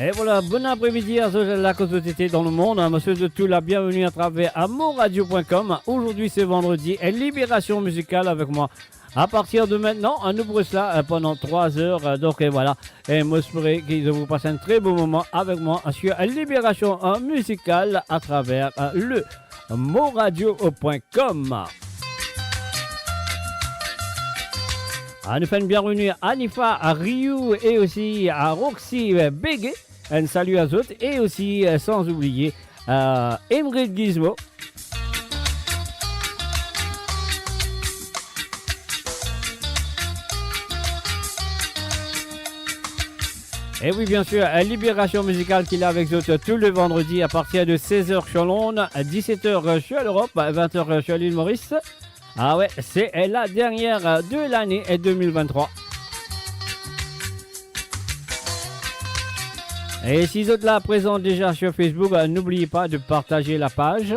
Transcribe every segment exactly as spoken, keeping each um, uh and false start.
Et voilà, bon après-midi à ceux là que vous étiez dans le monde. Hein, monsieur de tout, la bienvenue à travers amourradio point com. Aujourd'hui, c'est vendredi et libération musicale avec moi. À partir de maintenant, hein, nous pourrons cela, euh, pendant trois heures. Euh, donc, et voilà. Et moi, j'espère que vous passez un très bon moment avec moi sur Libération, euh, musicale à travers, euh, le moradio point com. Ah, nous faisons une bienvenue à Anifa, à Ryu et aussi à Roxy, euh, Bégué. Un salut à eux et aussi, euh, sans oublier, euh, Ingrid Gizmo. Et oui, bien sûr, euh, Libération musicale qui est là avec vous tous les vendredis à partir de seize heures sur l'onde, à dix-sept heures, euh, sur l'Europe, à vingt heures, euh, sur l'île Maurice. Ah ouais, c'est, euh, la dernière, euh, de l'année, euh, deux mille vingt-trois. Et si vous êtes là présent déjà sur Facebook, euh, n'oubliez pas de partager la page.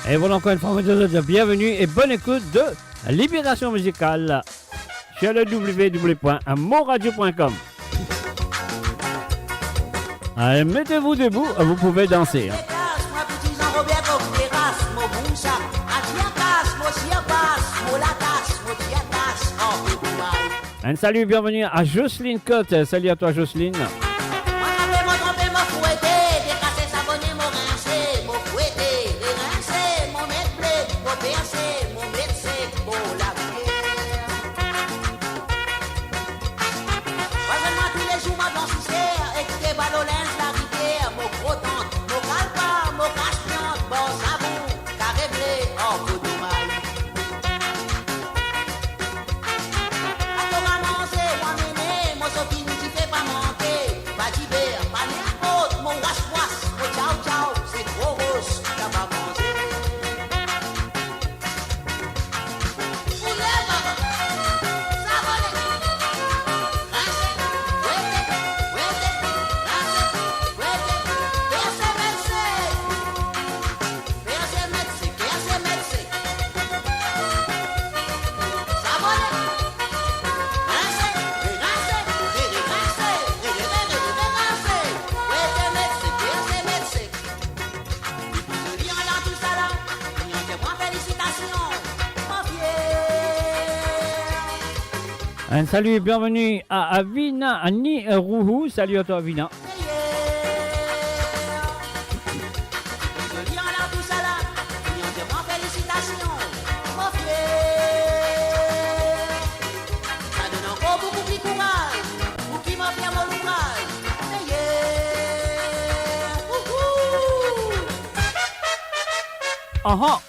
Et voilà encore une fois, on vous dit bienvenue et bonne écoute de Libération musicale sur le w w w point moradio point com. Allez, mettez-vous debout, vous pouvez danser, hein. Un salut, bienvenue à Jocelyne Cotte. Salut à toi, Jocelyne. Un salut, bienvenue à Avina Nirouhou. Salut à toi, Avina. Aha.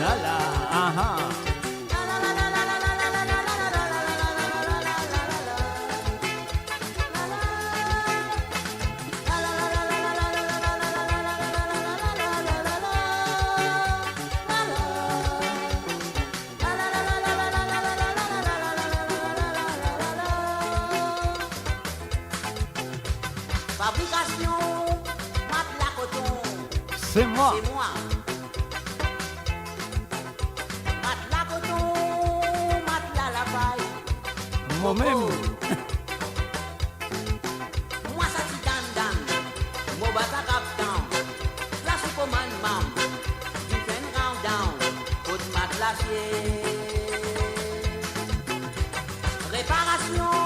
La la, aha. Fabrikasyon matla koton. Se mwa. Se mwa. Matla koton, matla lapay. Momem. Mwa sa ti dandan, mo bata kaptan, plas ou komann mam, difenn countdown, kot matla fie. Reparasyon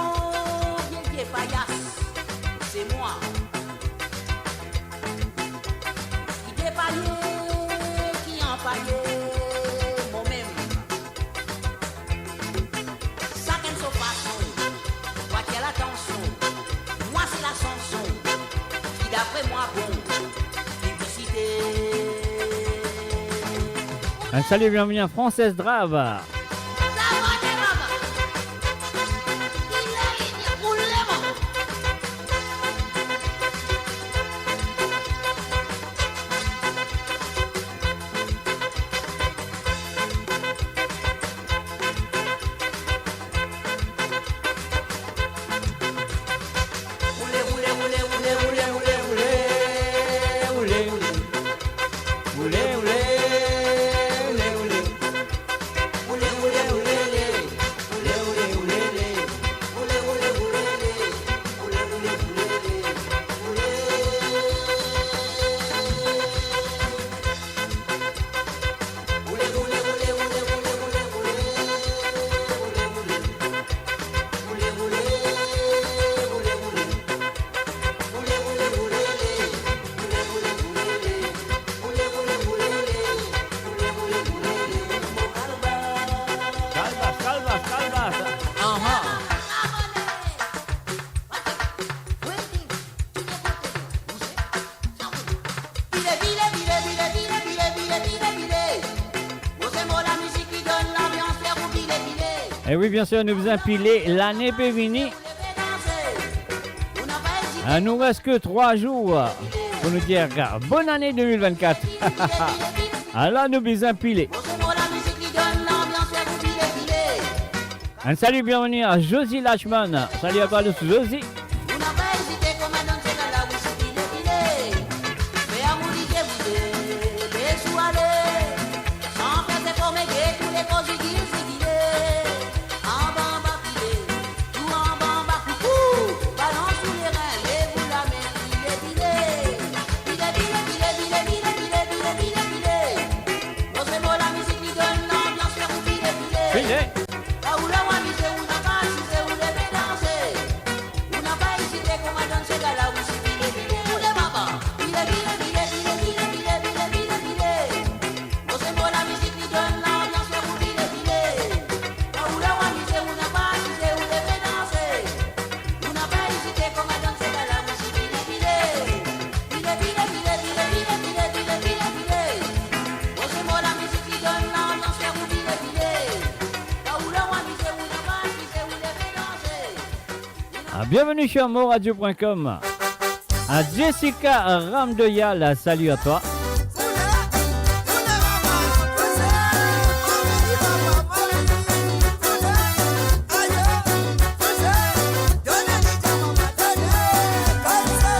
Aye, momem. Sakenn so fason. Vwati latansion. Mwa se lasanson ki dapre mwa bon. Piblisite. Un salut, bienvenue à Française Drave. Calvas, calvas, calvas. Aha. E wi, bien sir, nou bizin pile, lane pe vini. Ah, nou res ki trwa zour pou nou dir bonn ane de mil vennkat. Ala nou bizin pile. Un salut, bienvenue à Josie Lachman. Salut à toi, Josie. Fini. Ah, bienvenue sur moradio point com. À Jessica Ramdoyal, salut à toi.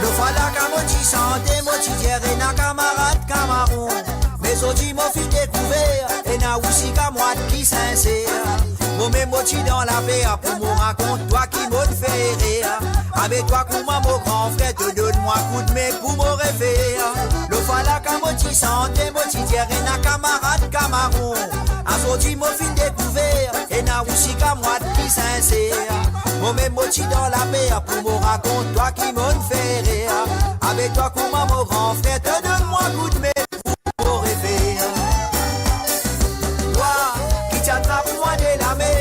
Lofala ka mo ti sante, mo ti dir ena kamarad kamaron. Me zordi mo finn dekouver, ena osi kamarad ki sinser. Momem mo ti dan laper pou mo rakont twa ki mo'nn fer erer. Abe twa kouma mo gran frer, to donn mwa koudme pou mo refer. Lofala ka mo ti sante, mo ti dir ena kamarad kamaron. Azordi mo finn dekouver, ena osi kamarad ki sinser. Momem mo ti dan laper pou mo rakont twa ki mo'nn fer erer. Abe twa kouma mo gran frer, to donn mwa koudme pou mo refer. Twa ki ti atrap mwa de lame,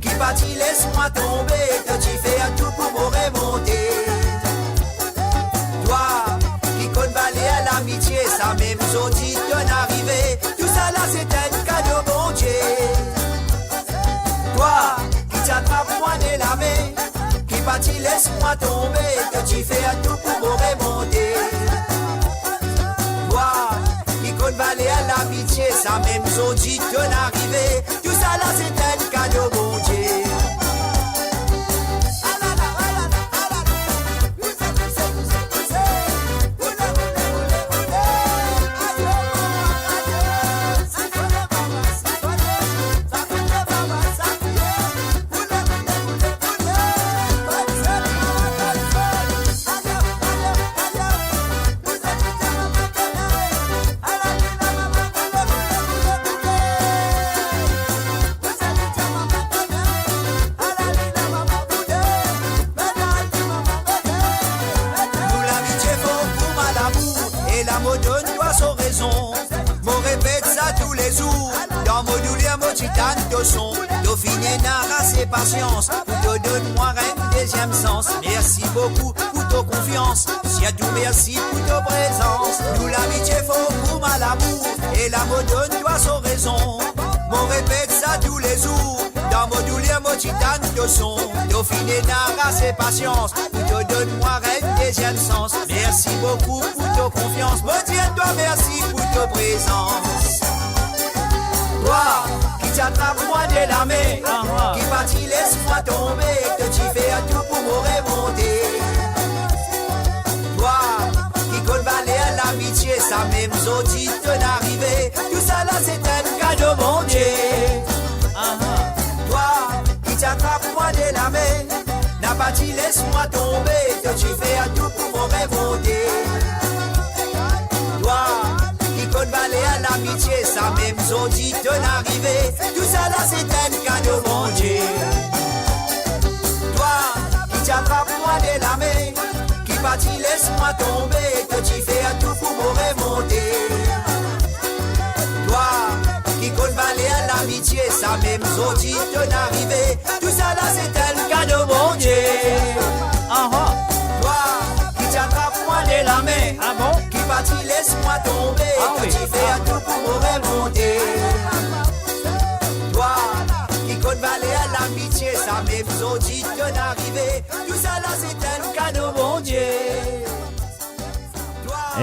ki pa ti les mwa tonbe, to ti fer tou pou mo remonte. Twa ki konn valer lamitie, samem zordi to'nn arive, tousala se enn kado Bondie. Twa ki ti atrap mwa de lame, ki pa ti les mwa tonbe, to ti fer tou pou mo remonte. Twa ki konn valer lamitie, samem zordi to'nn arive, tousala se enn kado Bondie. Zour, dan mo douler mo ti tann to son. To finn ena ase pasians pou to donn mwa enn deziem sans. Mersi boukou pou to konfians, sirtou mersi pou to prezans. Nou lamitie for kouma lamour, e la mo donn twa so rezon. Mo repet sa toulezour, dan mo douler mo ti tann to son. To finn ena ase pasians pou to donn mwa enn deziem sans. Mersi boukou pou to konfians. Mo dir twa mersi pou to prezans. Twa ki ti atrap mwa de lame, ki pa ti les mwa tonbe, to ti fer tou pou mo remonte. Twa ki konn valer lamitie, samem zordi to'nn arive. Tousala se enn kado Bondie. Twa ki ti atrap mwa de lame, na pa ti les mwa tonbe, to ti fer tou pou mo remonte. Twa ki konn valer lamitie, samem zordi to'nn arive. Tousala se enn kado Bondie. Twa ki ti atrap mwa de lame, ki pa ti les mwa tonbe, to ti fer tou pou mo remonte. Twa ki konn valer lamitie, samem zordi to'nn arive. Tousala se enn kado Bondie. Aha. Twa ki ti atrap mwa de lame, ah bon, ki pa ti les mwa tonbe, ah, to ti fer tou pou mo remonte. Twa ki konn valer lamitie, samem zordi to'nn arive. Tousala se enn kado Bondie.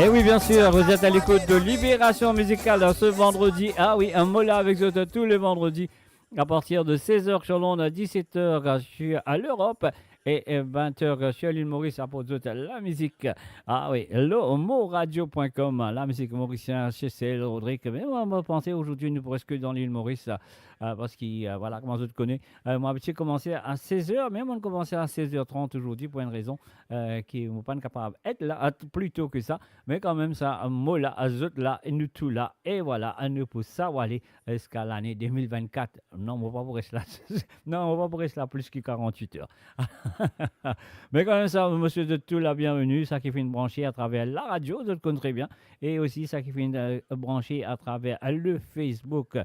Eh oui, bien sûr, vous êtes à l'écoute de Libération Musicale ce vendredi. Ah oui, un mot là avec vous tous les vendredis à partir de seize heures sur l'onde, à dix-sept heures sur, à l'Europe et, et vingt heures sur l'île Maurice, aport zot la mizik. Ah oui, lor moradio point com, la mizik morisien, Chesel, Rodrigue. Mais moi, moi, je pensais aujourd'hui, nous presque dans l'île Maurice, euh, parce que, euh, voilà, kouma zot kone, euh, mo abitie komanse à seize heures, me mo komanse à seize heures trente aujourd'hui pour une raison, euh, ki mo pa'nn kapav et la, euh, pli to ki sa. Me kanmem sa, mo la, zot la, e nou tou la. E vwala, nou pou sa ale ziska lane de mil vennkat. Non, mo pa pou res la. Non, mo pa pou res la plis ki karant-wit er. Me kanmem sa, mo swet zot tou la bienveni, sa ki finn branche atraver la radio, zot konn tre bien. E osi sa ki finn, euh, branche atraver le Facebook.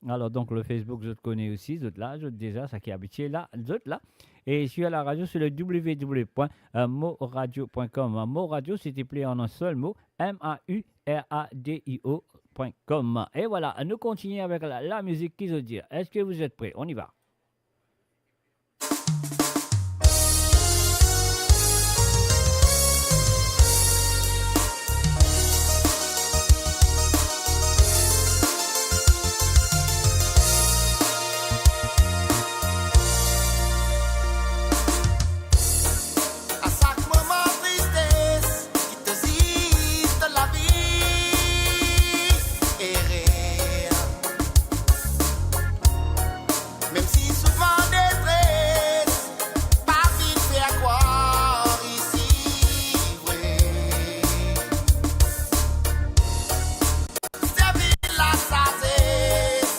Alors, donc, le Facebook, zot kone osi, zot la, zot deza, sa ki abitie la, zot la. Et sur la radio, sur le w w w point moradio point com. Mo Radio, s'il te plaît, en un seul mot, M A U R A D I O point com. Et voilà, nous continuons avec la, la musique qui veut dire. Est-ce que vous êtes prêts ? On y va. A sak moman tristes, ki to zis to lavi ere. Mem si souvan detres, pa vinn fer krwar isi vre. Servi lasazes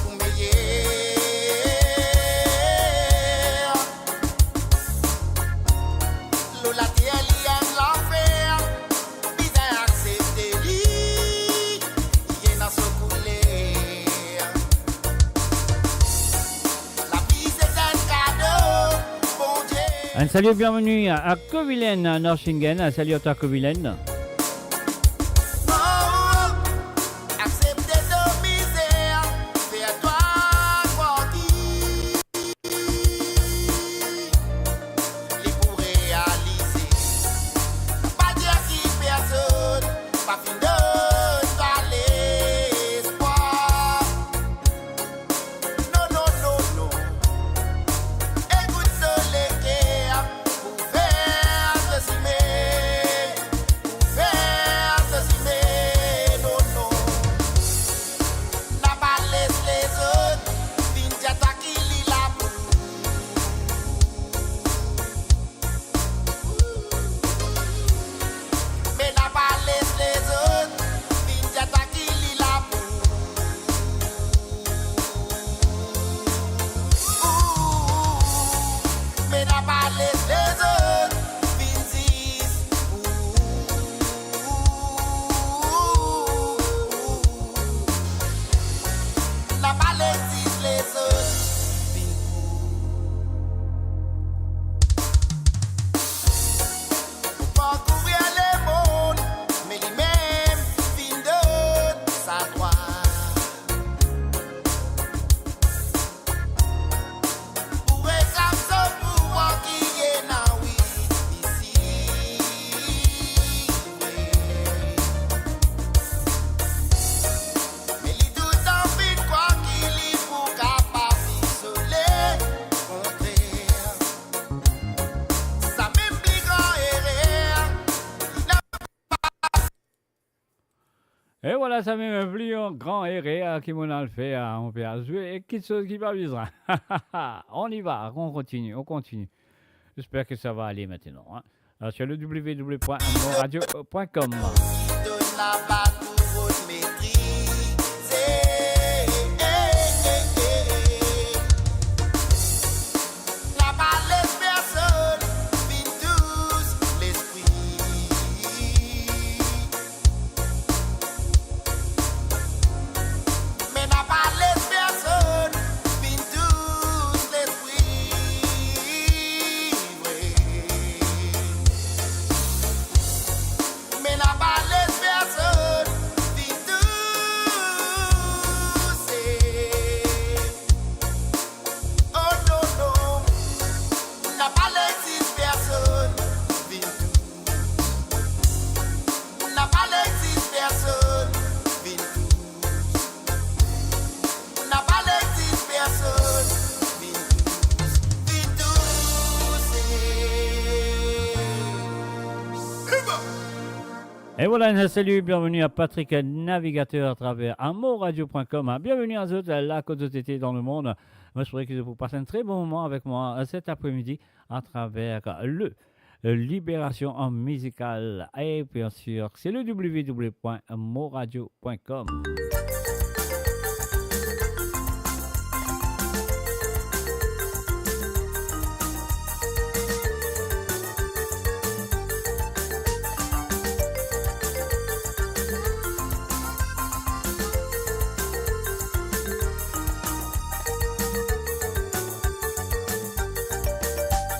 pou meyer. Lor later li enn lanfer, bizin aksepte li, li ena so kouler. Lavi se enn kado Bondie. Un salut, bienvenue à, à Kovilen, à Norchingen. Un salut à toi, Kovilen. Oh, aksepte to mizer, fer twa krwar ki li pou realize. Pa dir ki personn pa finn donn twa lespwar. Non, non, non, non. Ekout to leker pou fer to sime, pou Samem, pli gran erer ki mo'nn al fer, on pe al zwe ek kitsoz ki pa bizin. On y va, on continue, on continue. J'espère que ça va aller maintenant, hein. Euh, sur le w w w point mo radio point com. Et voilà, un salut, bienvenue à Patrick Navigateur à travers amourradio point com. Bienvenue à zot, la kot zot ete dan lemond. Mo espere ki zot pou pas un très bon moment avec moi, euh, cet après-midi à travers le, euh, Libération en musical. Et bien sûr, c'est le w w w point mo radio point com.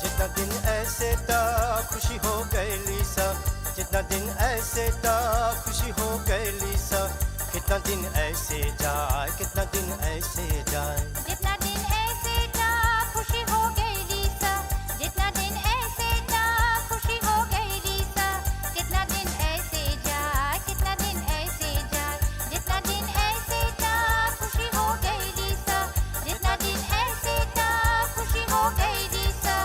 जितना दिन ऐसे था, खुशी हो गई ली सा। जितना दिन ऐसे था, खुशी हो गई ली सा। कितना दिन ऐसे जाए, कितना दिन ऐसे जाए। जितना दिन ऐसे था, खुशी हो गई ली सा। जितना दिन ऐसे था, खुशी हो गई ली सा। कितना दिन ऐसे जाए, कितना दिन ऐसे जाए। जितना दिन ऐसे था, खुशी हो गई ली सा। जितना दिन ऐसे था, खुशी हो गई ली सा।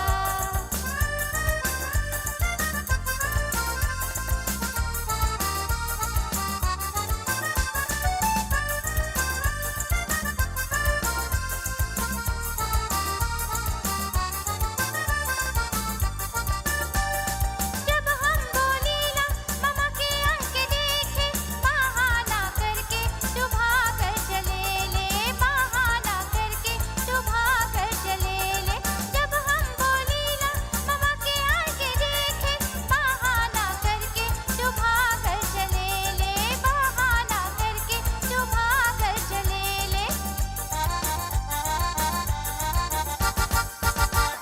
जब हम बोलीला, ममा के आके देखे, बहाना करके तू भागल चलेले, बहाना करके तू भागल चलेले। जब हम बोलीला, ममा के आके देखे, बहाना करके तू भागल चलेले, बहाना करके तू भागल चलेले।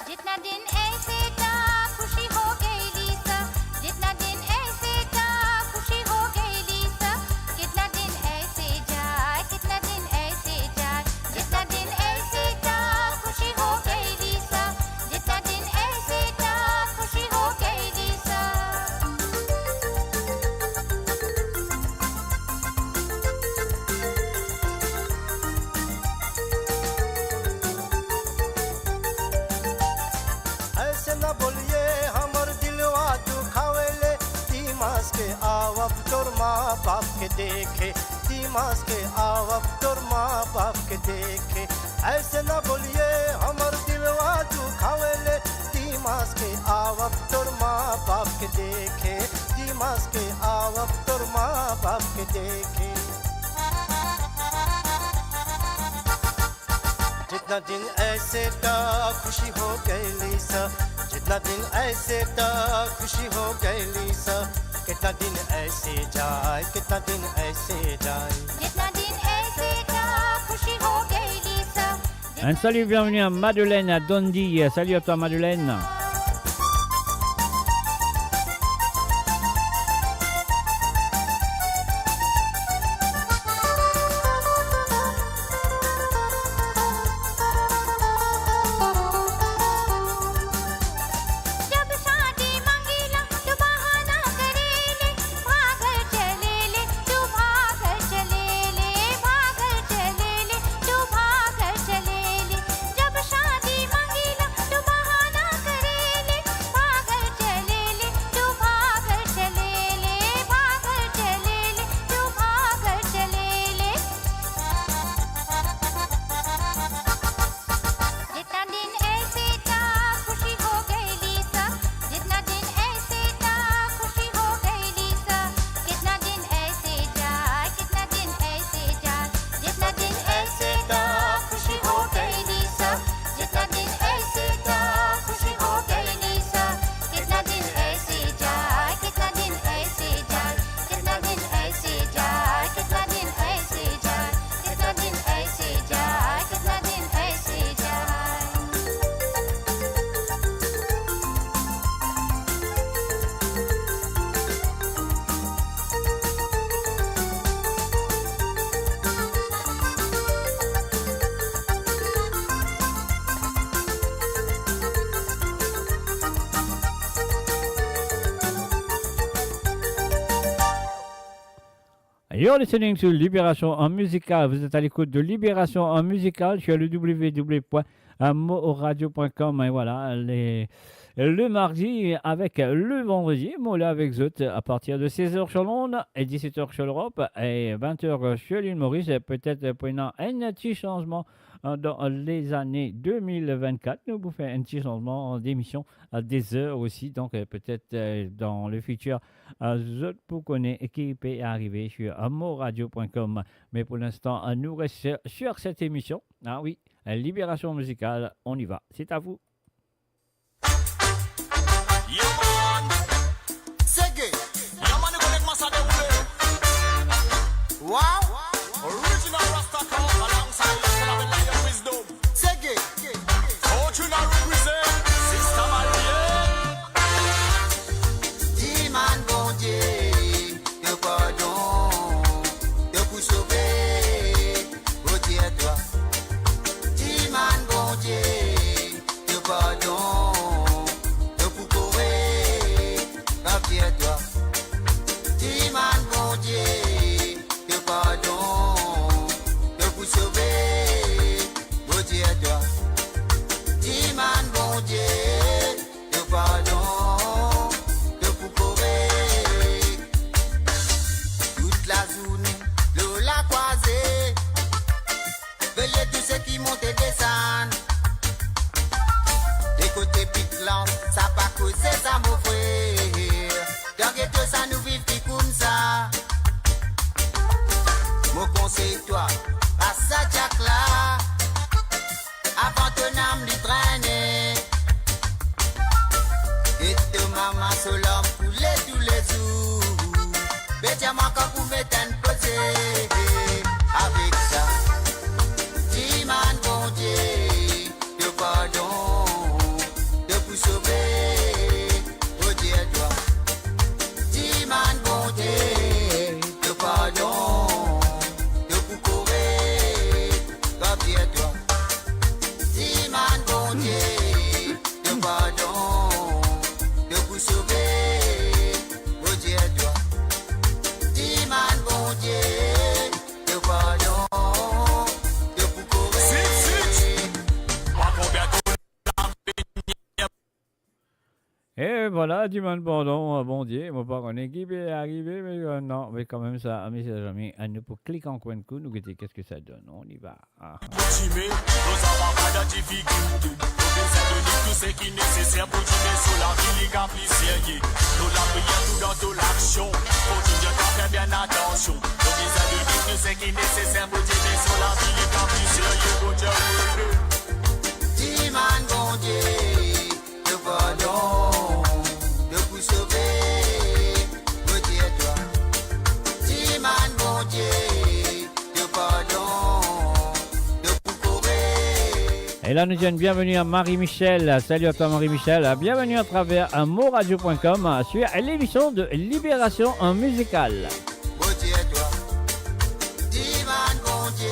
जितना दिन ऐसे था, खुशी हो गई ली सा। जितना दिन ऐसे था, खुशी हो गई ली सा। कितना दिन ऐसे जाए, कितना दिन ऐसे जाए। जितना दिन ऐसे था, खुशी हो गई ली सा। जितना दिन ऐसे था, खुशी हो गई ली सा। ऐसे ना बोलिए, हमर दिलवा दुखावेले। दिमाग के आव अब तोर माँ बाप के देखे, दिमाग के आव अब तोर माँ बाप के देखे। ऐसे ना बोलिए, हमर दिलवा दुखावेले। दिमाग के आव अब तोर माँ बाप के देखे, दिमाग के आव अब तोर माँ बाप के देखे। जितना दिन ऐसे था, खुशी हो गई ली सा। जितना दिन ऐसे था, खुशी हो गई ली सा। कितना दिन ऐसे जाए, कितना दिन ऐसे जाए। जितना दिन ऐसे था, खुशी हो गई ली सा। Un salut, bienvenue à Madeleine, à Dundee. Salut à toi, Madeleine. जब शादी मांगीला, तू बहाना करेले, भागल चलेले, तू भागल चलेले, भागल चलेले, तू भागल चलेले। जब शादी मांगीला, तू बहाना करे, You're listening to Libération en Musical. Vous êtes à l'écoute de Libération en Musical sur le w w w point moradio point com. Et voilà, les, le mardi avec le vendredi, mo la avek zot à partir de seize heures sur l'onde et dix-sept heures sur l'Europe et vingt heures sur l'île Maurice. Peut-être pour un petit changement euh, dans les années deux mille vingt-quatre. Nous vous faisons un petit changement d'émission à des heures aussi. Donc, euh, peut-être euh, dans le futur, euh, zot pou kone ki pe arive sur moradio point com. Mais pour l'instant, euh, nous restons sur, sur cette émission. Ah oui, euh, Libération Musicale, on y va. C'est à vous. Yeah, man. Sege. Yeah, man, nou konnen kouma sa deroule. Wow. Original Rasta Cop alongside Lion Wisdom. Sege. Fortuna represent. Sista Marie. Dimann Bondie to pardon, to pou sove, revien twa. Dimann Bondie to pardon, to pou korek, revien twa. Dimann Bondie to pardon, to pou sove, revien twa. Dimann Bondie to pardon, to pou korek. Tout lazourne lor lakrwaze, veye tou seki mont e desann. De kote Pik Lans, sa pa koze sa, mo frer. Dan geto sa nou viv ki koumsa. Mo konsey twa, pas sa diak la. Avan to nam li trene. E to mama so larm koule toulezour. Be dir mwa kan pou met enn poze. Avek sa, dimann Bondie to pardon, to pou sove, revien twa. Dimann Bondie to pardon, to pou korek, revien twa. Dimann Bondie to pardon, to pou sove, revien twa. Dimann Bondie to pardon, to pou korek. E vwala, dimann pardon, euh, Bondie, mo pa kone ki pe arive, me, euh, non, me kanmem sa, ami, se zami, anou pou klik ankor enn kou, nou gete ki sa donn. On y va. Ah. Dime, nou sava pa dan difikilte. Nou bizin donn tou seki neseser pou dime so lavi li gagn pli serye. Nou lapriyer tou dan to laksion. Fo tou dir twa fer bien atansion. Nou bizin donn tou seki neseser pou dime so lavi li gagn pli serye. Bondie, Bondie. Dimann Bondie to pardon, to pou sove, revien twa. Dimann Bondie to pardon, to pou korek. Et là, nous disons bienvenue à Marie-Michel. Salut à toi, Marie-Michel. Bienvenue à travers, euh, moradio point com, euh, sur l'émission de Libération en Musical. Revien twa. Dimann Bondie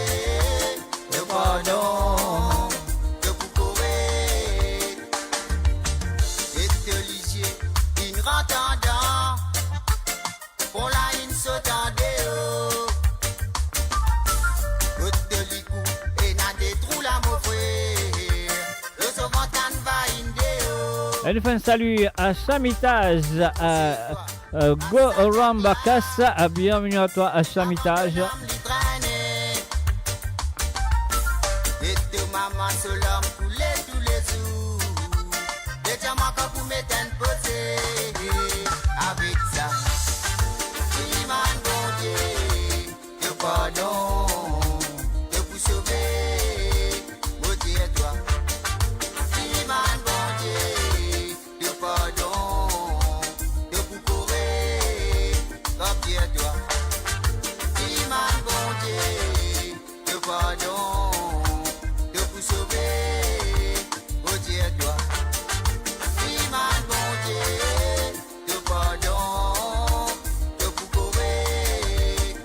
to pardon, to pou korek. E to lizie inn rant andan, fon la inn sot andeor. Kot to likou ena de trou la, mo frer. Lo so vant inn va inn deor. E nou fer enn sali à Samitaz, euh, euh, Go Rambakas, euh, bienvenue à toi à Samitaz. E to mama so larm koule toulezour. E dir mwa kan pou met enn poze. Avek sa, dimann Bondie to pardon, to pou sove, revien twa. Dimann Bondie to pardon, to pou korek, revien twa. Dimann Bondie to pardon, to pou sove, revien twa. Dimann Bondie to pardon, to pou korek.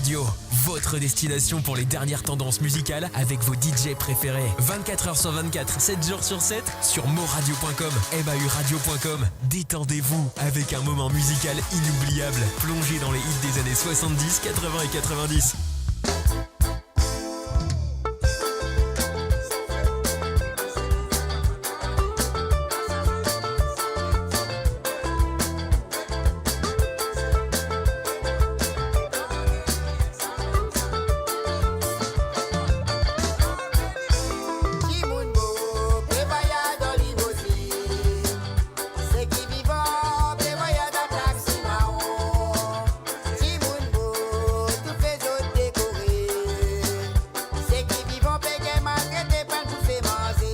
Radio, votre destination pour les dernières tendances musicales avec vos D J préférés. Vingt-quatre heures sur vingt-quatre, sept jours sur sept, sur mauradio point com, M A U radio point com. Détendez-vous avec un moment musical inoubliable, plongé dans les hits des années soixante-dix, quatre-vingts et quatre-vingt-dix. Dimoun mo, pe vwayaz dan limozi. Seki vivan, pe vwayaz dan taxi marron. Dimoun mo, tou fer zot dekore. Seki vivan, pe gagn maltrete, pran pou se manze.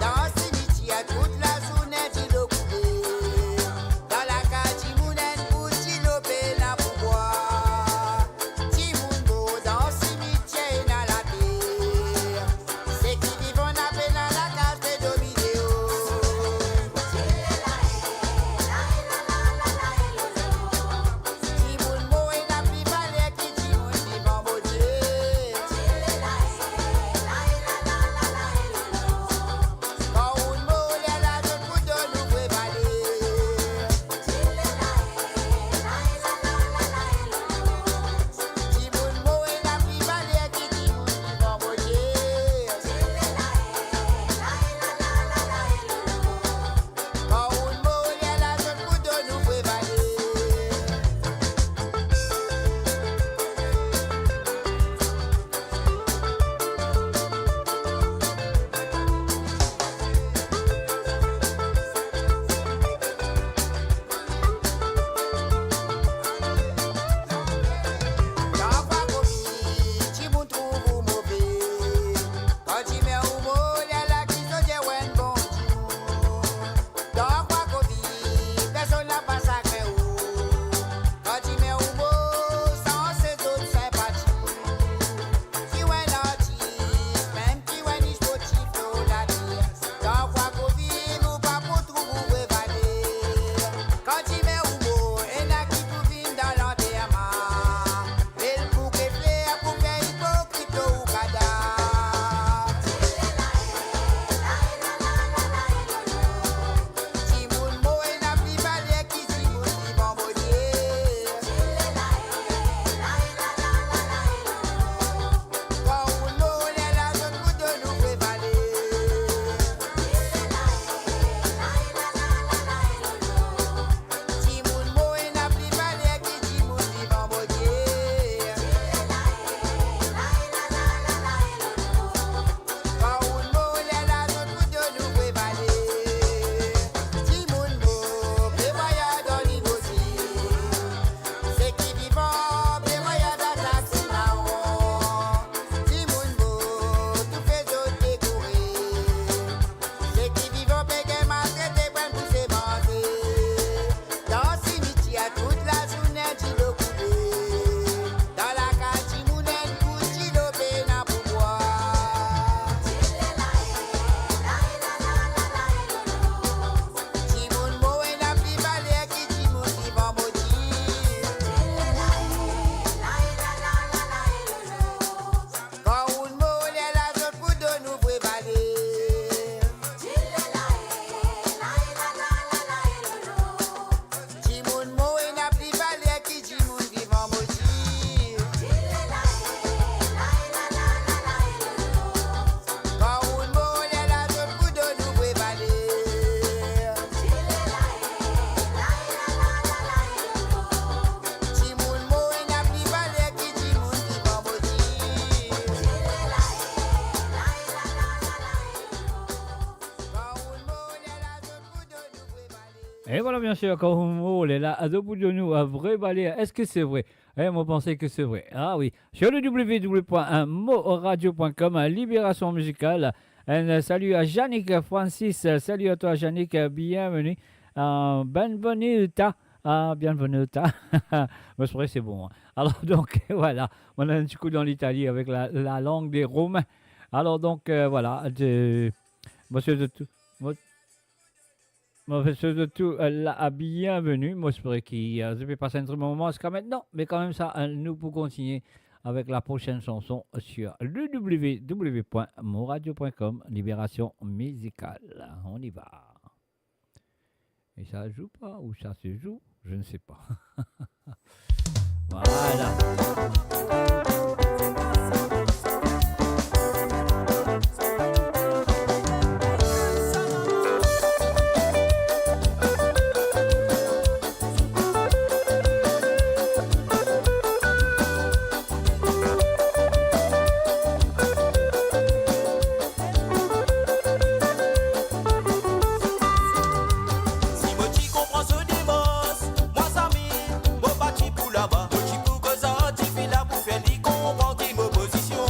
Dan simitier, tout lazourne dilo koule. Dan lakaz dimoun, enn gout dilo pena pou bwar. Dimoun mor dan simitier ena later. Seki vivan, na pena lakaz pe domine yo. Dimoun mor ena pli valer ki dimoun vivan, Bondie. Kan ounn mor, lerla zot pou donn ou vre valer. Dimoun mor ena pli valer ki dimoun vivan, Bondie. Kan ounn mor, lerla zot pou donn ou vre valer. Kan fwa kovi, dimoun trouv ou move. Kan dime ou mor, lerla ki zot dir ou enn bon dimoun. Dan fwa kovi, personn la pa sakre ou. Kan dime ou mor, sanse zot sinpati. Ki ou enn artis, mem ki ou enn sportif lor later. Dan fwa kovi, ou pa pou trouv ou vre valer. Kan dime ou mor, ena ki pou vinn dan lanterman. Me li pou get fler pou fer ipokrit lor ou kadav. Dimoun mor ena pli valer ki dimoun vivan, Bondie. Kan ou mor, lerla zot pou donn ou vre valer. Dimoun mor ena pli valer ki dimoun vivan, Bondie. Kan ou mor, lerla zot pou donn ou vre valer. Dimoun mor, pe vwayaz dan limozi. Seki vivan, pe vwayaz dan taxi marron. Dimoun mor, tou fer zot dekore. Seki vivan, pe gagn maltrete, pran pou se manze. Dan simitier, tout lazourne dilo koule. Dan lakaz dimoun, enn gout dilo pena pou bwar. Dimoun mor ena pli valer ki dimoun vivan, Bondie. Kan ou mor, lerla zot pou donn ou vre valer. Dimoun mor ena pli valer ki dimoun vivan, Bondie. Kan ou mor, lerla zot pou donn ou vre valer. Dimoun mor ena pli valer ki dimoun vivan, Bondie. Kan ou mor, lerla zot pou donn ou vre valer. E vwala, bien sir, kan ou mor, lerla zot pou donn ou vre valer. Eski se vre? E, mo panse ki se vre. A wi. Sur le w w w point moradio point com, libération musicale. Un, euh, salut à Yannick Francis. Euh, salut à toi, Yannick. Euh, bienvenue. Euh, benvenuta. Ah, bienvenuta. Mo espere se bon, hein. Alors, donc, voilà. On a un petit coup dans l'Italie avec la, la langue des Romains. Alors, donc, euh, voilà. De, monsieur de tout, mo-, Mo swet zot tou, euh, la, euh, bienveni. Mo espere ki, euh, zot pe pas enn tre bon moman ziska aster, me kanmem sa, euh, nou pou kontigne avek la prosenn sanson sur le w w w point mon radio point com, Libération Musicale. On y va. Et ça joue pas ou ça se joue, je ne sais pas. Voilà. Si mo ti konpran so demars, mwa zame mo pa ti pou laba. Mo ti pou koz ar tifi la pou fer li konpran ki mo pozision.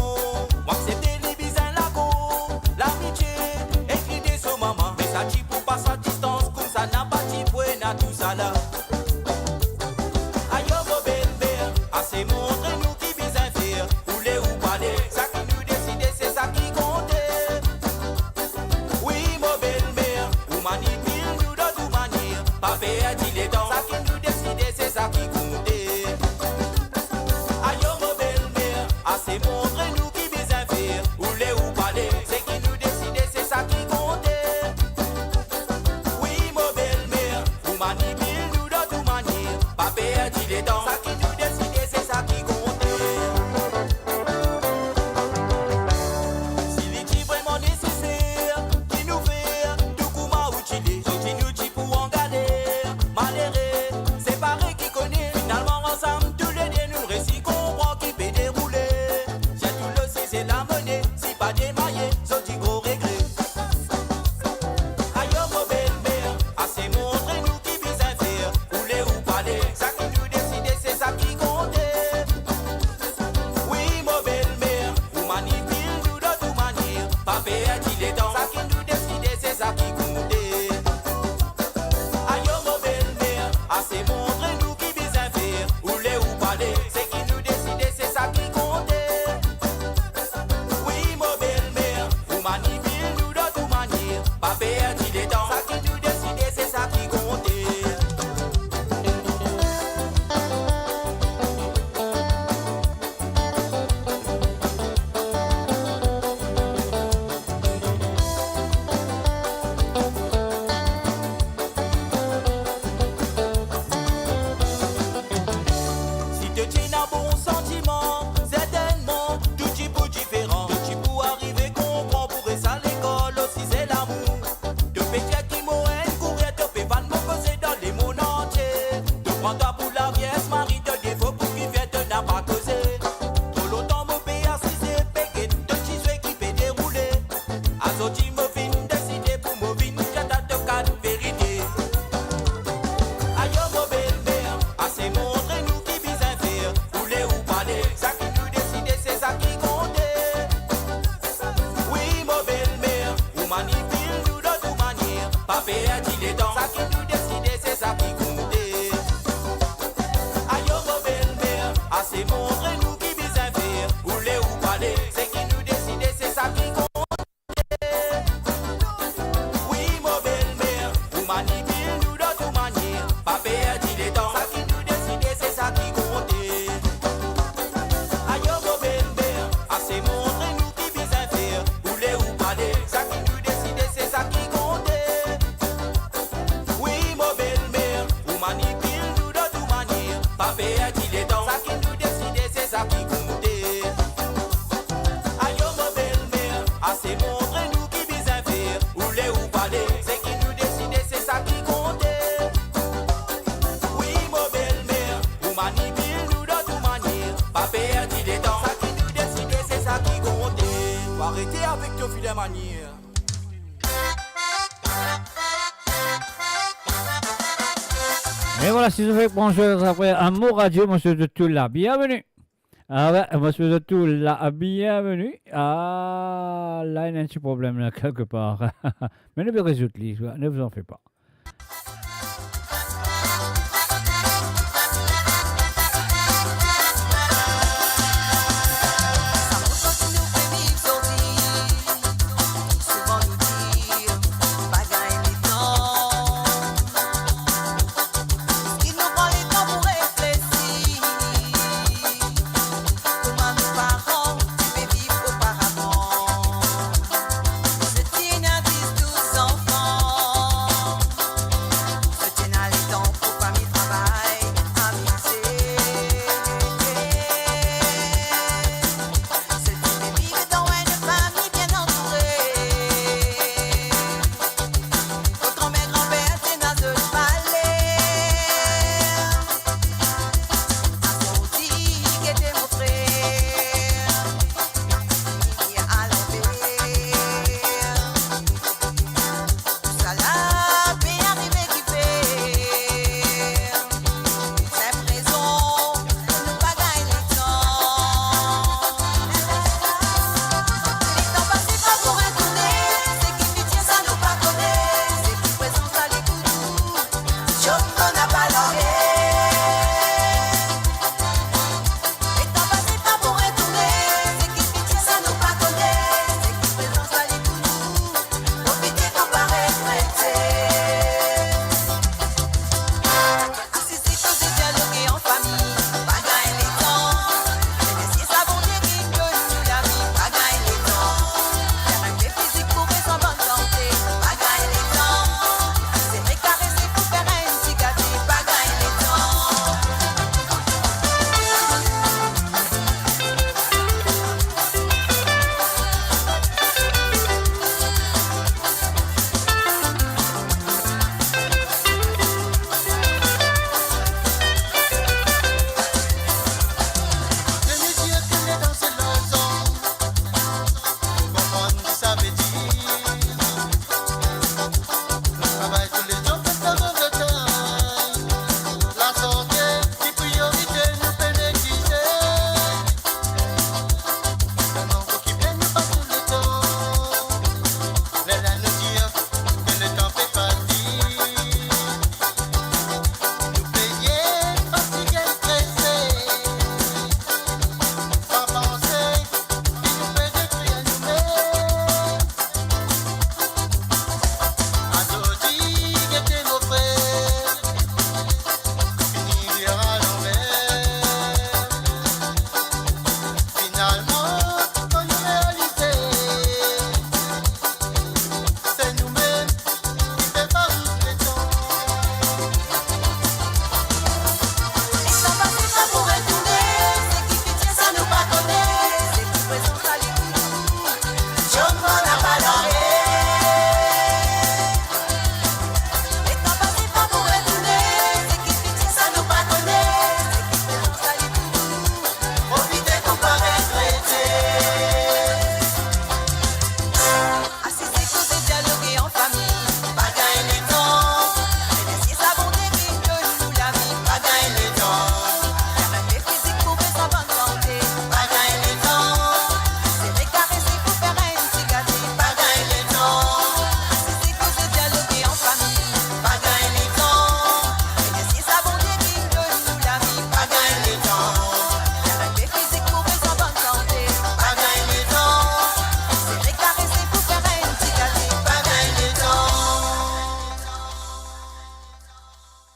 Mo aksepte li bizin lakor, lamitie, ek lide so mama. Me sa ti pou pas a distans, koumsa napa ti pou ena tousala. Ayo mo belmer, ase montre nou ki bizin fer. Ou le ou pa le, sa ki nou deside, se sa ki konte. Wi, mo belmer, ou manipil nou dan tou manier. Pa perdi letan, sa ki nou deside, se sa ki konte. Ayo, mo belmer, ase montre nou ki bizin fer. Ou le ou pa le, se ki nou deside, se sa ki konte. Wi, mo belmer, ou manipil nou dan tou manier. Pa perdi letan, sa ki nou deside, se sa ki konte. Si li ti vreman neseser, ki nou fer tou kouma ou ti le. Zordi nou ti pou an galer, malere, separe ki kone. Finalman, ansam toulede nou resi konpran ki pe deroule. Sirtou le size lamone, si pa demaye, zordi gro regre. Ayo, mo belmer, ase montre nou ki bizin fer. Ou le ou pa le, sa ki nou deside, se sa ki konte. Wi, mo belmer, ou manipil nou dan tou manier. Pa perdi letan, sa ki nou deside, se sa ki konte. Ayo, mo belmer, ase montre nou ki bizin fer. Ou le ou pa le, se ki nou deside, se sa ki konte. Wi, mo belmer, ou manipil nou dan tou manier. Pa perdi letan, sa ki nou deside, se sa ki konte. Si to ti ena bon santiman, sertennman, tou ti pou diferan. To ti pou arive konpran pou res a lekol osi se lamour. To pe dir ki mo enn kourir, to pe vann mo koze dan lemonn antie. To pran twa pou la Vierz Mari, to defo pou kifer to napa koze. Tro lontan mo pe asize, pe get to ti zwe ki pe deroule. Azordi mo finn deside pou mo vinn dir twa to kat verite. Ayo mo belmer, ase montre nou ki bizin fer. Ou le ou pa le, sa ki nou deside, se sa ki konte. Wi, mo belmer, ou manipil nou dan tou manier. Pa perdi letan, sa ki nou deside, se sa ki konte. Ayo, mo belmer, ase montre nou ki bizin fer. Ou le ou pa le, se ki nou deside, se sa ki konte. Wi, mo belmer, ou manipil nou dan tou manier. Pa perdi letan, sa ki nou deside, se sa ki konte. Ayo, mo belmer, ase montre nou ki bizin fer. Ou le ou pa le, sa ki nou deside, se sa ki konte. Wi, mo belmer, ou manipil nou dan tou manier. Pa perdi letan, sa ki nou deside, se sa ki konte. Ayo, mo belmer, ase montre nou ki bizin fer. Ou le ou pa le, se ki nou deside, se sa ki konte. Wi, mo belmer, ou manipil nou dan tou manier. Pa perdi letan, sa ki nou deside, se sa ki konte. Ou arete avek to vilen manier. E vwala, si zot fek branche apre a Mo Radio, mo swet zot tou la bienveni. Ah ouais, mo swet zot tou la bienveni. Ah, la, ena enn ti problem la, kelkepar. Me nou pe rezoud li, ne vous en faites pas. Sa kontan ki nou pe viv zordi. Souvan nou dir, pa gagn letan.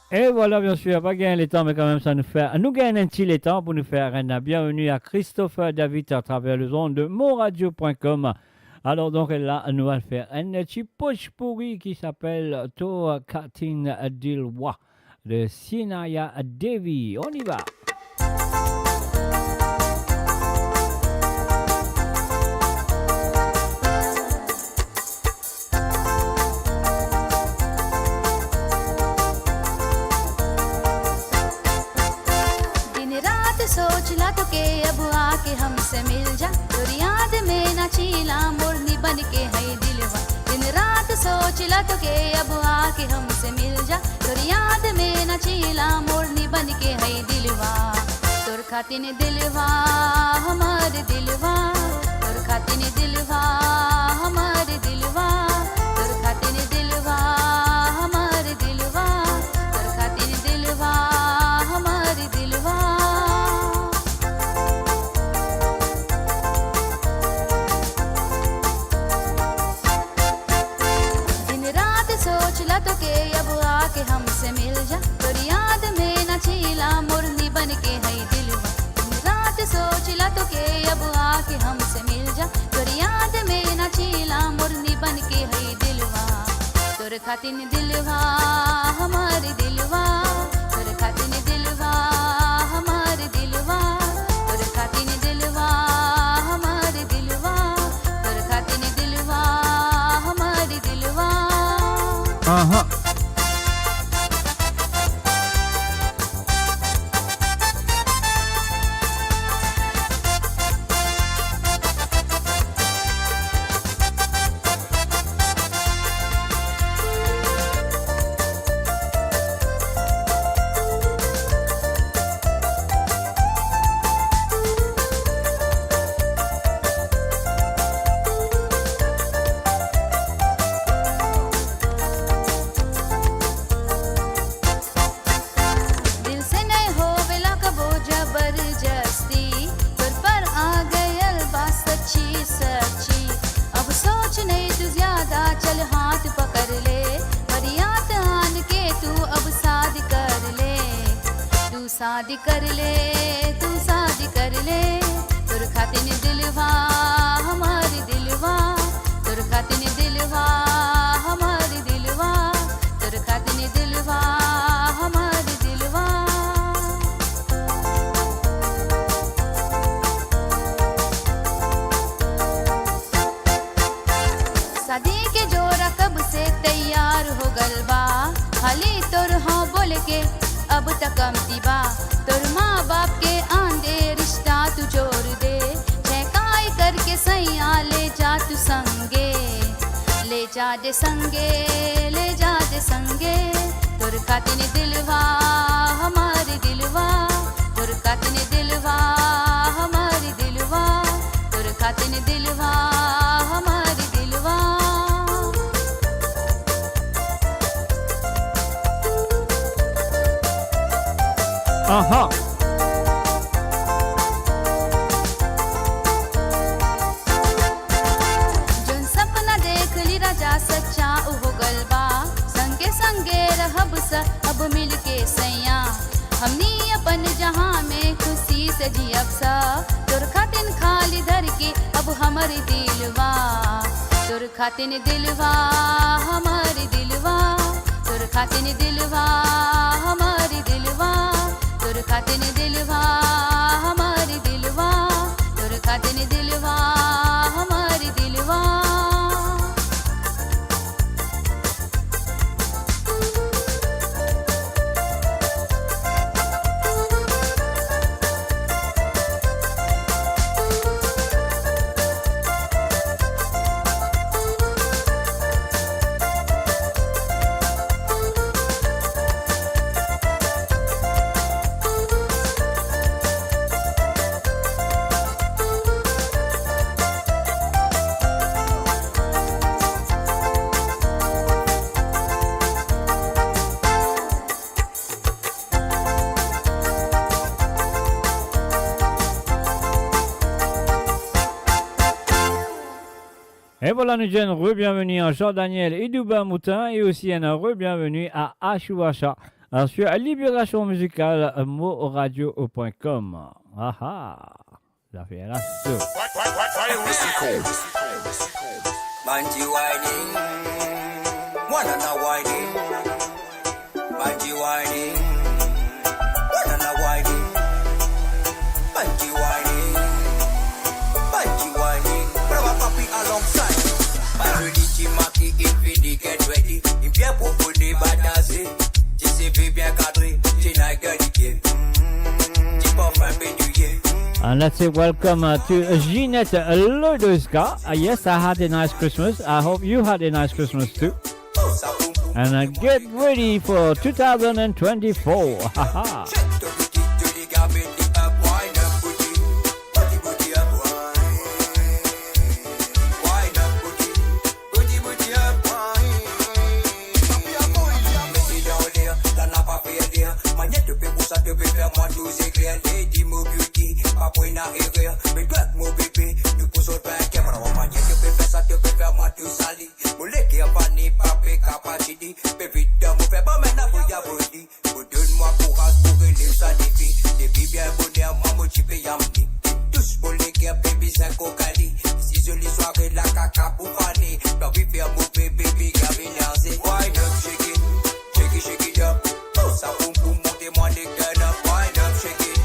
E vwala, bien sir, pa gagn letan, me kanmem sa nou fer, nou gagn enn ti letan pou nou fer enn bienveni a Christopher David atraver lezond de monradio point com. Alor donk la, nou al fer enn ti pochpouri ki apel Tor Khatin Dilwa de Sinaya Devi. On y va. दिन रात सोचला तोके, अब आके हमसे मिल जा। तोर याद में नाचीला, मोरनी बनके है दिलवा। दिन रात सोचला तोके, अब आके हमसे मिल जा। तोर याद में नाचीला, मोरनी बनके है दिलवा। तोर खातिन दिलवा, हमार दिलवा, तोर खातिन दिलवा, हमार दिलवा, तोर खातिन दिलवा, हमार दिलवा, तोर खातिन दिलवा, हमार दिलवा। दिन रात सोचला तोके, अब आके हमसे मिल जा। तोर याद में नाचीला, मोरनी बनके है दिलवा। दिन रात सोचला तोके, अब आके हमसे मिल जा। तोर याद में नाचीला, मोरनी बनके है दिलवा। तोर खातिन दिलवा, हमार दिलवा, तोर खातिन दिलवा, हमार दिलवा, तोर खातिन दिलवा, हमार दिलवा, तोर खातिन दिलवा, हमार दिलवा। आहा। दिल से नहीं होवेला कबो जबरदस्ती, तोर पर आ गयल बा सच्ची सच्ची। अब सोच नहीं तू ज्यादा, चल हाथ पकड़ ले, बरियात आन के तू अब शादी कर ले। तू शादी कर ले, तू शादी कर ले, तोर खातिन दिलवा, हमार दिलवा, तोर खातिन दिलवा, हमार दिलवा, तोर खातिन दिलवा, हमार दिलवा। शादी के जोड़ा कब से तैयार हो गल बा, खाली तोर हाँ बोल के अब तक कमती बा। तोर माँ बाप के आंदे रिश्ता तू जोड़ दे, छेकाई करके सैया ले जा तू संगे, ले जा दे संगे, ले जा दे संगे। तोर खातिन दिलवा, हमार दिलवा, तोर खातिन दिलवा, हमार दिलवा, तोर खातिन दिलवा, हमार दिलवा। आहा। जोन सपना देख ली राजा सच्चा उ हो गल बा, संगे संगे रहब स अब मिलके सैया। हमनी अपन जहाँ में खुशी से जियब स, तोर खातिन खाली धर के अब हमर दिलवा। तोर खातिन दिलवा, हमार दिलवा, तोर खातिन दिलवा, हमार दिलवा, तोर खातिन दिलवा, हमार दिलवा, तोर खातिन दिलवा, हमार दिलवा। E vwala, nou dir enn re-bienveni a Jean-Daniel Idouba Moutin e osi enn re-bienveni a Ashou Asha. Ah, sur Libération Musicale, moradio point com. Ah ah, zafer la so. Bann ti whining, mwa nana whining. Bann ti whining, mwa nana whining. Bann ti whining, bann ti whining. Brava Papi alongside. Bann zoli ti maki, inn vini get ready. Inn bien propoze badaze. Ti seve bien kadre, ti nigel lipie. Mm, ti parfin pe douye. And let's say welcome, uh, to Ginette Lodoska. Uh, yes, I had a nice Christmas. I hope you had a nice Christmas too. And, uh, get ready for two thousand twenty-four. Ha, ha. Mo leker pa ni pa pe kapasite, pe vit dan mo fer bann mennaj voyage. Pou donn mwa kouraz pou relev sa defi. Depi bien boner mwa mo ti pe yamni. Tous mo leker pe bizin kokali. Si zoli sware la kaka pou fane. Pa anvi fer move, baby, gagn enerzi. Wine up, shake it, shake it, shake it up. Tous sa boum boum, monte mwa nek turn up. Wine up, shake it,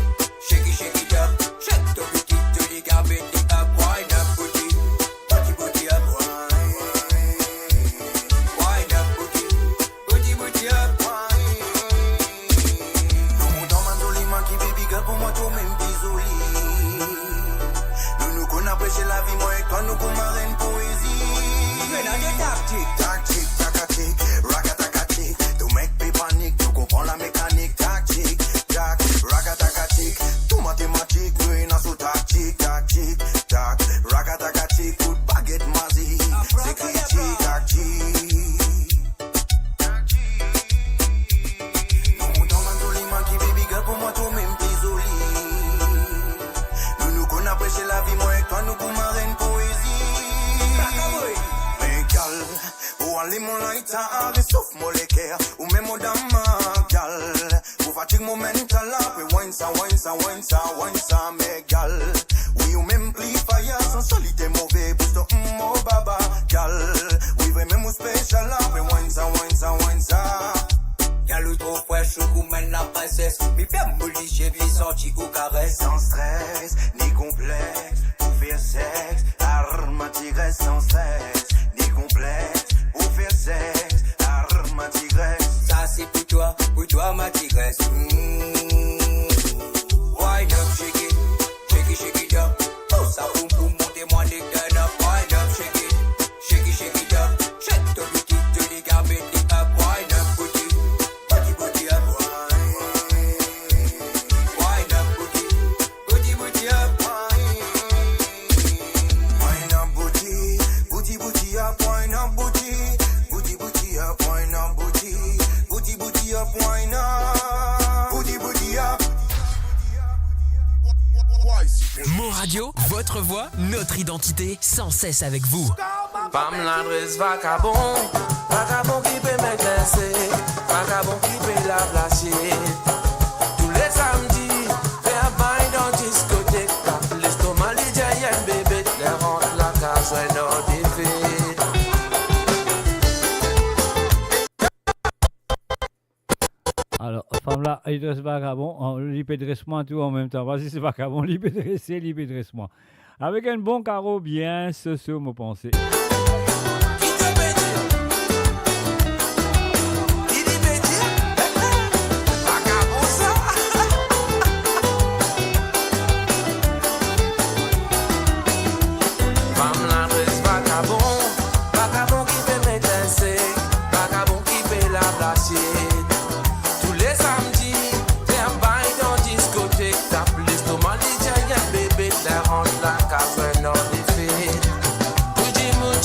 shake it, shake it up. Shake to beat it, to the gravity up. Wine up, booty. Booty, booty up, wine. Wine up, booty. Booty, booty up, wine. Nou kontan bann zoli maki, baby girl, pou mwa to mem ki zoli. Nou, nou konn apresie lavi, mwa ek twa, nou kouma reinn poezi. Grenade taktik. Taktik, takatik, rakatakatik. To mem pe panik, to konpran lamekanik. Taktik, tak, rakatakatik. Tou matematik, nou ena so taktik, taktik, tak, rakatakatik. Kout baget mazik, se kritik, taktik. Nou kontan bann zoli maki, baby girl, pou mwa to mem ki zoli. Nou, nou konn apresie lavi, mwa ek twa, nou kouma reinn poezi. Me gal, ou alim mo lighter, resof mo leker, ou mem mo dam, gal. Ou fatig mo mental, apre wine sa, wine sa, wine sa, wine sa, me gal. Wi, ou mem pli fire, sansalite move, bous to, mm, mo baba, gal. Wi, vremem ou special, apre wine sa, wine sa, wine sa. Gal, ou tro fresh, ou kouma la prinses. Mi ferm mo lizie, vinn santi ou kares. San stres, ni konplex, pou fer sex, ar ma tigres. San stres, ni konplex, pou fer sex, ar ma tigres. Sa se pou twa, pou twa ma tigres. Mm. Wine up, shake it, shake it, shake it up. Tous sa boum boum, monte mwa nek turn up. Wine up, shake it, shake it, shake it up. Shake to beat it, to the gravity up. Wine up, booty, booty, booty up. Wine up, booty, booty, booty up, wine. Wine up, booty, booty, booty up, wine up, booty, booty, booty up, wine up, booty, booty, booty up, wine up, booty, booty up. Mo Radio, votre voix, notre identité, sans cesse avec vous. Pam ladres vakabon, vakabon ki pe met ense, vakabon ki pe lav lasiet. Tou le samdi, fer vibes dan diskotek, tap lestoma li dir enn bebet, ler rant lakaz, enn or defet. Alor, fam la, li dres vakabon, an, li pe dres mwa tou anmemtan. Pa zis vakabon, li pe drese, li pe dres mwa. Avek enn bon karo bien soso, mo panse. Fam la dres vakabon, vakabon ki pe met ense, vakabon ki pe lav lasiet. Tou le samdi, fer vibes dan diskotek, tap lestoma li dir enn bebet, ler rant lakaz, enn or defet. Tou dimoun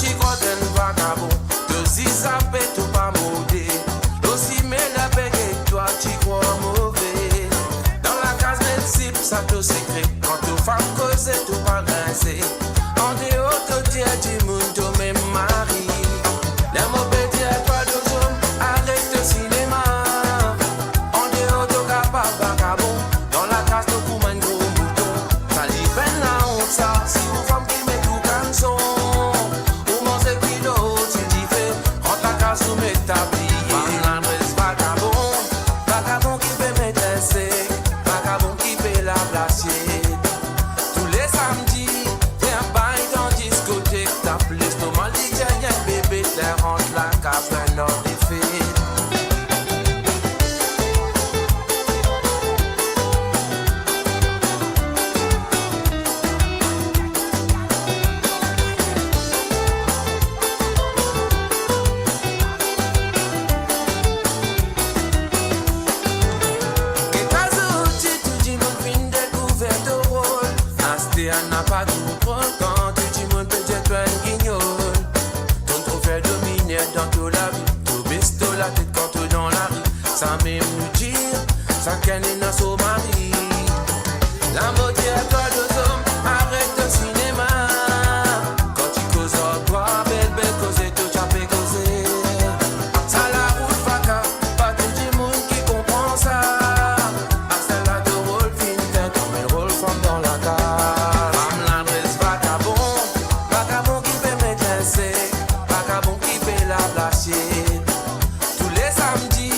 Napa tro drol kan tou dimoun pe dir twa enn guignol. To'nn tro fer dominer dan to lavi, to bes to latet kan to dan lari. Samem nou dir, sakenn ena so mari. Lamor dir twa lezom, aret to sinema. Kan ti koz ar twa, bel bel koze, to ti pe koze. Sa larout vaka, pa tou dimoun ki konpran sa. Aster la to rol finn fer, to met rol fam dan lakaz. Fam ladres vakabon, vakabon ki pe met linsek, vakabon ki pe lav lasiet. Tou le samdi,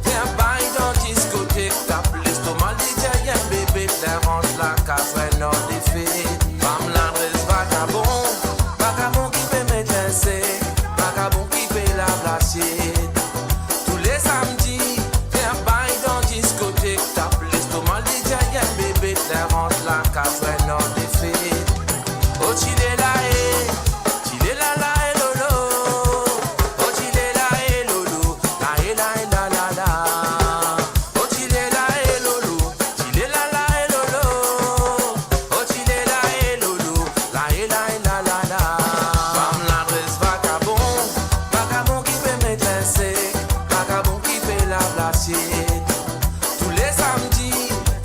vinn bay dan diskotek, tap lestoma, li dir enn bebe, ler rant lakaz, enn or defet. Fam ladres vakabon, vakabon ki pe met linsek, vakabon ki pe lav lasiet. Tou le samdi, vinn bay dan diskotek, tap lestoma, li dir enn bebe, ler rant lakaz, enn or defet. O ti le la e, ti le la la e lolo. O ti le la e lolo, la e la e la la la. O ti le la e lolo, ti le la la e lolo. O ti le la e lolo, la e la e la la la. Fam ladres vakabon, vakabon ki pe met linsek, vakabon ki pe lav lasiet. Tou le samdi,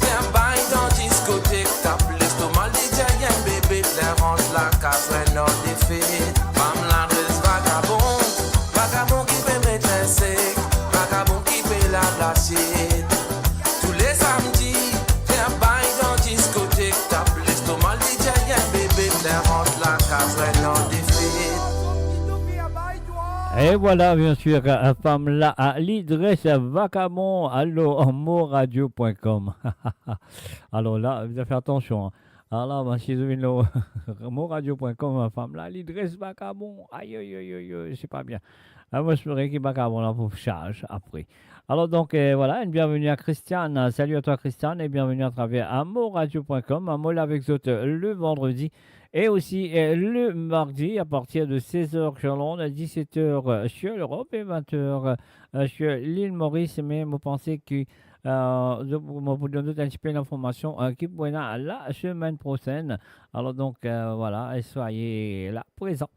vinn bay dan diskotek, tap lestoma, li dir enn bebe, ler rant lakaz, enn or defet. Fam ladres vakabon, vakabon ki pe met linsek, vakabon ki pe lav lasiet. Tou le samdi, vinn bay dan diskotek, tap lestoma, li dir enn bebe, ler rant lakaz, enn or defet. E vwala, bien sir, fam la, li dres vakabon, alor, moradio pwin kom. Alor la, bizin fer atansion, hein. Alor la, bann si zot vinn lor moradio pwin kom, fam la, li dres vakabon. Ay, ay, ay, ay, ay, se pa bien. Ah, mo espere ki vakabon la pou sarz apre. Alor donk, euh, vwala, enn bienveni a Christiane. Salut à toi, Christiane, et bienvenue à travers amourradio point com. Mo la avek zot, euh, le vandredi et aussi, euh, le mardi à partir de seize heures sur l'onde, à dix-sept heures, euh, sur l'Europe et vingt heures, euh, sur l'île Maurice. Me mo panse ki, euh, mo pou donn zot enn tipe linformasion, euh, ki pou ena la semenn prosenn. Alor donk, euh, vwala, soyez là, prezan.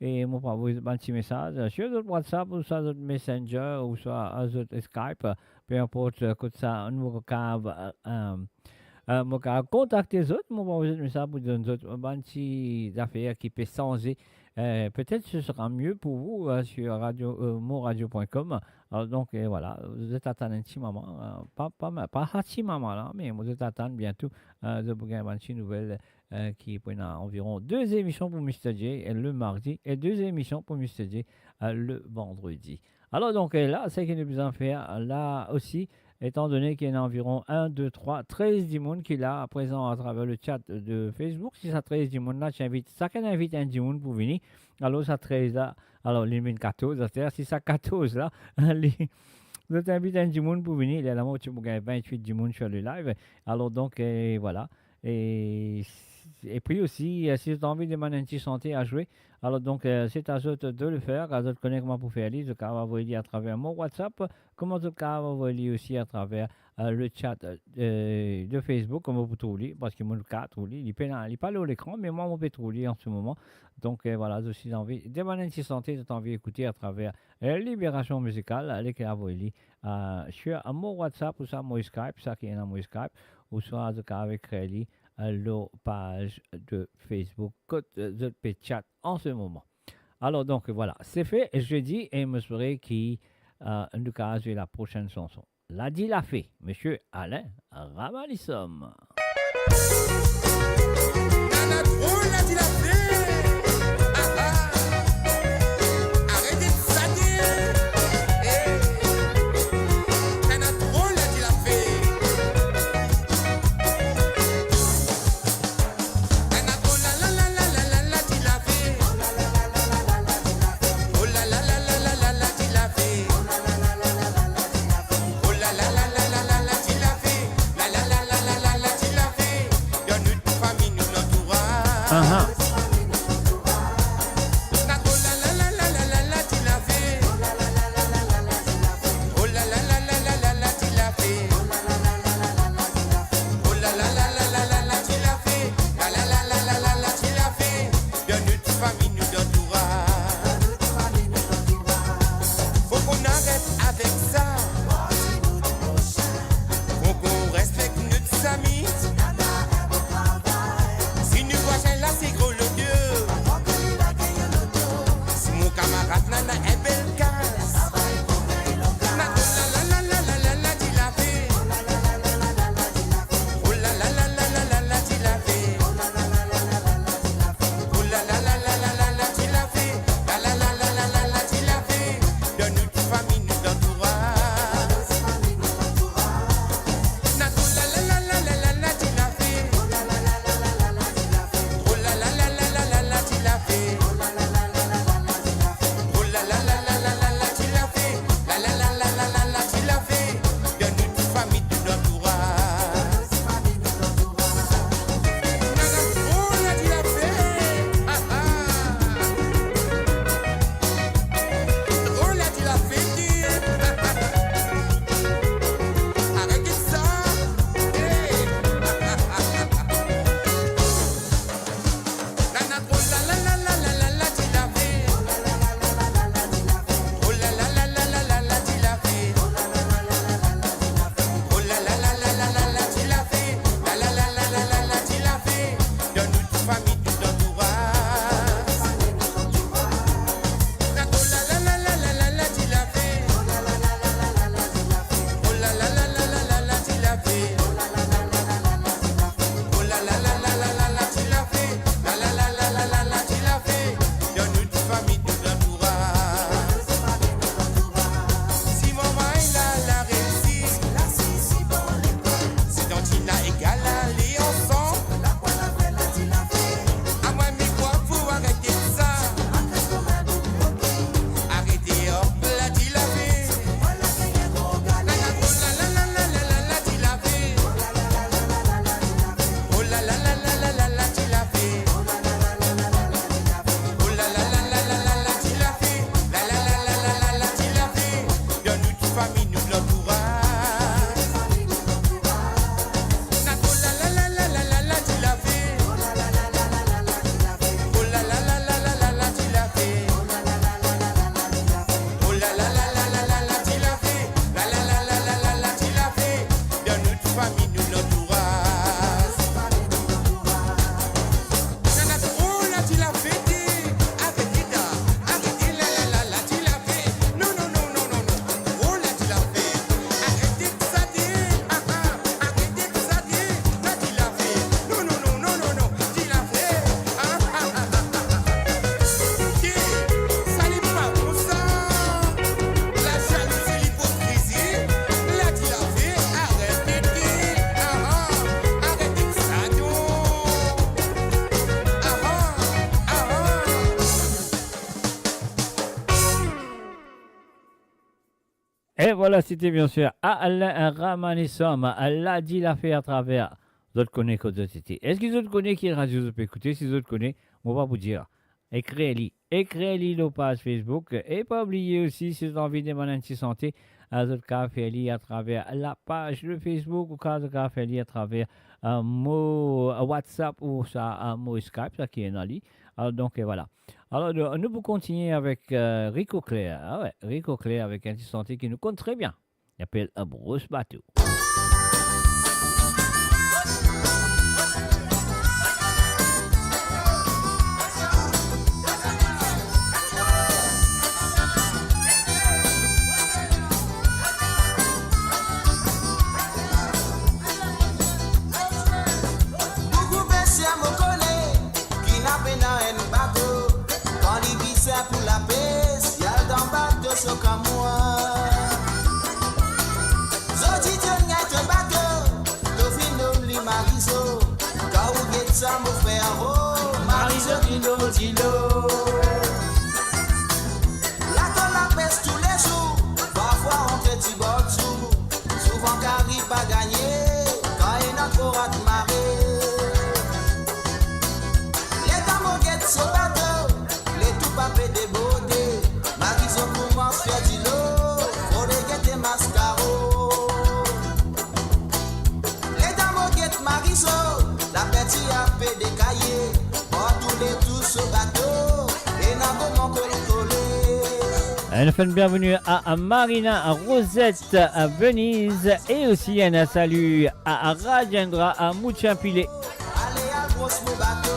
E mo pou avoy bann ti mesaz, euh, sur zot WhatsApp, ouswa zot Messenger, ouswa, euh, zot Skype, euh, pe inport, euh, kot sa nou kav, euh, euh, euh, mo kav kontakte zot, mo pou avoy zot mesaz pou donn zot bann ti zafer ki pe sanze. Euh, peut-être ce sera mieux pour vous, euh, sur radio, euh, moradio point com. Alor donk, euh, vwala, zot atann enn ti moman, euh, pa, pa, pa sa ti moman la, me zot atann biento, euh, zot pou gagn bann ti nouvel, euh, ki pou ena anviron de zemision pou Mister J, euh, le mardi, e de zemision pou Mister J, euh, le vandredi. Alor donk, euh, la, seki nou bizin fer, euh, la osi, etan done ki ena anviron enn, de, trwa, trez dimoun ki la aprezan atraver le chat de Facebook. Si sa trez dimoun la, ti invit, sakenn invit enn dimoun pou vini. Alor sa trez la, alor li vinn katorz aster, si sa katorz la, li, zot invit enn dimoun pou vini, lerla mo ti pou gagn vintwit dimoun sur le live. Alor donk, euh, vwala. E, epi osi, euh, si zot anvi demann enn ti sante a zwe, alor donk, euh, se a zot de le fer, zot kone kouma pou fer li, zot kav avoy li atraver mo WhatsApp, kouma zot kav avoy li osi atraver, euh, le chat, euh, de Facebook, kouma pou trouv li, parski mo kav trouv li, li pena, li pa lor lekran, me mwa mo pe trouv li an se moman. Donk, euh, vwala, zot si anvi demann enn ti sante, zot anvi ekoute atraver, euh, Libération Musicale, ale ki avoy li, euh, sur mo WhatsApp ouswa mo Skype, sa ki ena mo Skype, ouswa zot kav ekrir li, euh, lor paz de Facebook, kot, euh, zot pe chat an se moman. Alor donk, vwala, se fe, zedi, e mo espere ki, euh, nou kav zwe la prosenn sanson. La di lafe, Misie Alain Ramalissom. Tana drol, la di lafe. Ah, ah. Aret sade. Eh. Tana drol, la di lafe. Tana drol, la, la, la, la, la, la, la di lafe. Oh la la la la la la la, la di lafe. Oh la la la la la la la, la di lafe. La la la la la la, la di lafe. Dan nou fami, nou lantouraz. Aha. Vwala, sete bien sir Alain Ramanisum, Ladi Lafer atraver. Zot kone kot zot ete. Eski zot kone ki radio zot pe ekoute? Si zot kone, mo pa pou dir. Ekrir li. Ekrir li lor paz Facebook. E pa bliye osi, si zot anvi demann enn ti sante, eh, zot kapav fer li atraver lapaz de Facebook, ou kapav, zot kapav fer li atraver, eh, mo WhatsApp ou sa, eh, mo Skype, sa ki ena li. Alor, donk, eh, vwala. Alor, nou, nou pou kontigne avek, eh, Rico Clair. Ah we, Rico Clair avek enn ti sante ki nou konn tre bien. Li apel Bros Bato. Boukou mesi a mo kone, ki ena pena enn bato. Kan li bizin pou lapes, li al dan bato so kamwa. Zodi to gagn to bato, to finn nom li Marizo. Kan ou get sa mo frer, oh, Marizo dilo dilo. La to lapes toulezour, parfwa rantre ti bor tou. Souvan kari pa gagne, kan ena tro rat mare. Letan mo get so bato, letou pa pe deborde. Marizo koumans fer dilo, fode gete maskaro. Letan mo get Marizo, laperti a pe dekaye. Partou letou so bato, ena moman kolkole. Enn fwa bienveni a, a Marina, a Rosette, a Venise, e osi enn sali a, a Rajendra, a Mouchampile. Ale al bros mo bato.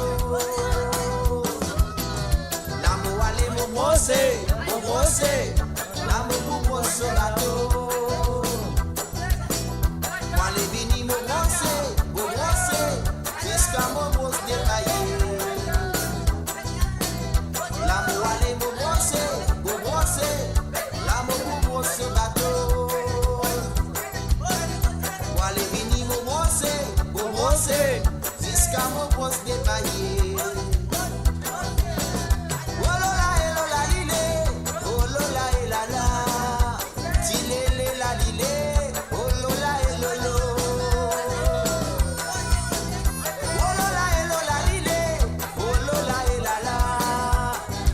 La mo ale mo brose, mo brose. La mo pou bros so bato. Mo ale vini mo brose, mo brose, ziska mo bros dekaye. La mo ale mo brose, mo brose, la mo pou bros so bato. Mo ale vini mo brose, mo brose, ziska mo bros dekaye. Oh lola e lola lile, oh lola e lala. Ti lele la lile, oh lola e lolo. Oh lola e lola lile, oh lola e lala.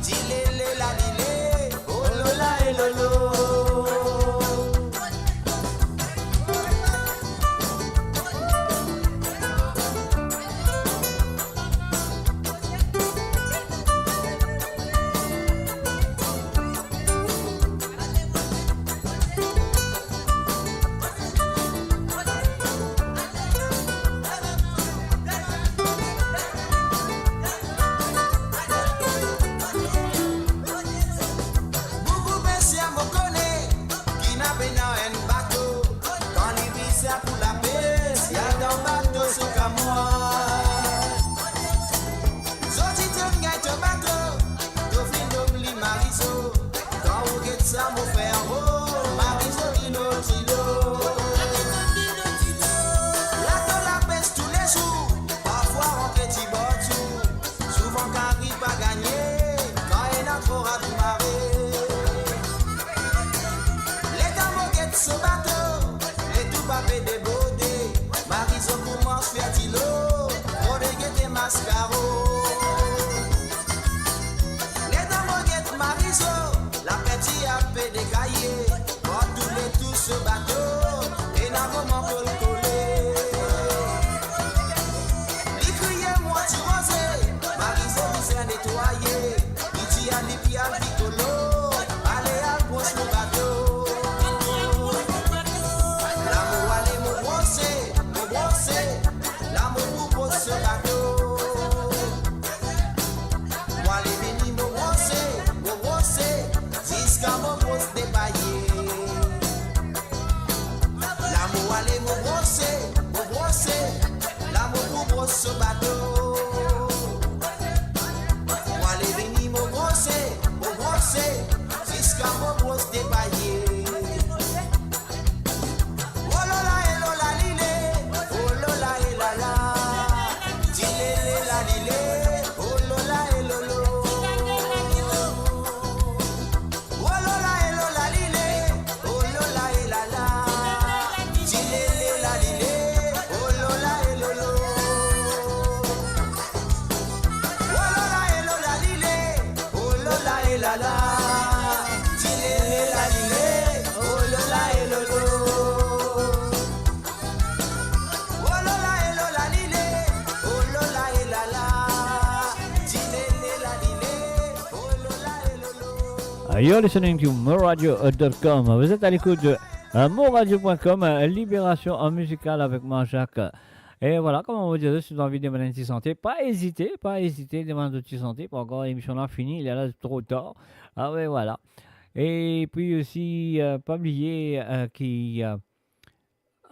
Ti lele la lile, oh lola e lolo. Boukou mesi a mo kone, ki ena pena enn bato. Kan li bizin pou lapes, li al dan bato so kamwa. Zodi to gagn to bato, to finn nom li Marizo. Kan ou get sa mo frer, oh, Marizo dilo dilo. La to lapes toulezour, parfwa rantre ti bor tou. Souvan kari pa gagne, kan ena tro rat mare. Letan mo get so bato, letou pa pe deborde. Marizo koumans fer dilo, fode gete maskaro. Letan mo get Marizo, laperti a pe dekaye. Partou letou so bato, ena moman kolkole. Li kriye mwa ti roze, Marizo bizin netwaye. Li dir a li pou al pikolo, ale al bros mo bato. La mo ale mo brose, mo brose, la mo pou bros so bato. Mo ale vini mo brose, mo brose, ziska mo bros dekaye. La mo ale mo brose, mo brose, la mo pou bros so bato. Mo ale vini mo brose, mo brose, ziska mo bros dekaye. Oh lola e lola lile, oh lola e lala. Ti lele la lile, oh lola e lolo. Oh lola e lola lile, oh lola e You're listening to moradio dot com. Vous êtes à l'écoute de, euh, moradio point com, euh, Libération en musical avec moi, Jacques. Et voilà, kouma mo dir, si zot anvi demann enn ti sante, pa ezite, pa ezite, demann zot ti sante, pankor lemision la fini, li la tro tar. Ah ouais, voilà. Epi osi, euh, pa bliye, euh, ki, euh,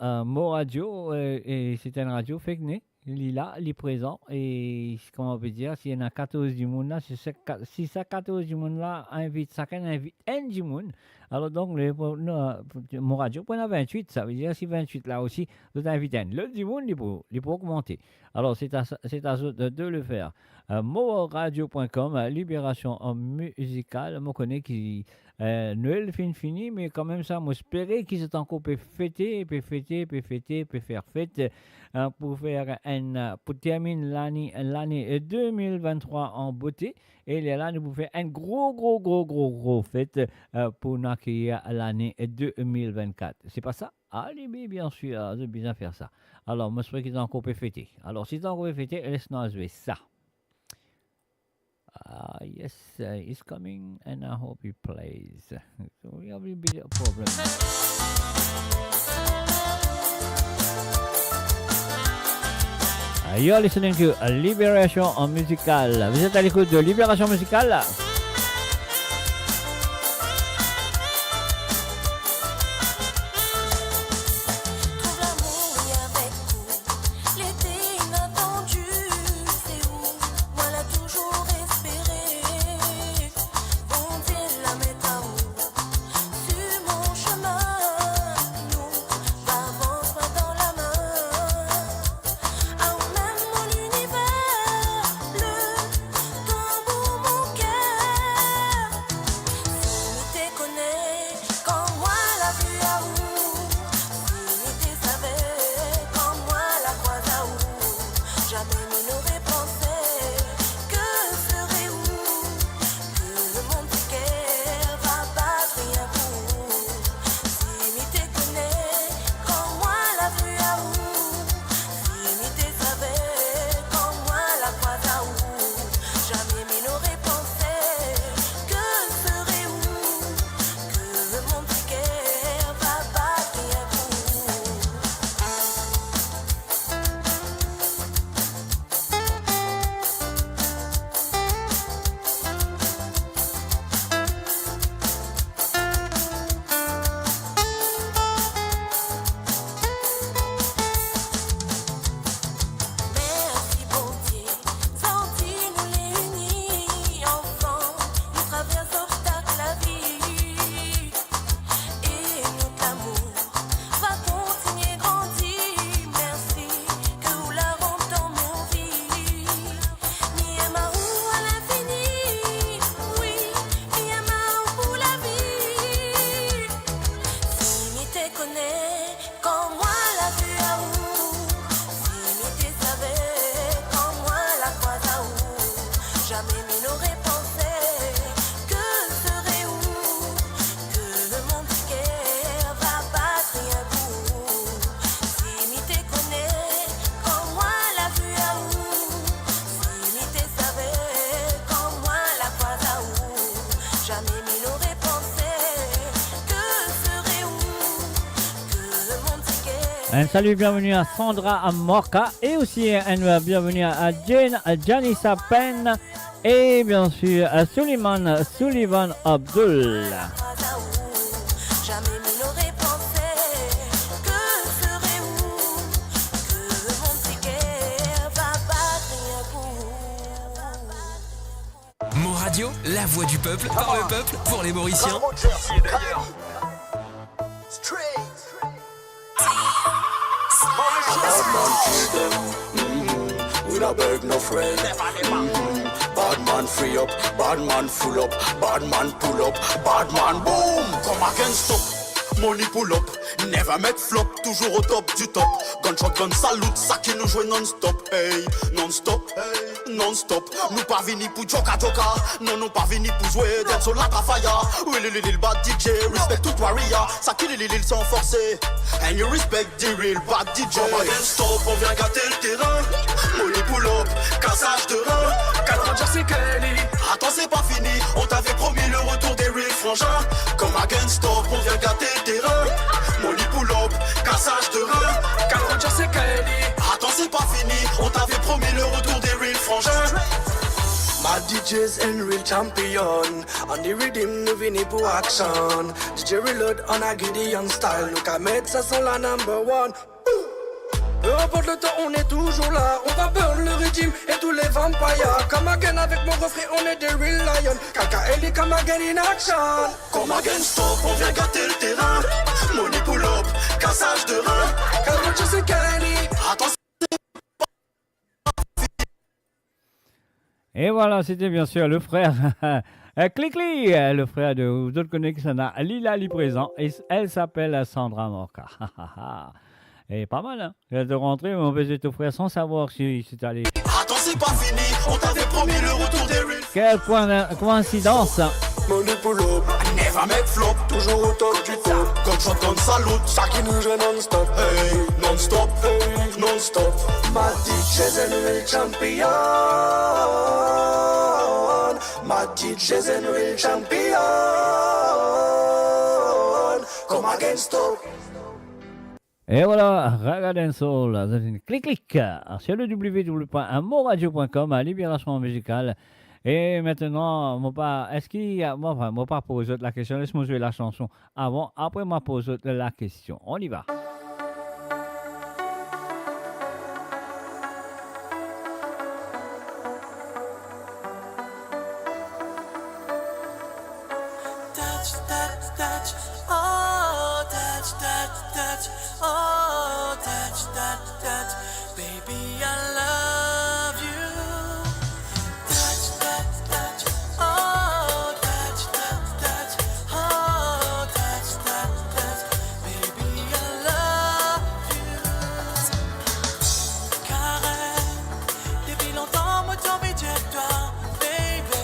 euh, Mo Radio, euh, e se enn radio fek ne, li la, li prezan, e kouma nou pe dir, si ena katorz dimoun la, si sa ka-, si sa katorz dimoun la invit, sakenn invit enn dimoun, alor donk, le, pou, nou, pou, Mo Radio pou ena vintwit, savedir si vintwit la osi, zot invit enn lot dimoun, li pou, li pou ogmante. Alor, se a, se a zot de, de le fer. Euh, moradio point com, euh, Libération en musical, mo kone ki, euh, Nwel finn fini, me kanmem sa, mo espere ki zot ankor pe fete, pe fete, pe fete, pe fer fet, euh, pou fer enn, euh, pou terminn lane, lane de mil venntrwa an bote. E lerla nou pou fer enn gro, gro, gro, gro, gro fet, euh, pou nou akeyir lane de mil vennkat. Se pa sa? Ale, me bien sir, zot bizin fer sa. Alor, mo espere ki zot ankor pe fete. Alor, si zot ankor pe fete, les nou al zwe sa. Ah, yes, uh, it's coming and I hope it plays. So we have a bit of problem. Uh, you're listening to Libération en musical. Vous êtes à l'écoute de Libération musicale. Trouv lamour li avek ou, lete inatandi, se ou mwa la touzour espere. Bondie la met aou sir mo semin, nou va avans min dan lame. Aou mem mo liniver, le tanbour mo ker. Si mi te kone kan mwa la vi aou, si mi te save kan mwa la krwaz aou, zame mi nore panse ke sere ou, ke mo ti ker va bat rien pou ou. Si mi te kone kan mwa la vi aou, si mi te save kan mwa la krwaz aou, zame mi nore panse ke sere ou, ke mo ti ker va bat rien pou ou. Mersi Bondie, zordi nou le ini anfan, nou travers obstak lavi, e nou lamour va kontinie grandi. Mersi ke ou la rant dan mo vi. Mi enn aou a linfini, wi, mi enn aou pou lavi. Si mi te kone kan mwa la vi aou, si mi te save kan mwa la krwaz aou, zame mi nore panse ke sere ou, ke mo ti ker va bat rien pou ou. Si mi te kone kan mwa la vi aou, si mi te save kan mwa la krwaz aou, zame mi nore panse ke sere ou, ke mo ti ker. Un salut, bienvenue à Sandra, à Morka, et aussi un bienvenue à Jane, à Janissa Penn, et bien sûr à Suleiman, Sullivan Abdul. Zame mi nore panse ke sere ou, ke mo ti ker va bat rien pou ou. Mo Radio, la voix du peuple, par le peuple, pour les Mauriciens. Bad man kill dem, mm-hmm. We nuh beg no friend, mm-hmm. Bad man free up, bad man full up, bad man pull up, bad man boom. Come again, stop, money pull up, never met flop, toujours au top du top. Gunshot, gun salute, sa ki nou zwe non-stop, hey, non-stop, hey. Non-stop, nou pa vini pou djoka djoka. Non, nou pa vini pou zwe dancehall la trafaya. Wi, li, li, li, bad D J, respect tout warrior. Sa ki li, li, li, san forse. And you respect the real bad D J. Come again, stop, on vient gâter le terrain. Molly pull up, cassage de rein. Quatre ans, c'est Kelly. Attends, c'est pas fini. On t'avait promis le retour des real frangins. Come again, stop, on vient gâter le terrain. Molly pull up, cassage de rein. Quatre ans, c'est Kelly. Attends, c'est pas fini. On t'avait promis le retour des real frangins. Mad D Js and real champion. On the rhythm, nou vini pou action. D J Reload, on a Gideon style. Nou ka met sa son la number one. Peu importe le temps, on est toujours là. On va burn le régime et tous les vampires. Come again avec mon refrain, on est des real lions. K K L E, come again in action. Come again, stop, on vient gâter le terrain. Molly pull up, cassage de rein. Quatre ans, c'est Kelly. Attends, Et voilà, c'était bien sûr le frère, euh, Clicli, euh, le frère de, vous autres connaissez qui ça n'a, Lila li prézan, et elle s'appelle Sandra Morka. Et pas mal, hein? Il est rentré, mon petit frère, sans savoir si, si c'est allé. Attends, c'est pas fini, on t'avait promis le retour des real. Quelle coïn-, coïncidence! Money pull up, I never make flop, toujours au top du top. Gunshot, gun salute, sa ki nou zwe non-stop. Hey, non-stop, hey, non-stop. Mad D Js and real champion. Mad D Js and real champion. Come again, stop. Et voilà, Raga Dancehall, zot inn klik, klik, sur le w w w point moradio point com, libération musicale. Et maintenant, mo pa, eski, mo, anfin, mo pa poz zot lakestion, les mo zwe lashanson avan, apre mo poz zot lakestion. On y va. Touch, touch, touch, oh, touch, touch, touch, oh, touch, touch, touch, baby, I love you. Touch, touch, touch, oh, touch, touch, touch, oh, touch, touch, touch, baby, I love you. Karen, depi lontan mo ti anvi dir twa, baby.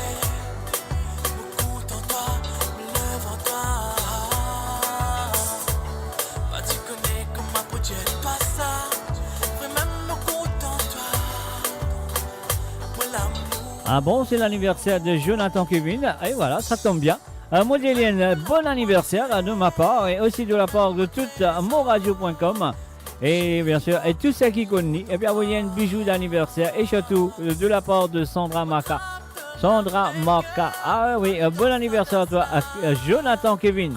Mo kontan twa, mo love twa. Pa ti kone kouma pou dir twa sa. Vremem mo kontan twa. Mo lamour. Ah bon, c'est l'anniversaire de Jonathan Kevin. Et voilà, ça tombe bien. Euh, mo dir li enn bon anniversaire, euh, de ma part et aussi de la part de tout, euh, moradio point com. Et bien sûr, et tous ceux qui connaissent, et puis envoyer un bijou d'anniversaire et surtout, euh, de la part de Sandra Maka. Sandra Maka. Ah oui, un bon anniversaire à toi, à, à Jonathan Kevin.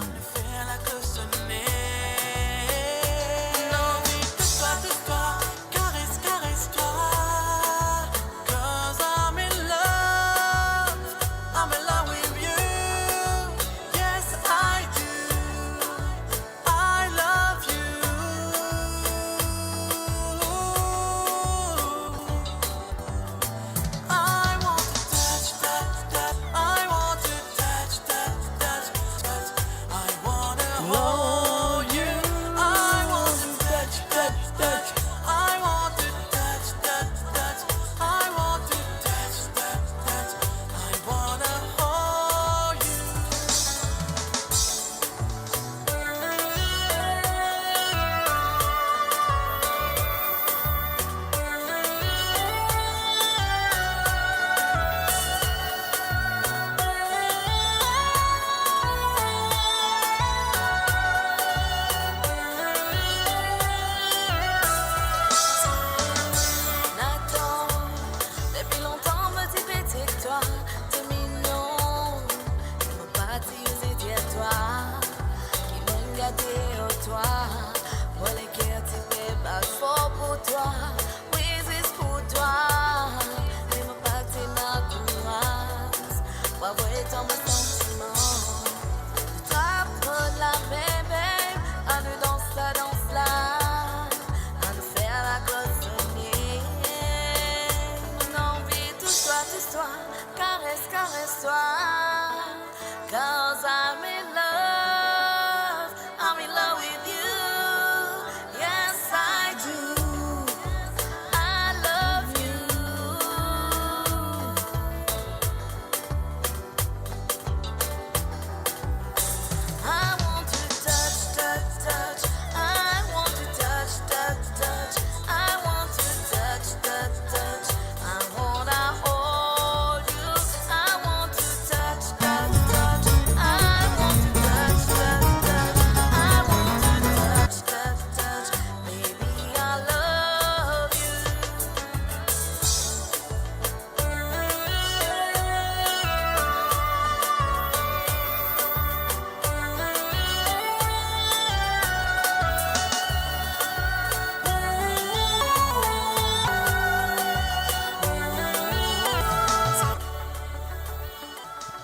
I love you. I want to touch, touch, touch. I want to touch, touch, touch, touch. I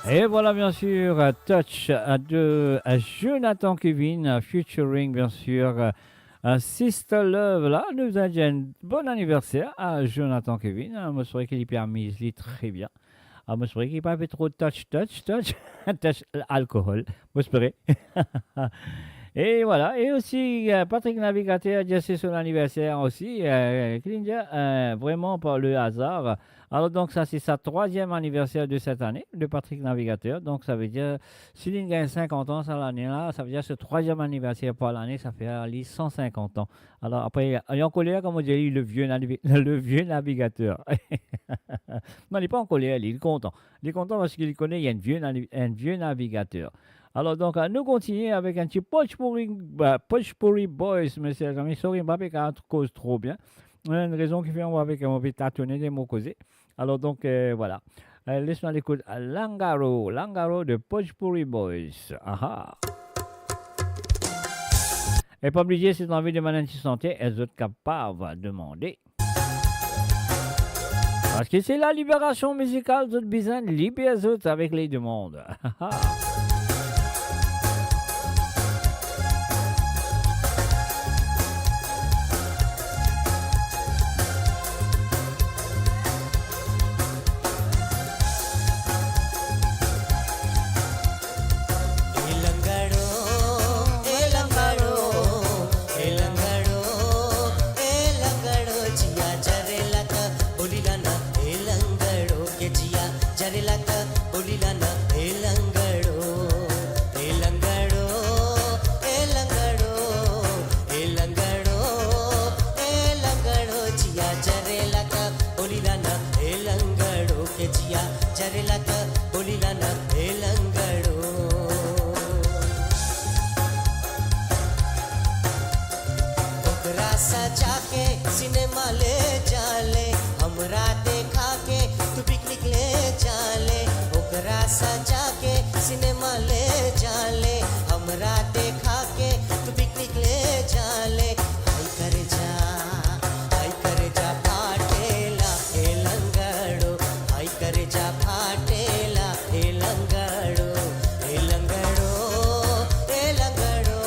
Et voilà, bien sûr, euh, Touch, euh, de, euh, Jonathan Kevin, euh, featuring, bien sûr, euh, euh, Sister Love. La, nou dir enn bon aniverser a Jonathan Kevin, hein. Mo espere ki li pe amiz li tre bien. Ah, mo espere ki pa pe tro touch, touch, touch, touch alcool. Mo espere. Et voilà. Et aussi, euh, Patrick Navigateur, dir se son aniverser aussi, euh, ki li dir, euh, vraiment par le hasard. Alors donc, ça, c'est sa troisième anniversaire de cette année, de Patrick Navigateur. Donc, ça veut dire, si li gagn cinquante ans sa lane la, ça veut dire se troisième anniversaire par l'année, ça fait à lui cent cinquante ans. Alors, après, il est en colère, comme on dit, le vieux navi-, le vieux navigateur. Non, li pa an koler, li, li kontan. Li kontan parski li kone li enn vie navi-, enn vie navigater. Alors donc, euh, nou kontigne avek enn ti Potpourri, euh, Potpourri Boys, mes chers amis. Sorry, mo pa pe kapav koz tro bien. Enn rezon ki fer mo avek, mo pe tatone dan mo koze. Alors donc, euh, voilà. Euh, les nou al ekout Langaro, Langaro de Potpourri Boys. Aha. E pa bliye, si zot anvi demann enn ti sante, e zot kapav demande. Parski se la liberasion mizikal, zot bizin liber zot avek les demandes. ए लंगड़ो, ए लंगड़ो, ए लंगड़ो, ए लंगड़ो, जिया जरेला त बोलिला ना, ए लंगड़ो के जिया जरेला त बोलिला ना, ए लंगड़ो, ए लंगड़ो, ए लंगड़ो, ए लंगड़ो, ए लंगड़ो, जिया जरेला त बोलिला ना, ए लंगड़ो के जिया जरेला त बोलिला ना, ए लंगड़ो। ओकरा सजा के सिनेमा ले जा ले, हमरा देखा के तू पिकनिक ले जा ले। ओकरा सजा के सिनेमा ले जा ले, हमरा देखा के तू पिकनिक ले जा ले। हाय करे जा, हाय करे जा फाटेला ए लंगड़ो, हाय करे जा फाटेला ए लंगड़ो, ए लंगड़ो, ए लंगड़ो,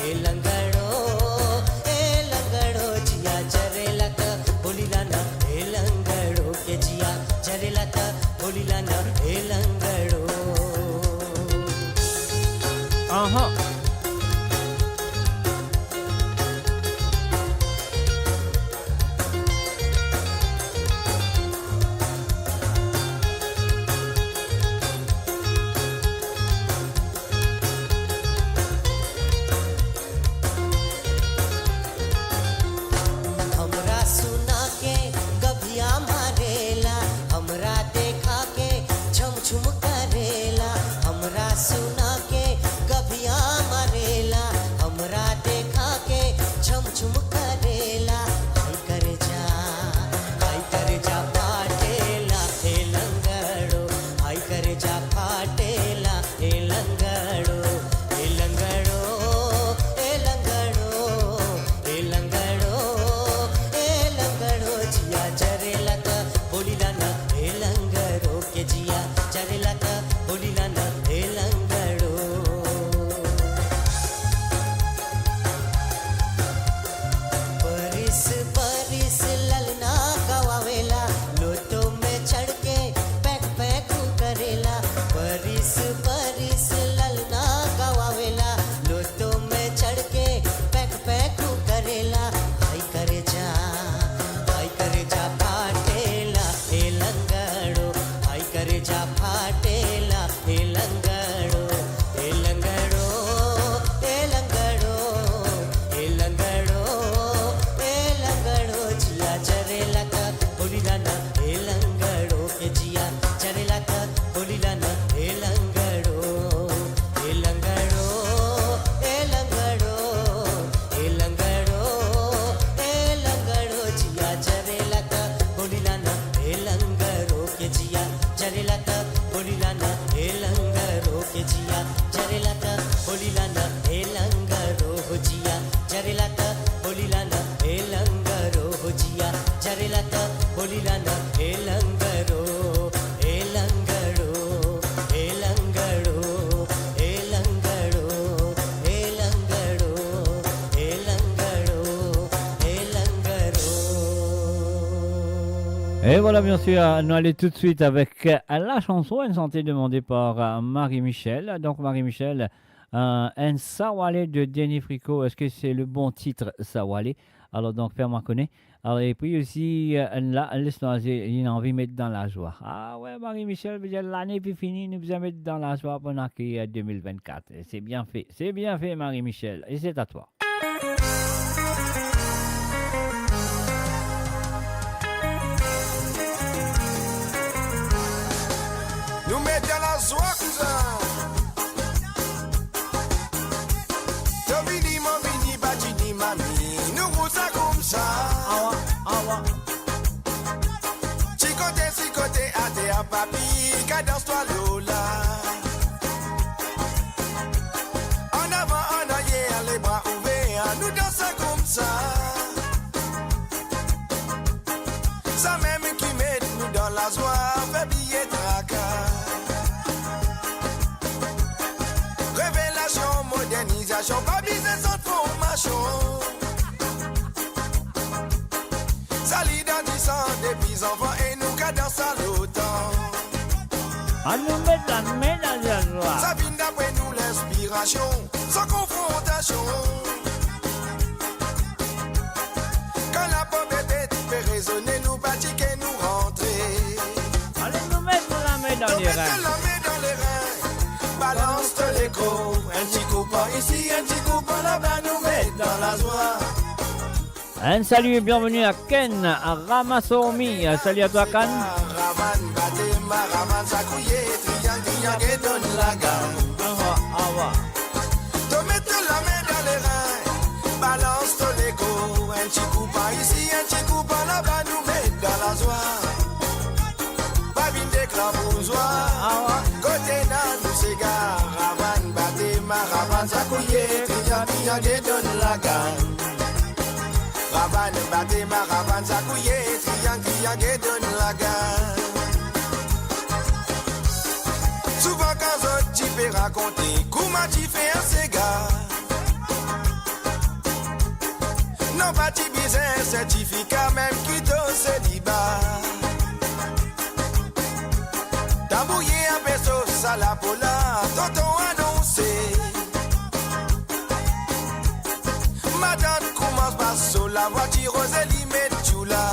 ए लंगड़ो, ए लंगड़ो, जिया जरेला त बोलिला ना, ए लंगड़ो के जिया जरेला त बोलिला ना, ए लंगड़ो। आहा। हमरा सुना के गभिया मारेला, हमरा देखा के झमझुम करेला। हमरा सुना के गभिया मारेला, हमरा देखा के झमझुम करेला। हाय करे जा, हाय करे जा फाटेला ए लंगड़ो, हाय करे जा फाटेला ए लंगड़ो, ए लंगड़ो, ए लंगड़ो, ए लंगड़ो, ए लंगड़ो, जिया जरेला त बोलिला ना, ए लंगड़ो के जिया जरेला त बोलिला ना, ए लंगड़ो। बरिस बरिस ललना गवावेला, लोटो में चढ़ के पैक पैक करेला। बरिस बरिस ललना गवावेला, लोटो में चढ़ के पैक पैक करेला। हाय करे जा, हाय करे जा फाटेला ए लंगड़ो, हाय करे जा फाटेला ए लंगड़ो, ए लंगड़ो, ए लंगड़ो, ए लंगड़ो, ए लंगड़ो। Et voilà, bien sûr, nous allons tout de suite avec euh, la chanson, une chanson demandée par euh, Marie-Michel. Donc, Marie-Michel, euh, un Sawale de Denis Fricot. Est-ce que c'est le bon titre, Sawale? Alors, donc, fais-moi connaître. Alors, et puis aussi, euh, là, laisse-nous, il a envie de mettre dans la joie. Ah ouais, Marie-Michel, veut dire l'année puis fini, nous besoin mettre dans la joie pour accueillir deux mille vingt-quatre. Et c'est bien fait, c'est bien fait, Marie-Michel. Et c'est à toi. Nou met dan lazwa, kouzin. To vini, mo vini, pa ti ni mami, nou roul sa koumsa. Awa, awa. Ti kote, ti kote, ater, papi, kadans twa Lola. An avan, an aryer, lebra ouver, nou dans sa koumsa. Samem ki met nou dan lazwa, fer bliye traka. Revelasion, modernizasion, pa bizin zot formasion. Sa li dan disan depi zanfan e nou ka dans sa lotan. Annou met lame dan lazwa. Sa vinn dapre nou linspirasion, san konfrontasion. Kan lapo bebe pe rezone, nou pa ti ke nou rantre. Ale, nou met lame dan lerin. Met lame dan lerin. Balans to lekor, enn ti kou par isi, enn ti kou par laba, nou met dan lazwa. Un salut et bienvenue à Ken, à Ramasomi. Salut à toi, Ken. Ravann, bate, maravann, sakouye, triyang, triyang, e donn lagang. Awa, awa. To met to lame dan lerin, balans to lekor, enn ti kou par isi, enn ti kou par laba, nou met dan lazwa. Pa vinn deklan bourzwa. Awa. Kote na nou sega, ravann, bate, maravann, sakouye, triyang, triyang, e donn lagang. Ravann, bate, maravann, sakouye, triyang, triyang, e donn lagang. Souvan kan zot ti pe rakonte kouma ti fer sega, non, pa ti bizin sertifika, mem ki to seliba. Tanbouye inpe so sa lapo la, tonton anonse. Matant koumans pas so lavwati, roze li met dioula.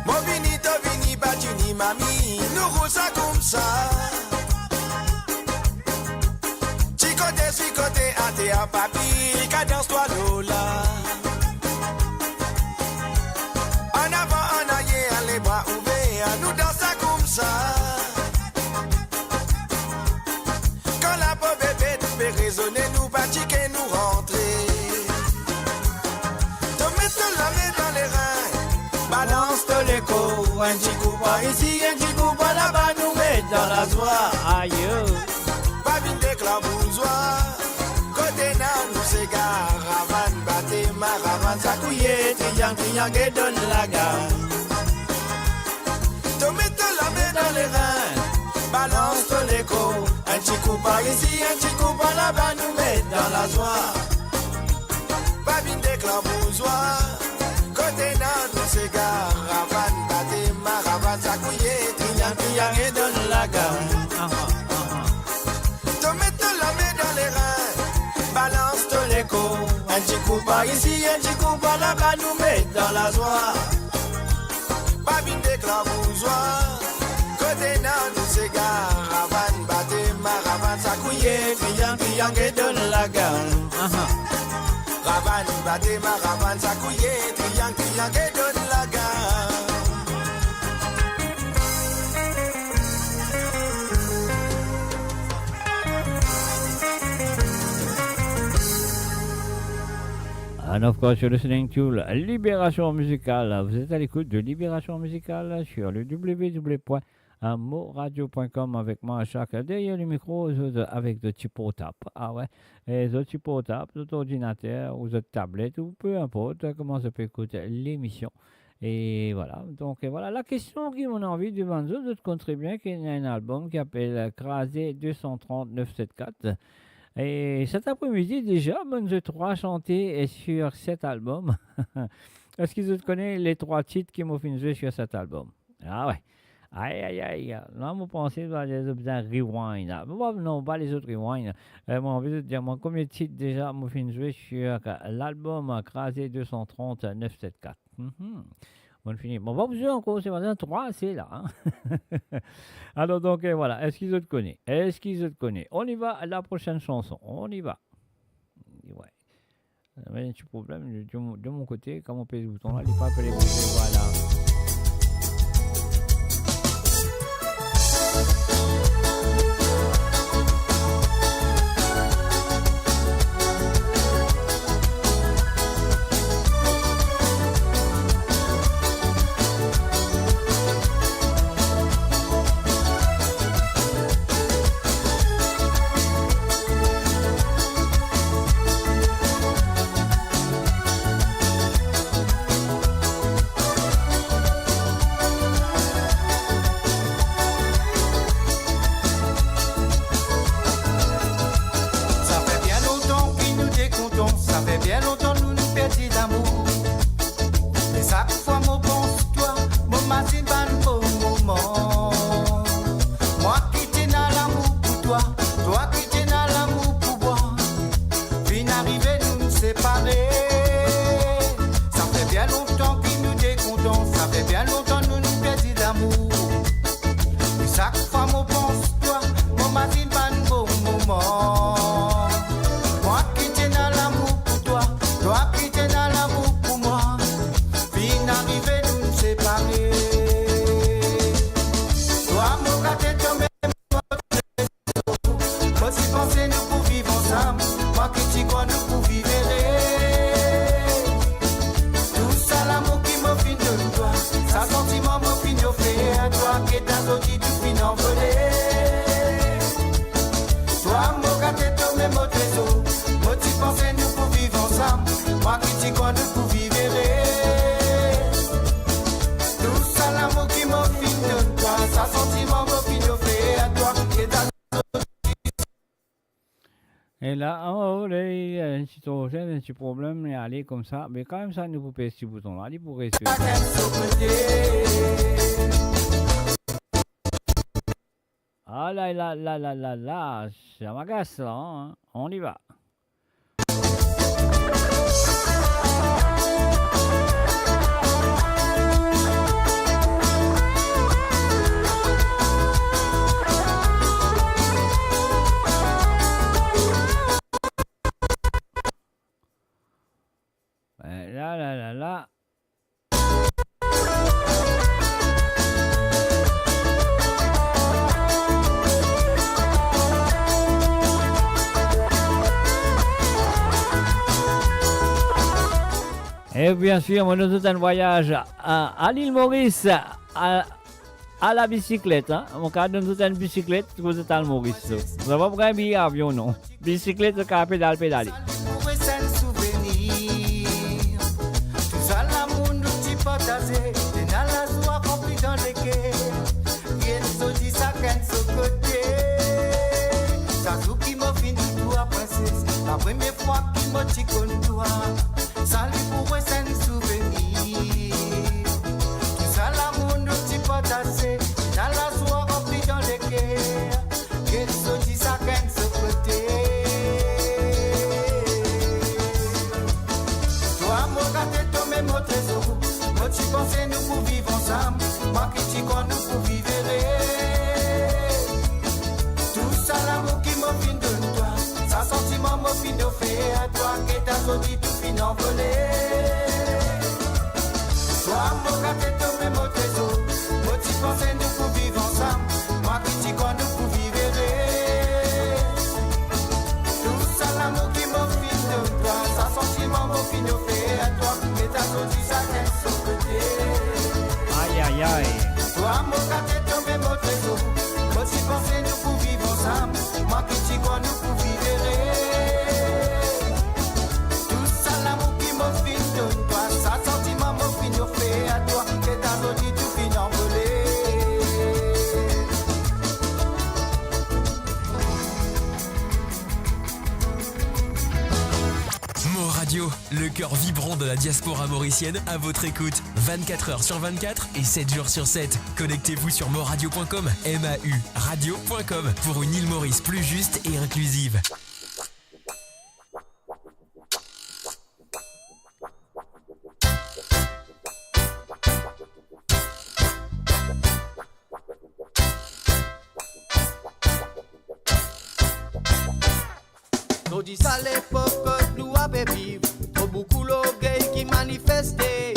Mo vini, to vini, pa ti ni mami, nou roul sa koumsa. Ti kote, ti kote, ater, papi, kadans twa Lola. An avan, an aryer, lebra ouver, nou dans sa koumsa. Kan lapo bebe pe rezone, nou pa ti ke nou rantre. To met to lame dan lerin, balans to lekor, enn ti kou par isi, enn ti kou par laba, nou met dan lazwa. Ayo. Pa vinn deklan bourzwa. Kote na nou sega, ravann, bate, maravann, sakouye, triyang, triyang, e donn lagang. To met to lame dan lerin, balans to lekor, enn ti kou par isi, enn ti kou par laba, nou met dan lazwa. Pa vinn deklan bourzwa. Kote na nou sega, ravann, bate, maravann, sakouye, triyang, triyang, e donn lagang. Aha, aha. To met to lame dan lerin, balans to lekor, enn ti kou par isi, enn ti kou par laba, nou met dan lazwa. Pa vinn deklan bourzwa. Kote na nou sega, ravann, bate, maravann, sakouye, triyang, triyang, e donn lagang. Aha. Ravann, bate, maravann, sakouye, triyang, triyang, e donn lagang. And of course, you're listening to Libération Musicale. Vous êtes à l'écoute de Libération Musicale sur le w w w point moradio point com avec moi, Jacques. Derrière le micro, zot avek zot ti portab. Ah ouais. Et zot ti portab, zot ordinater ou zot tablet ou peu importe comment ça peut écouter l'émission. Et voilà. Donc, et voilà. La question ki mo anvi demann zot, zot konn tre bien ki ena enn album ki apel Krazé deux cent trente neuf sept quatre. E set apremidi deza, mo ena trwa sante sur set album. Eski zot kone le trwa tit ki mo finn zwe sur set albom? Ah ouais. Ay, ay, ay, la, mo panse, la, zot bizin rewind, la. Bon, non, pa lezot rewind, la. Eh, mo anvi dir, mwa, konbien tit deza mo finn zwe sur, euh, lalbom, euh, Krazé de san trant, euh, nef set kat? Mhm. Bon, fini. Bon, pa bizin ankor, se matin, trwa, se la, hein. Alors, donc, euh, voilà. Eski zot kone? Eski zot kone? On y va, la prochaine chanson. On y va. Ouais. Euh, mais un petit problème de, de mon, de mon côté, quand on pèse le bouton là, il est pas appelé, voilà. Sa fer bien lontan ki nou te kontan, sa fer bien lontan nou, nou perdi lamour. E sak fwa mo pans twa, mo mazinn bann bon moman. Mwa ki ti ena lamour pou twa, twa ki ti ena lamour pou mwa. Finn arive nou separe. Sa fer bien lontan ki nou te kontan, sa fer bien lontan nou, nou perdi lamour. E sak fwa mo pans twa, mo mazinn bann bon moman. Mwa ki ti ena lamour pou twa, twa ki ti ena lamour pou mwa. Finn arive nou separe. Twa mo gate tonbe, mo ti panse nou pou viv ansam, mwa ki ti krwar nou pou viv ere. Tou sa lamour ki mo finn donn twa, sa santiman mo finn ofer twa, get azordi tou finn anvole. Twa mo gate tonbe mo trezor, mo ti panse nou pou viv ansam, mwa ki ti krwar nou pou viv ere. Tou sa lamour ki mo finn donn twa, sa santiman mo finn ofer twa, get azordi. E la, oh, oh, la, enn ti troublem, enn ti problem, li ale koumsa, me kanmem sa, nou pou pez ti bouton la, li pou reste. Ah la la la la la la, sa m'agace la, hein. On y va. Eh, la la la la. E bien sir, mo donn zot enn vwayaz a, a Lil Moris, a, a la bisiklet, hein. Mo kav donn zot enn bisiklet pou zot al Moris. Zot pa pou gagn biye avion, non. Bisiklet, zot kav pedal, pedale. Sa li pou res enn souvenir. Tou sa lamour nou ti partaze, ena lazwa ranpli dan leker. Get zordi sakenn so kote. Sa zour ki mo finn toutou a prinses, la premie fwa ki mo ti konn twa. Sa li pou res enn souvenir. Tou sa lamour nou ti partaze, ena lazwa ranpli dan leker. Get zordi sakenn so kote. Twa mo gate tonbe mo trezor, mo ti panse nou pou viv ansam, mwa ki ti krwar nou pou viv ere. Tou sa lamour ki mo finn donn twa, sa santiman mo finn ofer twa, get azordi tou finn anvole. Twa mo gate tonbe mo trezor, mo ti panse nou pou viv ansam, mwa ki ti krwar nou pou viv ere. Tou sa lamour ki mo finn donn twa, sa santiman mo finn ofer twa, get azordi sakenn so kote. Ay, ay, ay. Twa mo gate tonbe mo trezor, mo ti panse nou pou viv ansam, mwa ki ti krwar nou pou viv ere. Tou sa lamour ki mo finn donn twa, sa santiman mo finn ofer twa, get azordi tou finn anvole. Mo Radio, le Cœur vibrant de la diaspora mauricienne à votre écoute, vingt-quatre heures sur vingt-quatre et sept jours sur sept. Connectez-vous sur mauradio point com, M A U radio point com, pour une île Maurice plus juste et inclusive. Zordi sa lepok kot nou ape viv, tro boukou lorgey ki manifeste.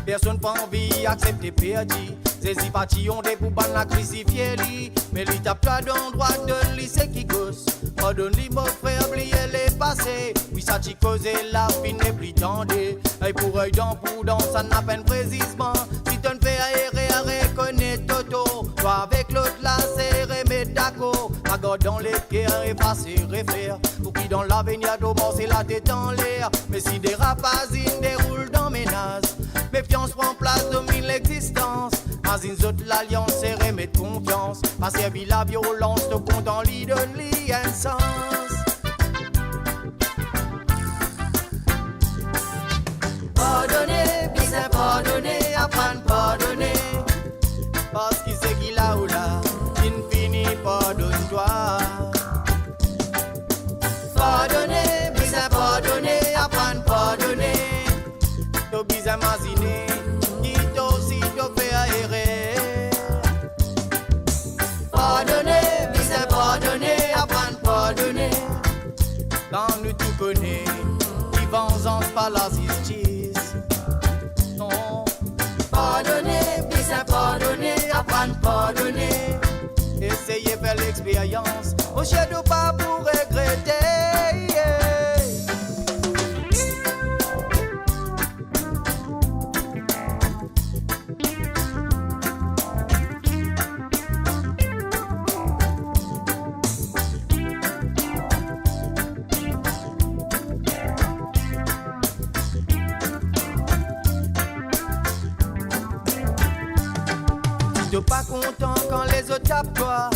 Personn pa anvi aksepte perdi. Zezi pa ti onde pou bann la krisifie li, me li tap twa dan drwat, donn li seki gos. Pardonn li mo frer, bliye lepase. Wi, sa ti koze la finn nepli tande. Ey pou ey, dan pou dan, sa napa enn prezizman. Si to'nn fer erer, rekonet to tor. Twa avek lot la, sere met dakor. Gard dan leker, efase, refer. Pou ki dan lavenir to marse latet anler. Me si derapaz inn deroul dan menas, mefians pran plas, dominn lexistans. Mazinn zot lalians, sere met konfians. Pa servi laviolans, to kontan li, donn li enn sans. Pardone, bizin pardone, aprann pardone. Parski seki lao la, finn fini, pardonn twa. Pardone, bizin pardone, aprann pardone. To bizin mazine ki to osi to fer erer. Pardone, bizin pardone, aprann pardone. Kan nou tou kone ki vanzans pa lazistis. Non. Pardone, bizin pardone, aprann pardone. Eseye fer lexperyans, mo cher, to pa pou regrete, yeah. To pa kontan kan lezot tap twa,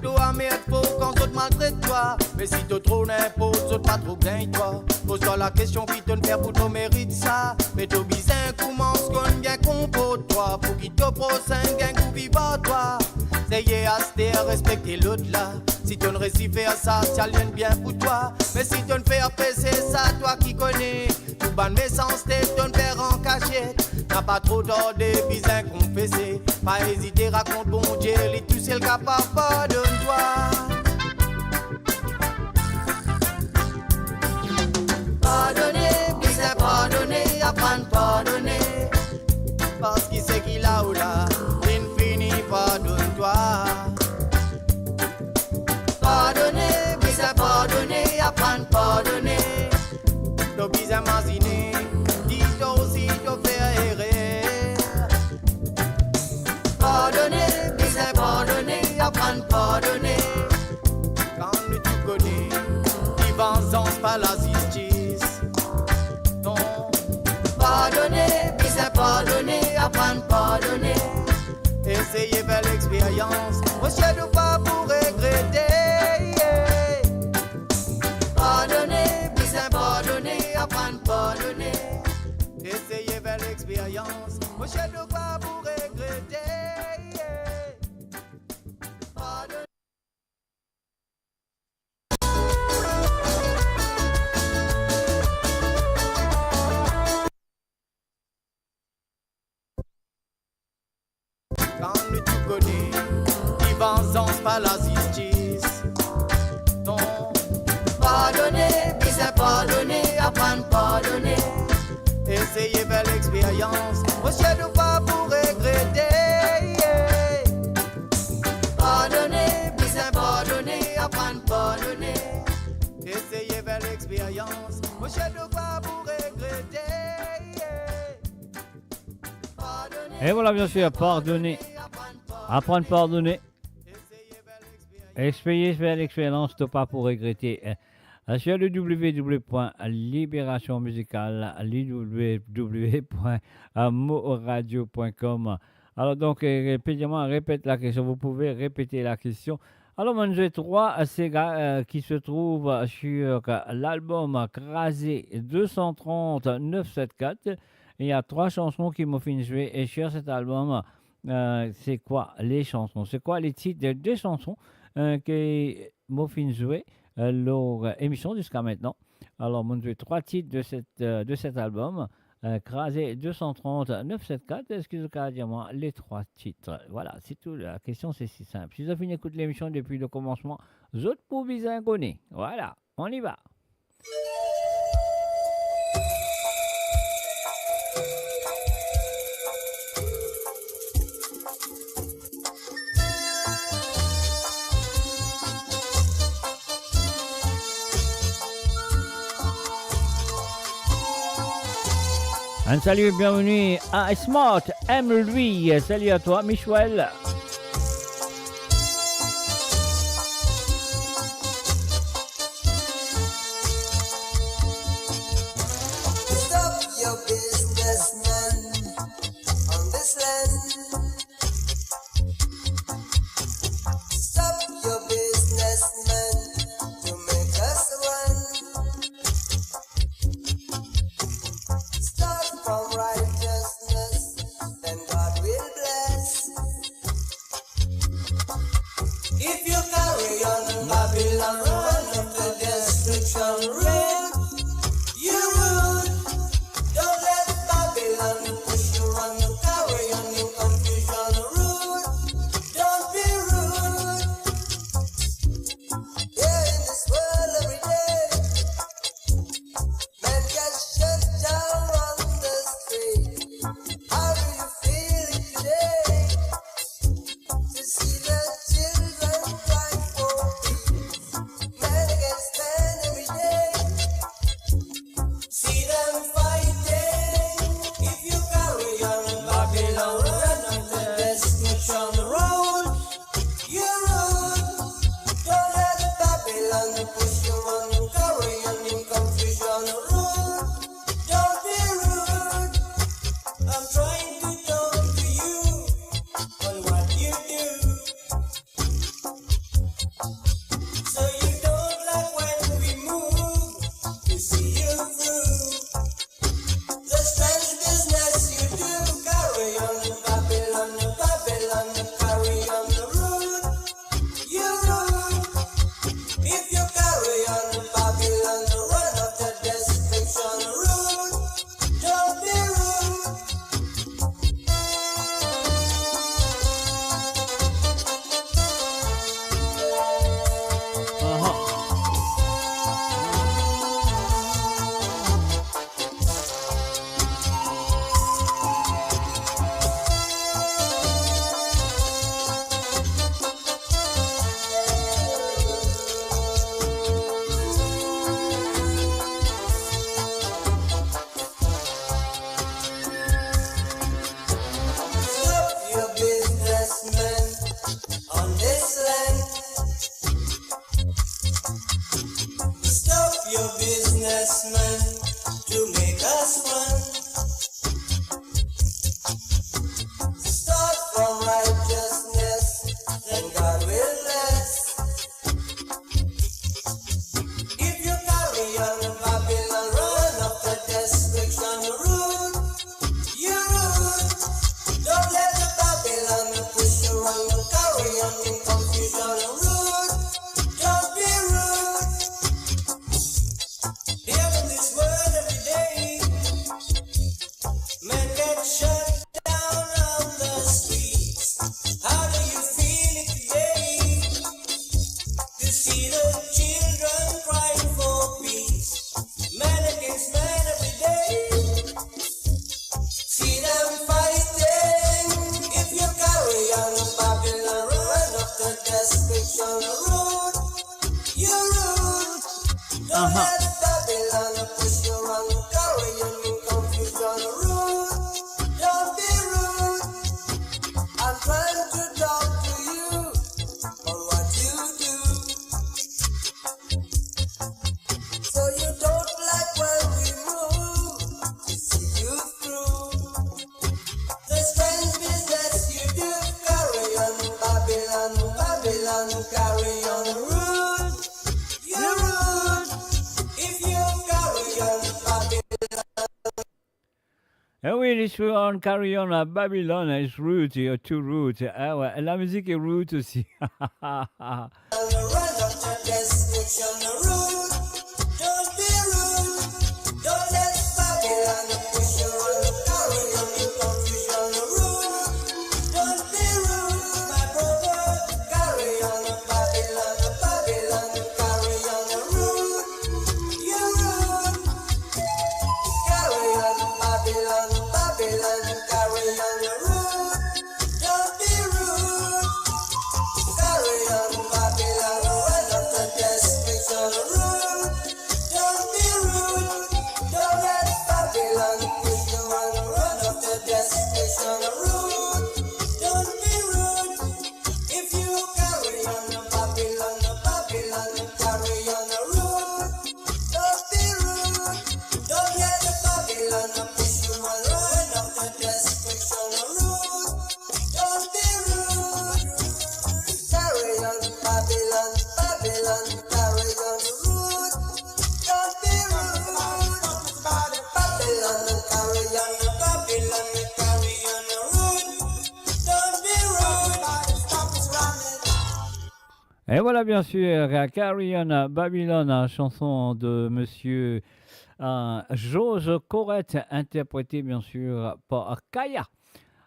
to amer for kan zot maltret twa. Me si to tro ninport, zot pa tro gagn twa. Poz twa lakestion ki to'nn fer pou to merit sa. Me to bizin koumans konn bien konport twa, pou ki to prosin gagn gou viv ar twa. Seye aster respekte lot la. Si to'nn resi fer sa, sa li'nn bien pou twa. Me si to'nn fer pese, sa twa ki kone. Tou bann mesanste to'nn fer an kasiet, napa tro tarde, bizin konfese. Pa ezite, rakont Bondie, li tousel kapav pardonn twa. Pardone, bizin pardone, aprann pardone. Parski seki lao la, finn fini, pardonn twa. Pardone, bizin pardone, aprann pardone. To bizin mazine ki to osi to fer erer. Pardone, bizin pardone, aprann pardone. Kan nou tou kone ki vanzans pa lazistis. Non. Pardone, bizin pardone, aprann pardone. Eseye fer lexperyans, mo cher, to pa pou regrete, yeah. Pardone, bizin pardone, aprann pardone. Eseye fer lexperyans, mo cher, to pa pou regrete, yeah. Pardone. Kan nou tou kone ki vanzans pa lazistis. Non. Pardone, bizin pardone, aprann pardone. Eseye fer lexperyans, mo cher, to pa pou regrete, yeah. Pardone, bizin pardone, aprann pardone. Eseye fer lexperyans, mo cher, to pa pou regrete, yeah. Pardone, e vwala, bien sir, pardone, aprann pardone. Eseye fer lexperyans, to pa pou regrete. Eh, sur le w w w point libération musicale, w w w point moradio point com. Alor, donk, eh, pe dir mwa, repet lakestion. Vous pouvez répéter la question. Alors, mo'nn zwe trwa sega, euh, ki se trouv sur, euh, l'album Krazé deux cent trente neuf sept quatre. Il y a trois chansons ki mo finn zwe, et sur cet album, euh, c'est quoi les chansons? C'est quoi les titres de deux chansons, euh, ke mo finn zwe, euh, lor, euh, émission jusqu'à maintenant? Alors, mo'nn zwe trwa tit de set, euh, de set album, euh, Krazé deux cent trente neuf sept quatre. Eski zot kapav dir mwa le trwa tit? Voilà, c'est tout. La question, c'est si simple. Si zot finn ekout lemision depi le komansman, zot pou bizin kone. Voilà, on y va. Un salut et bienvenue à Smart M Louis. Salut à toi, Michel. Stop your business, man, on this land. Stop your business, man, to make us one. Start from righteousness, then God will bless. If you carry on, Babylon run up the destruction road. You rude. Don't let Babylon push you on. Carry on in confusion road. Don't be rude. Yeah, in this world every day, man gets shot down on the street. How do you feel it today? To see the children cry for peace. Man against man every day. See them fighting. If you carry on, Babylon run up the destruction road. You rude. Don't let Babylon push you on. Carry on in confusion road. Don't be rude. I'm trying to talk to you on what you do. So you don't like when we move to see you through. The strange business you do, carry on, Babylon, Babylon, carry on the road. You rude. If you carry on, Babylon, run up the destruction road. Don't be rude. Stop your businessmen on this land. Stop your businessmen to make us one. Start from righteousness, then God will bless. If you carry on, Babylon run up the destruction road. You rude. Don't let the Babylon push you on. Carry on in confusion road. Don't be rude. Here in this world every day, men get shot down on the streets. How do you feel it today to see the children crying for peace? Man against man every day. See them fighting. If you carry on, Babylon run up the destruction road. You rude. Don't let Babylon push you on. Carry on in confusion road. Don't be rude. I'm trying to talk to you on what you do. So you don't like when we move to see you through. The strange business you do, carry on, Babylon, Babylon, carry Eh oui, l'histoire on Carry On, uh, Babylon is rude, you're too rude. Ah ouais, la musique est rude aussi. Babylon, Babylon, carry on your road. Don't be rude. Carry on, Babylon, run up the destination road. Don't be rude. Don't let Babylon push you on. Run up the destination road. Don't be rude. If you carry on, Babylon, Babylon, carry on your road. Don't be rude. Don't let the Babylon push you on. Run up the destination road. Don't be rude. Carry on, Babylon, Babylon, carry on your road. Don't be rude. Babylon, carry on, Babylon, carry on your road. Don't be rude. Et voilà, bien sûr, euh, Carry On Babylon, une chanson de monsieur, euh, Georges Corrette, interprétée, bien sûr, par Kaya.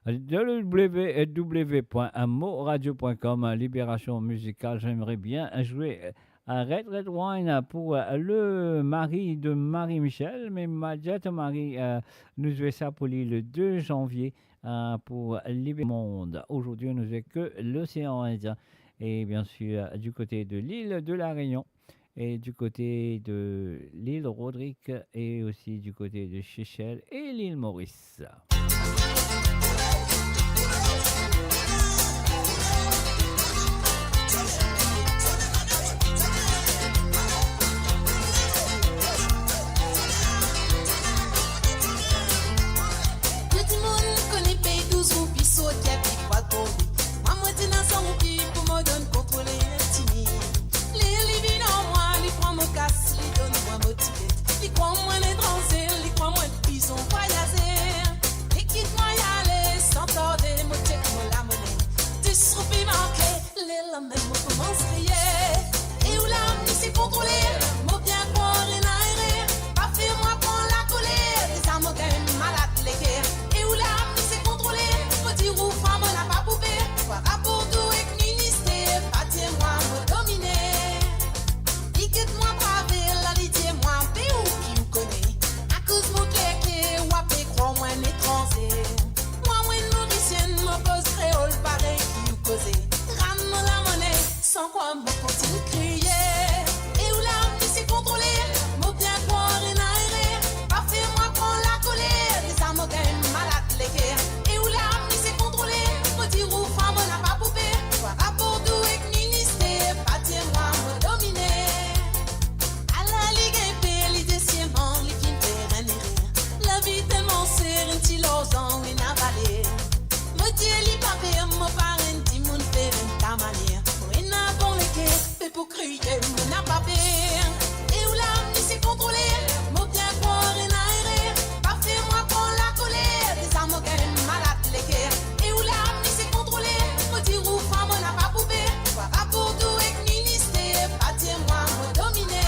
W W W point moradio point com, Libération Musicale. J'aimerais bien jouer, euh, un Red Red Wine pour, euh, le mari de Marie-Michel, mais Madiat Marie, euh, nous jouer ça pour lui le deux janvier, euh, pour Libération Monde. Aujourd'hui, nous est que l'océan Indien. Et bien sûr, du côté de l'île de la Réunion et du côté de l'île Rodrigue et aussi du côté de Seychelles et l'île Maurice. Tou dimoun kone pey douz roupi, so ker ki pwa tonbe. Mwa, mo ti ena san roupi pou mo donn kontroler tini. Li, li vinn ar mwa, li pran mo kas, li donn mwa mo tiket. Li krwar mwa enn etranze, li krwar mwa enn pizon vwayazer. Li kit mwa ale, san tarde, mo chek mo lamone. Dis roupi manke, lerla mem mo koumans kriye. E ou la, misie kontrole, mo bien krwar ena erer. Pa fer mwa pran lakoler, deza mo gagn malad leker. E ou la, misie kontrole, mo dir ou fwa mo napa pou per. Par rapor tou ek minister, pa dir mwa mo domine. Li get mwa brave la, li dir mwa, be ou ki ou kone. Akoz mo kler ke ou ape krwar mwa enn etranze. Mwa, mo enn Morisien, mo koz kreol parey ki ou koze. Rann mo lamone, san krwar mo kontign kriye. E ou la, misie kontrole, mo bien krwar ena erer. Pa fer mwa pran lakoler, deza mo gagn malad leker. E ou la, misie kontrole, mo dir ou fwa mo napa pou per. Par rapor tou ek minister, pa dir mwa mo domine. Ala li gagn per, li dir sirman li finn fer enn erer. Lavi telman ser, enn ti larzan ena valer. Mo dir li pa per, mo pa enn dimoun fer enn ta manier. Mo ena bon leker, me pou kriye mo napa per. E ou la, misie kontrole, mo bien krwar ena erer. Pa fer mwa pran lakoler, deza mo gagn malad leker. E ou la, misie kontrole, mo dir ou fwa mo napa pou per. Par rapor tou ek minister, pa dir mwa mo domine.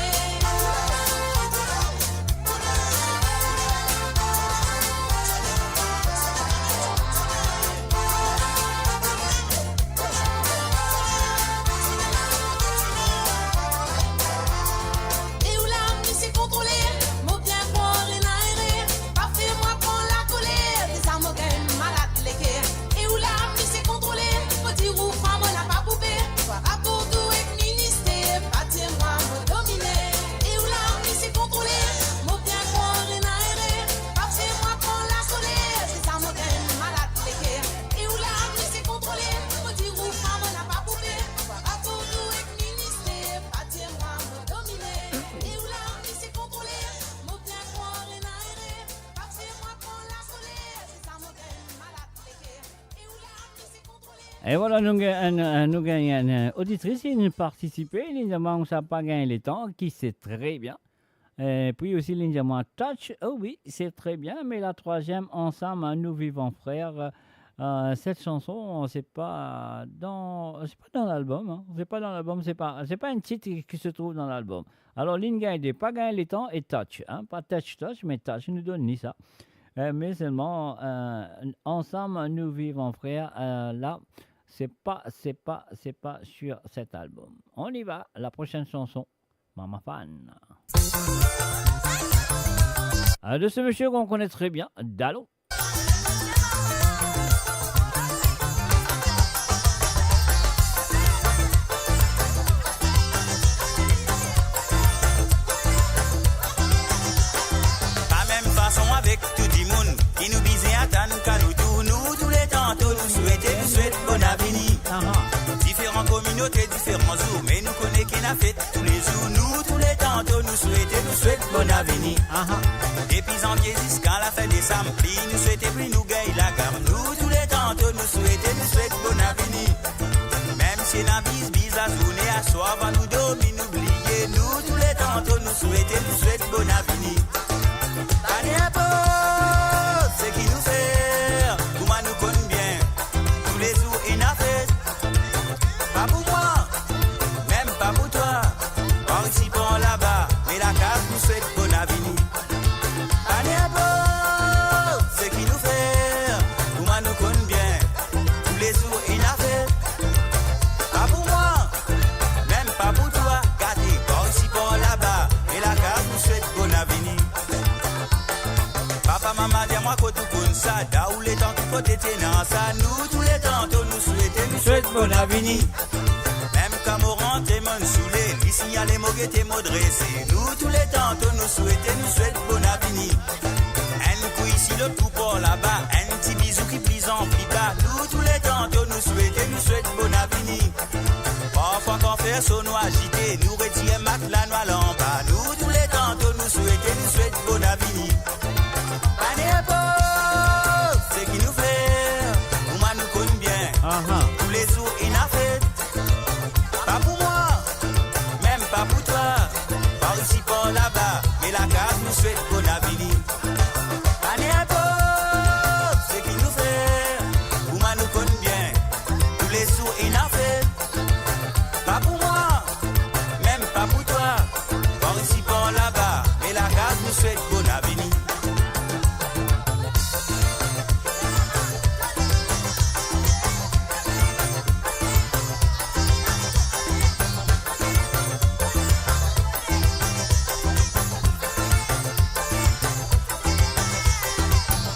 E ou la, misie kontrole, mo bien krwar ena erer. Pa fer mwa pran lakoler, deza mo gagn malad leker. E ou la, misie kontrole, mo dir ou fwa mo napa pou per. Par rapor tou ek minister, pa dir mwa mo domine. E ou la, misie kontrole, mo bien krwar ena erer. Pa fer mwa pran lakoler, deza mo gagn malad leker. E ou la, misie kontrole, mo dir ou fwa mo napa pou per. Par rapor tou ek minister, pa dir mwa mo domine. E ou la, misie kontrole, mo bien krwar ena erer. Pa fer mwa pran lakoler, deza mo gagn malad leker. E ou la, misie kontrole. E vwala, nou gagn, nou gagn enn oditris ki vinn partisipe, li demann sa pa gagn letan, ki se tre bien. Et puis aussi, Linda, moi, Touch, oh oui, c'est très bien, mais la troisième, Ensemble, nous vivons frères, euh, cette chanson, c'est pas dans, c'est pas dans l'album, hein. C'est pas dans l'album, c'est pas, c'est pas un titre qui se trouve dans l'album. Alors, Linda, il pas gagné le temps et Touch, hein. Pas Touch, Touch, mais Touch, nous donne ni ça. Euh, mais seulement, euh, Ensemble, nous vivons frères, euh, là, c'est pas, c'est pas, c'est pas sur cet album. On y va, la prochaine chanson. Mama Fan. Ah, de ce monsieur qu'on connaît très bien, Dalo. Pa mem fason avek tou dimoun ki nou bizin atann ka nou tour, nou touletan to nou swete, nou swet bonavini. Aha. Diferan kominote, diferan zour, me nou kone ki ena fet toulezour. Nou touletan to nou swete, nou swet bonavini. Aha. Depi zanvie ziska lafin desam, pli nou swete, pli nou gagn lagam. Nou touletan to nou swete, nou swet bonavini. Mem si ena bizbiz lazourne, aswar avan nou dormi, nou bliye. Nou touletan to nou swete, nou swet bonavini. Pa ninport seki nou fer, kouma nou konn bien, toulezour ena fet. Pa pou mwa, mem pa pou twa, par isi, par laba, me lakaz nou swet bonavini. Pa ninport seki nou fer, kouma nou konn bien, toulezour ena fet. Pa pou mwa, mem pa pou twa, gade, par isi, par laba, me lakaz nou swet bonavini. Papa, mama, dir mwa kot ou konn sa, daou letan ki kote ti ena sa, nou touletan to nou swete, nou swet bonavini. Mem kan mo rante, monn soule, li signale mo gete, mo drese, nou touletan to nou swete, nou swet bonavini. Enn kou isi, lot kou par laba, enn ti bizou ki pli anpli ba, nou touletan to nou swete, nou swet bonavini. Parfwa kan fer so nou azite, nou retir matla, nou al anba, nou touletan to nou swete, nou swet bonavini. Pa ninport seki nou fer, kouma nou konn bien, aha, toulezour ena fet. Pa pou mwa, mem pa pou twa, par isi, par laba, me lakaz nou swet bonavini. Pa ninport seki nou fer, kouma nou konn bien, toulezour ena fet. Pa pou mwa, mem pa pou twa, par isi, par laba, me lakaz nou swet bonavini.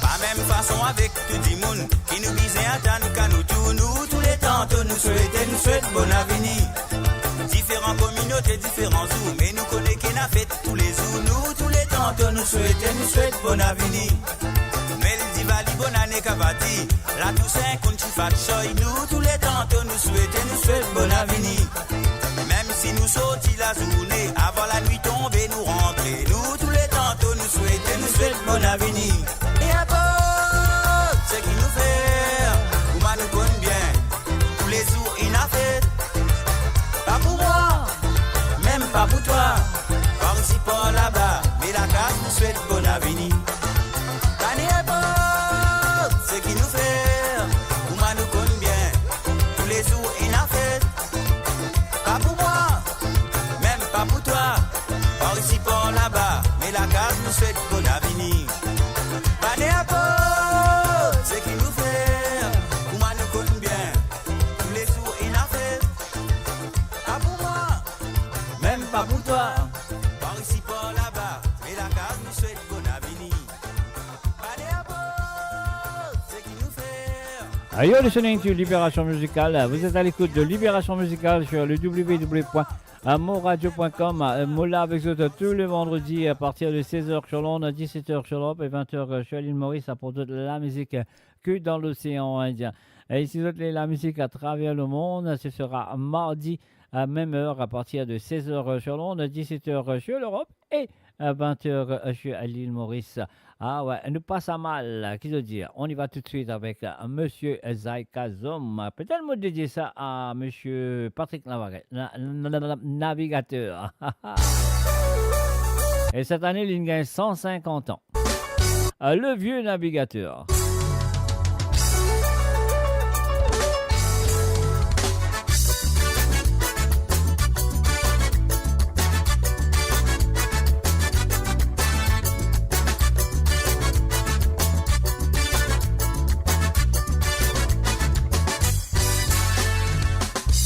Pa mem fason avek tou dimoun ki nou bizin atann ka nou tour, nou touletan to nou swete, nou swet bonavini. Diferan kominote, diferan zour, me nou kone ki ena fet toulezour, nou touletan to nou swete, nou swet bonavini. Nwel, Divali, bonane, Kavadi, Latousin, Kounti, Fatchoy, nou touletan to nou swete, nou swet bonavini. Mem si nou sorti lazourne, avan lanwit tonbe nou rantre, nou touletan to nou swete, nou swet bonavini. Ninport seki nou fer, kouma nou konn bien, toulezour ena fet. Pa pou mwa, mem pa pou twa, par isi, par laba, me lakaz nou swet bonavini. Pa ninport seki nou fer, kouma nou konn bien, toulezour ena fet. Pa pou mwa, mem pa pou twa, par isi, par laba, me lakaz nou swet bonavini. Pa ninport seki nou fer, kouma nou konn bien, toulezour ena fet. Pa pou mwa, mem pa pou twa, par isi, par laba, me lakaz nou swet bonavini. Pa ninport seki nou fer. Ah, you're listening to Libération Musicale. Vous êtes à l'écoute de Libération Musicale sur le w w w point moradio point com. Euh, mo la avek zot tous les vendredis à partir de seize heures sur l'onde, dix-sept heures sur l'Europe et vingt heures sur l'île Maurice, pour toute la musique, euh, que dans l'océan Indien. Et si vous voulez la musique à travers le monde, ce sera mardi à même heure à partir de seize heures sur l'onde, dix-sept heures sur l'Europe et à vingt heures sur l'île Maurice. Ah ouais, nou pa sa mal, ki zot dir. On y va tout de suite avec, euh, Monsieur Zaïka Zom. Peut-être mo dédié ça à Monsieur Patrick Navaga-, Na-, Na-, Na-, Na-, Navigateur. E set ane, linn gagn san sinkant an. Ah, le vieux navigateur.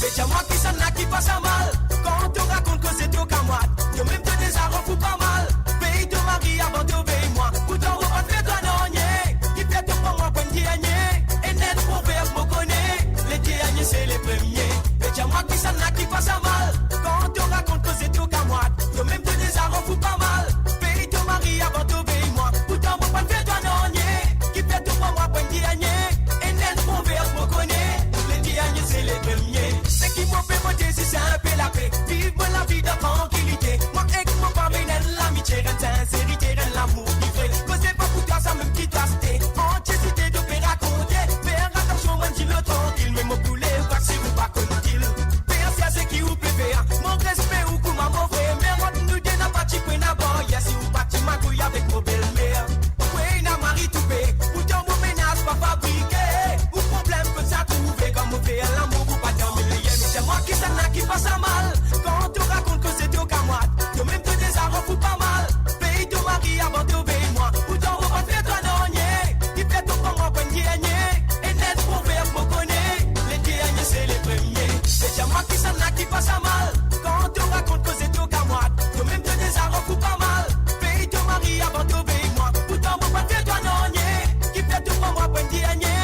Be dir mwa kisannla ki pas sa mal, kan to rakont koze to kamwad, to mem to deza rann fou pa mal. Pey to mari avan to pey mwa, pourtan mo pa fer twa nanye. Kifer to pran mwa pou enn dernie? Enn proveb mo kone, le dernie se le premie. Be dir mwa kisannla ki pas sa mal, kan to rakont koze to kamwad, to mem to deza rann fou pa mal. Pey to mari avan to pey mwa, pourtan mo pa fer twa nanye. Kifer to pran mwa pou enn dernie? Enn proveb mo kone, le dernie se le premie. Seki mo pe mande, si se inpe lape, viv mo lavi dan trankilite. Mwa ek mo fami ena enn lamitie, enn sinserite, enn lamour ki vre. Koze pa pou twa, samem ki twa site. Antie site to pe rakonte. Fer atansion, mwa dilo trankil, me mo pou le vwar si ou pa konn dil. Fer sa seki ou pe fer. Mo respe ou kouma mo frer, me ant nou de napa ti pena baryer. Si ou pa ti magouy avek mo belmer. Ou ena mari toupe, pourtan mo menaz pa fabrike. Ou problem kot sa trouve, kan mo fer lamour ou pa dan milie. Me dir mwa kisannla ki pas sa mal, kan to rakont koze to kamwad, to mem to deza rann fou pa mal. Pey to mari avan to pey mwa, pourtan mo pa fer twa nanye. Kifer to pran mwa pou enn dernie? Enn proveb mo kone, le dernie se le premie. Be dir mwa kisannla ki pas sa mal, kan to rakont koze to kamwad, to mem to deza rann fou pa mal. Pey to mari avan to pey mwa, pourtan mo pa fer twa nanye. Kifer to pran mwa pou enn dernie?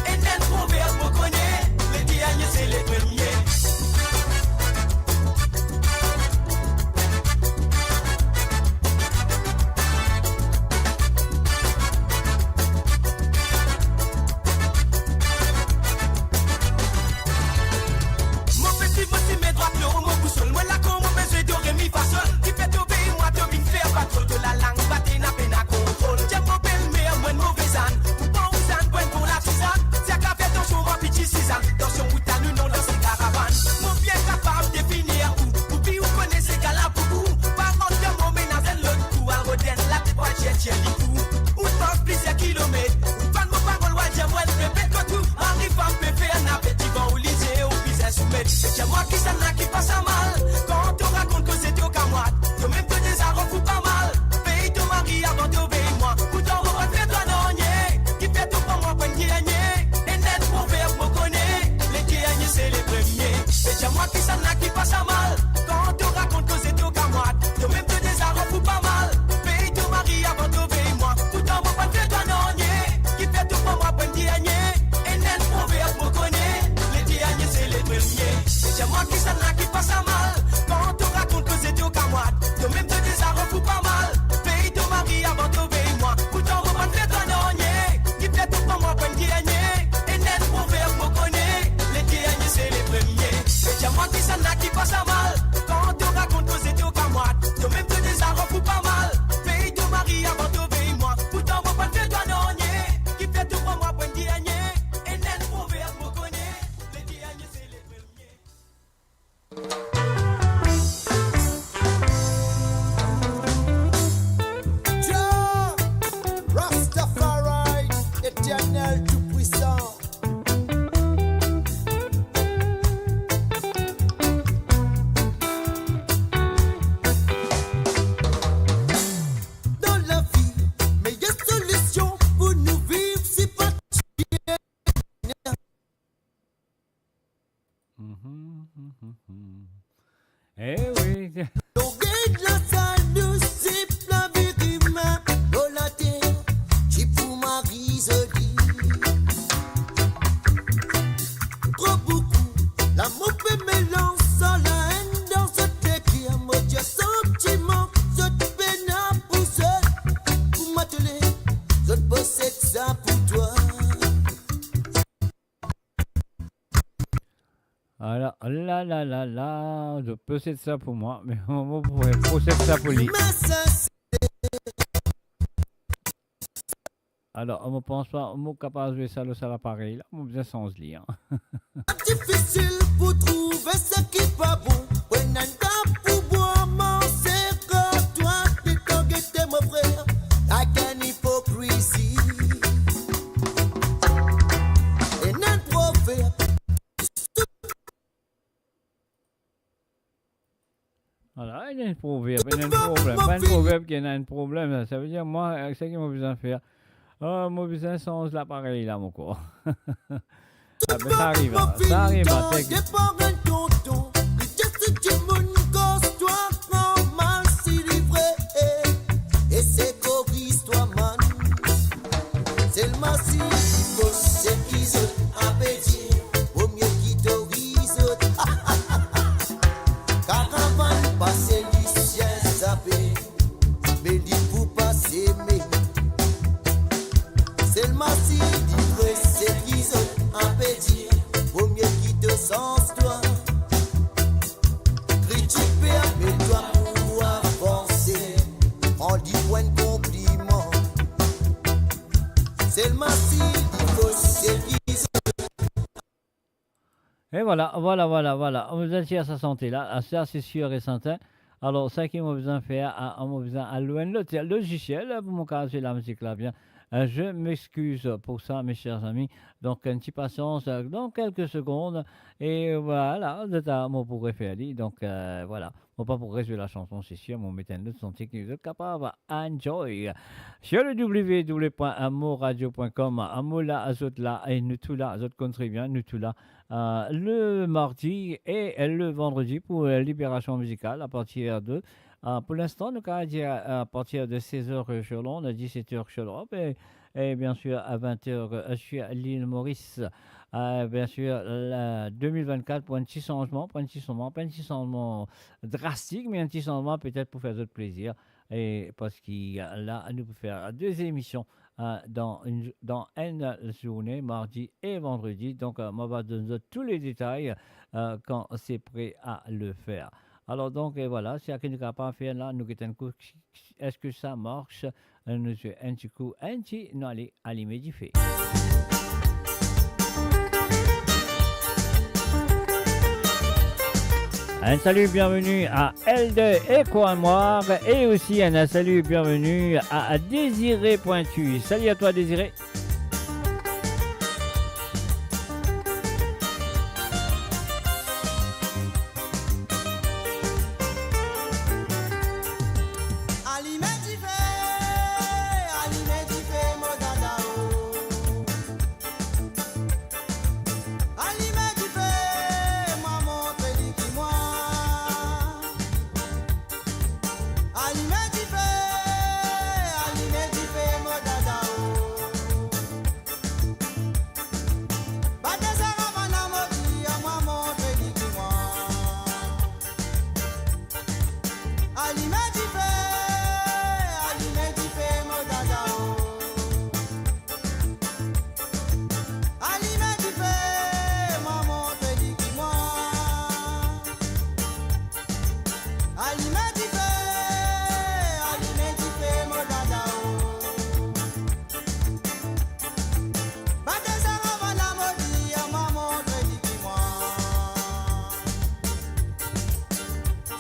Enn proveb mo kone, le dernie se le premie. Mo pe swiv mo simin drwat, lor mo bousol. Mwa la kan mo bizin do re mi fa sol. Kifer to pey mwa, to vinn fer patrol. To lalang bat, ena pena kontrol. Dir mo belmer, mwa enn move zann. Pou pa ou zann, pou enn bon lasizann. Si a ka fer tansion, mwa piti sizann. Tansion ou ta nou non dan se karavann. Mo bien kapav definir ou. Pou vi ou kone se gala pou ou. Pa rant dan mo menaz enn lot kou. Al rod enn latet, al tir, tir li pou ou. Ou mars plizier kilomet. Ou tann mo parol, ou al dir mwa enn pe bet kot ou. Mari fam pe fer navet divan ou, lizie ou bizin soumet. Be dir mwa kisannla ki pas sa mal, kan to rakont koze to kamwad, to mem to deza rann fou pa mal. Pey to mari avan to pey mwa, pourtan mo pa fer twa nanye. Kifer to pran mwa pou enn dernie? Enn proveb mo kone, le dernie se le premie. Be dir mwa kisannla ki pas sa mal, kan to rakont koze to kamwad, to mem to deza rann fou pa mal. Pey to mari avan to pey mwa, pourtan mo pa fer twa nanye. Kifer to pran mwa pou enn dernie? Enn proveb mo kone, le dernie se le premie. Be dir mwa kisannla ki pas sa mal, kan to rakont koze to kamwad, to mem to deza rann fou pa mal. Pey to mari avan to pey mwa, pourtan mo pa fer twa nanye. Kifer to pran mwa pou enn dernie? Enn proveb mo kone, le dernie se le premie. Be dir mwa kisannla ki pas sa mal, kan to rakont koze to kamwad, to mem to deza rann fou pa mal. Pey to mari avan to pey mwa, pourtan mo pa fer twa nanye. Kifer to pran mwa pou enn dernie? Enn proveb mo kone, le dernie se le premie. Jah Rastafari, Eternel Tou-Pwisan. Dan lavi, meyer solision pou nou viv, se pa Mhm, mhm, mhm. Eh wi. Lorey la sa nou sip lavi imin lor later, ti pou mari zoli. Tro boukou lamour pe melanz ar laenn dan zot leker, mo dir santiman zot pena pou zot, pou mwa to le, zot posed sa pou twa. Ala, la, la, la, la, zot posed sa pou mwa, me mo pou posed sa pou li. Alor, mo pans pa mo kapav zwe sa lor sa laparey la, mo bizin sanz li, an. Difisil pou trouve seki pa bon, pran enn kap pou bwar, manze kar twa letan Ena enn proverb, ena enn problem. Pa enn proverb ki ena enn problem, sa. Sa vedir, mwa, eh, seki mo bizin fer, ah, mo bizin sanz laparey la, mo krwar. Ah, ben, sa ariv, sa ariv, tek. Depan enn tonton, li ti dir dimoun, koz twa normal si li vre, e se koris twa, man. Selman si li fos, seki zot ape dir, vomie ki to ri zot. Karavann pase, li sien zape, me li pou pase, me selman si li vre, seki zot ape dir, vomie ki to sanz twa. Kritik pe ame twa pou avanse, pran li pou enn konpliman. Selman si li fos, seki zot. E vwala, vwala, vwala, vwala. Mo bizin tir sa sante la. Ah, sa, se sir e sertin. Alor, seki mo bizin fer, ah, ah, mo bizin al lor enn lot lozisiel pou mo kapav zwe lamizik la bien. Euh, je m'excuse pour ça, mes chers amis. Donc, enn ti pasians, euh, dans quelques secondes. E vwala, zot a, mo pou refer li. Donc, euh, vwala. Mo pa pou rezwe lasanson, se sir, mo met enn lot sanson ki zot kapav enjoy. Sur le w w w point amour radio point com, Amour la, zot la, e nou tou la, zot konn tre bien, nou tou la. Euh, le mardi et le vendredi pour, euh, Libération Musicale à partir de, euh, pour l'instant, nou kapav dir, euh, à partir de seize heures sur l'onde, dix-sept heures sur l'Europe et, et bien sûr à vingt heures, euh, sur l'île Maurice. Euh, bien sûr, la, deux mille vingt-quatre pour enn ti sanzman, pa enn ti sanzman, pa enn ti sanzman drastik, me enn ti sanzman petet pou fer zot plezir. E parski, euh, la, nou pou fer de zemision, euh, dan enn, dan enn zourne, mardi e vandredi. Donk, euh, mo va donn zot tou le detay, euh, kan se pre a le fer. Alor donk, e vwala, seki nou kapav fer la, nou get enn kou, eski sa mars? Nou zwe enn ti kou, enn ti, nou ale alime dife. Un salut, bienvenue à L deux et Coin Noir et aussi un salut, bienvenue à Désiré Pointu. Salut à toi, Désiré. Alime dife, alime dife, mo dada o. Alime dife, mwa montre li ki mwa. Alime dife, alime dife, mo dada o. Bate sa ravann la, mo dir, mwa montre li ki mwa. Alime dife, alime dife, mo dada o. Alime dife, mwa montre li ki mwa. Alime dife, alime dife, mo dada o. Bate sa ravann la, mo dir, mwa montre li ki mwa.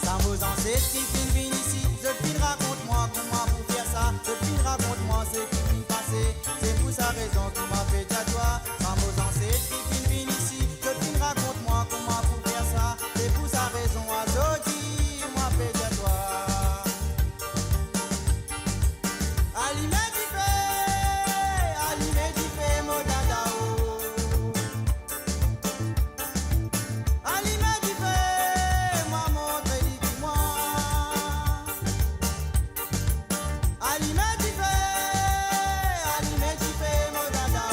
Sa mo zanset ki finn vinn isi, zot finn rakont mwa kouma pou fer sa, zot finn rakont mwa seki finn pase. Se pou sa rezon ki mwa pe dir twa, sa mo zanset ki finn vinn isi, zot finn rakont mwa kouma pou fer sa. Se pou sa rezon azordi mwa pe dir twa. Alime dife, alime dife, mo dada o. Alime dife, mwa montre li ki mwa. Alime dife, alime dife, mo dada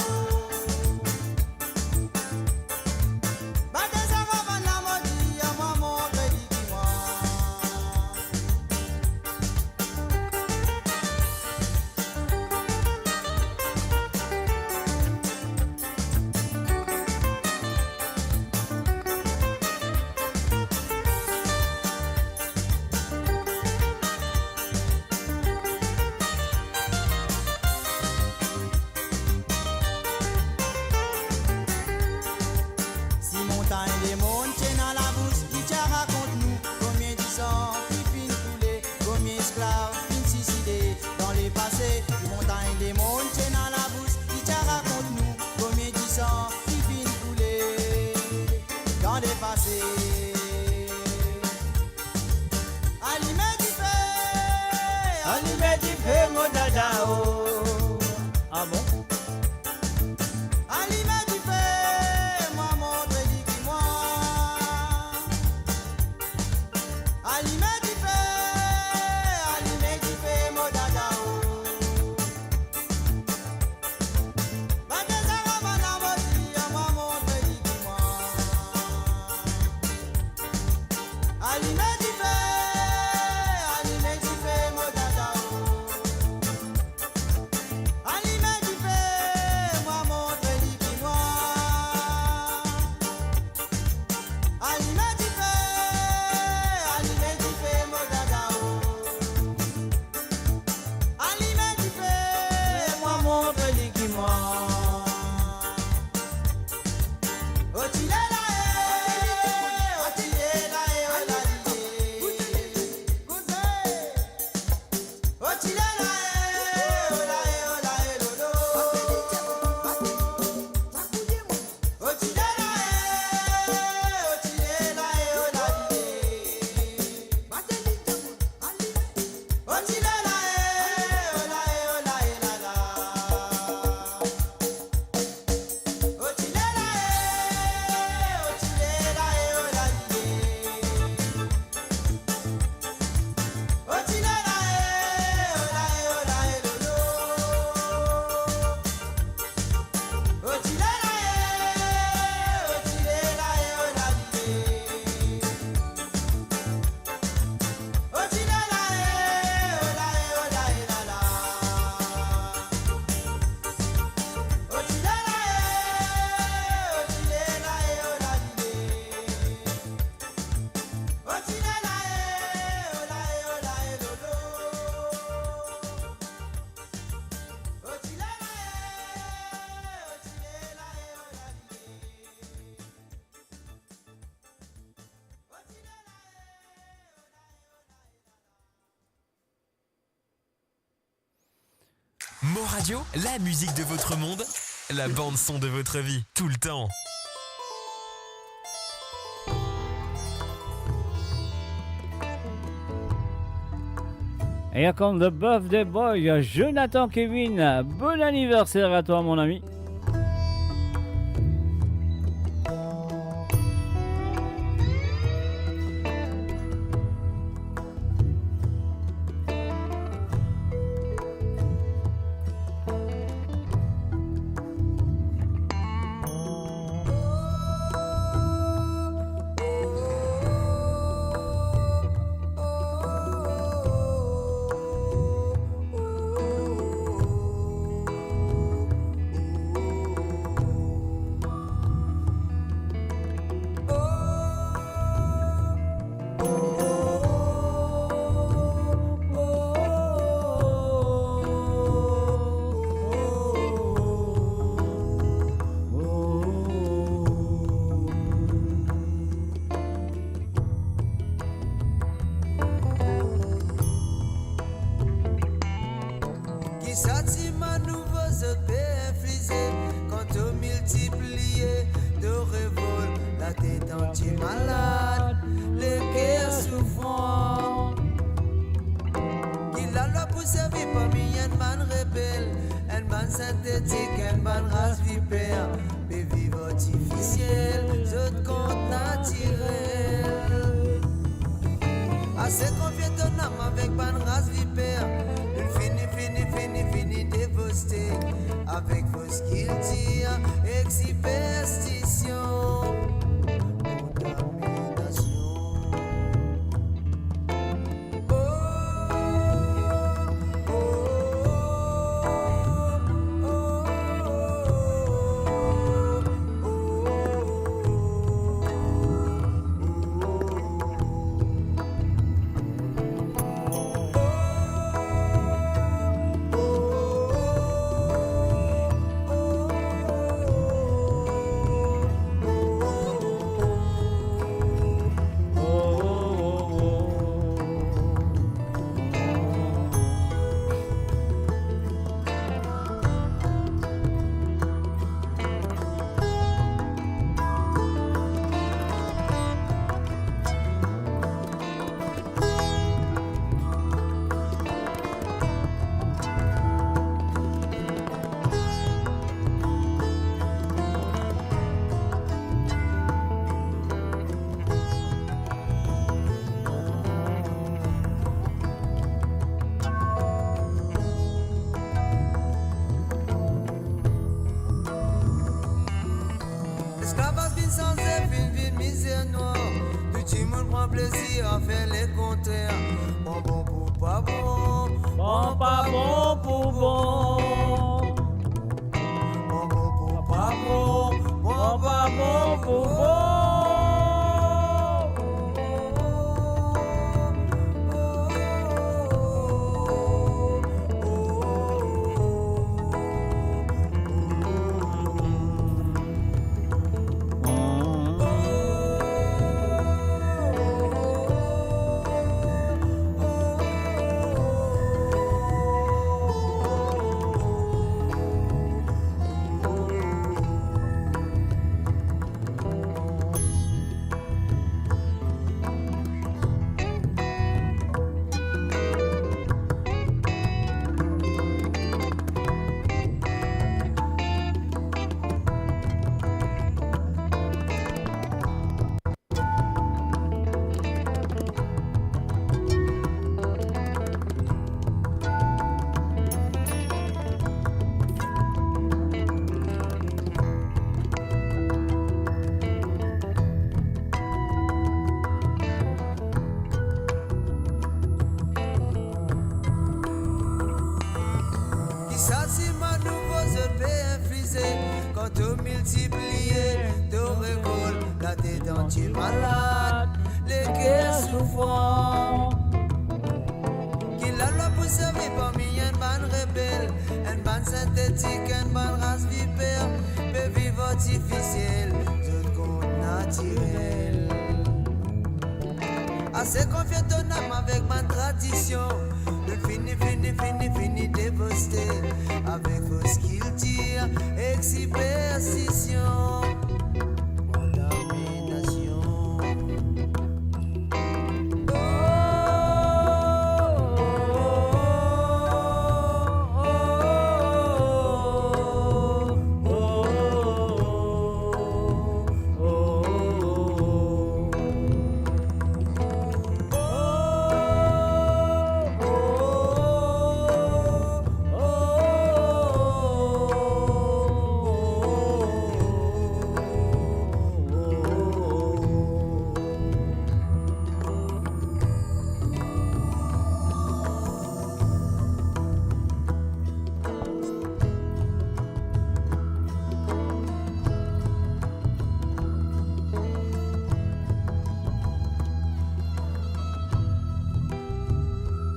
Alime dife, mwa montre li ki mwa. Alime dife, alime dife, mo dada o. Bann deza bann la mo dir, mwa montre li ki mwa. Alime dife, alime dife, mo dada o. Alime dife, mwa montre li ki mwa. Alime dife, alime dife, mo dada o. Alime dife, mwa montre li ki mwa. O ti lela e, o ti lela e, o la li e. Mon Radio, la musique de votre monde, la bande son de votre vie, tout le temps. Here come the birthday boy, Jonathan Kevin. Bon anniversaire à toi, mon ami. Ki santiman nouvo zot pe inflize kan to miltipliye to revol, latet an ti malad, leker soufran? Ki lalwa pou servi parmi enn bann rebel, enn bann sintetik, enn bann ras viper? Pe viv artifisiel, zot kont natirel. Ase konfie to nam avek bann ras viper, nou fini, fini, fini, fini devaste avek fos kiltir ek siperstision. Kontaminasion. Sanze finn vinn mizer nwar, tou dimoun pran plezir a fer lekontrer. Pran bon pou pa bon, pran pa bon pou bon. Pran bon pou pa bon, pran pa bon pou bon. Ki santiman nouvo zot pe infize kan to miltipliye to revol, latet antie malad, leker soufran. Ki lalwa pou servi parmi enn bann rebel, enn bann sintetik, enn bann ras viper, pe viv artifisiel, zot kont natirel. Ase konfie to nam avek bann tradision, nou fini, fini, fini, fini devaste avek fos kiltir ek siperstision. Kontaminasion.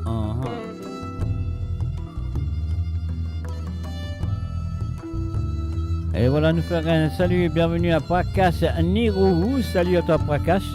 Ahan. E vwala, nou fer enn sali, bienveni a Prakash Nirou. Sali a twa, Prakash.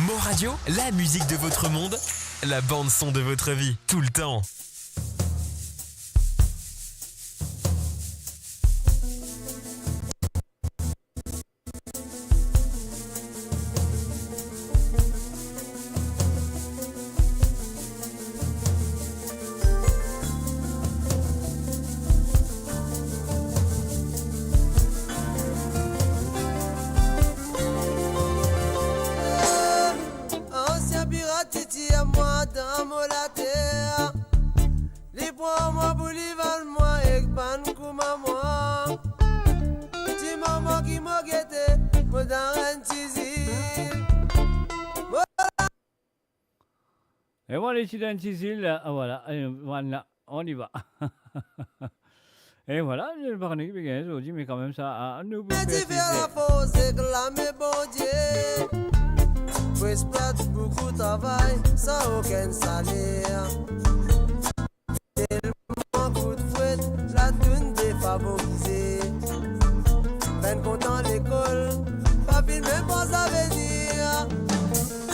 Mon Radio, la musique de votre monde, la bande son de votre vie, tout le temps. Ansien pirat ti tir mwa dan mo later. Li pran mwa pou li vann mwa ek bann kouma mwa. Ti moman ki mo gete, mo dan enn ti zil. E mwa, leti dan enn ti zil, ah, vwala, e, vwala, on y va. E vwala, nou pa kone ki pe gagn zordi, me kanmem sa, ah, nou pou fer ti zil. Fer lafors ek lame Bondie, pou exploit boukou travay san okenn saler. Telman kout fwet, la tourn defavorize. Peine kontan lekol, pa finn mem pans avenir.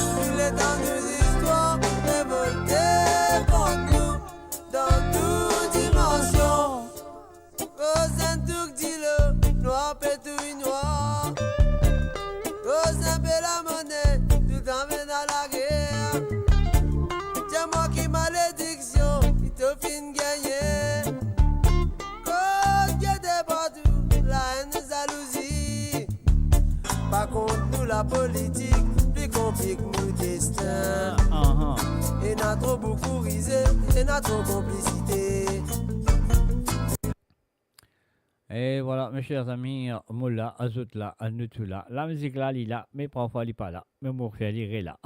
Touletan nou zistwar revolte kont nou dan tou dimansion. Koz enn touk dilo, nwar pe touy nwar. Koz enn pe lamone, toultan vinn a lager. Dir mwa ki malediksion ki to finn gagne. Kot gete partou, laenn, zalouzi. Pa kont nou lapolitik, pli konplik nou destin. Ah, ah. Ena tro boukou rize, ena tro konplisite. E vwala, mes chers amis, mo la, zot la, nou tou la. Lamizik la, li la, me parfwa li pa la. Me mo fer li re la.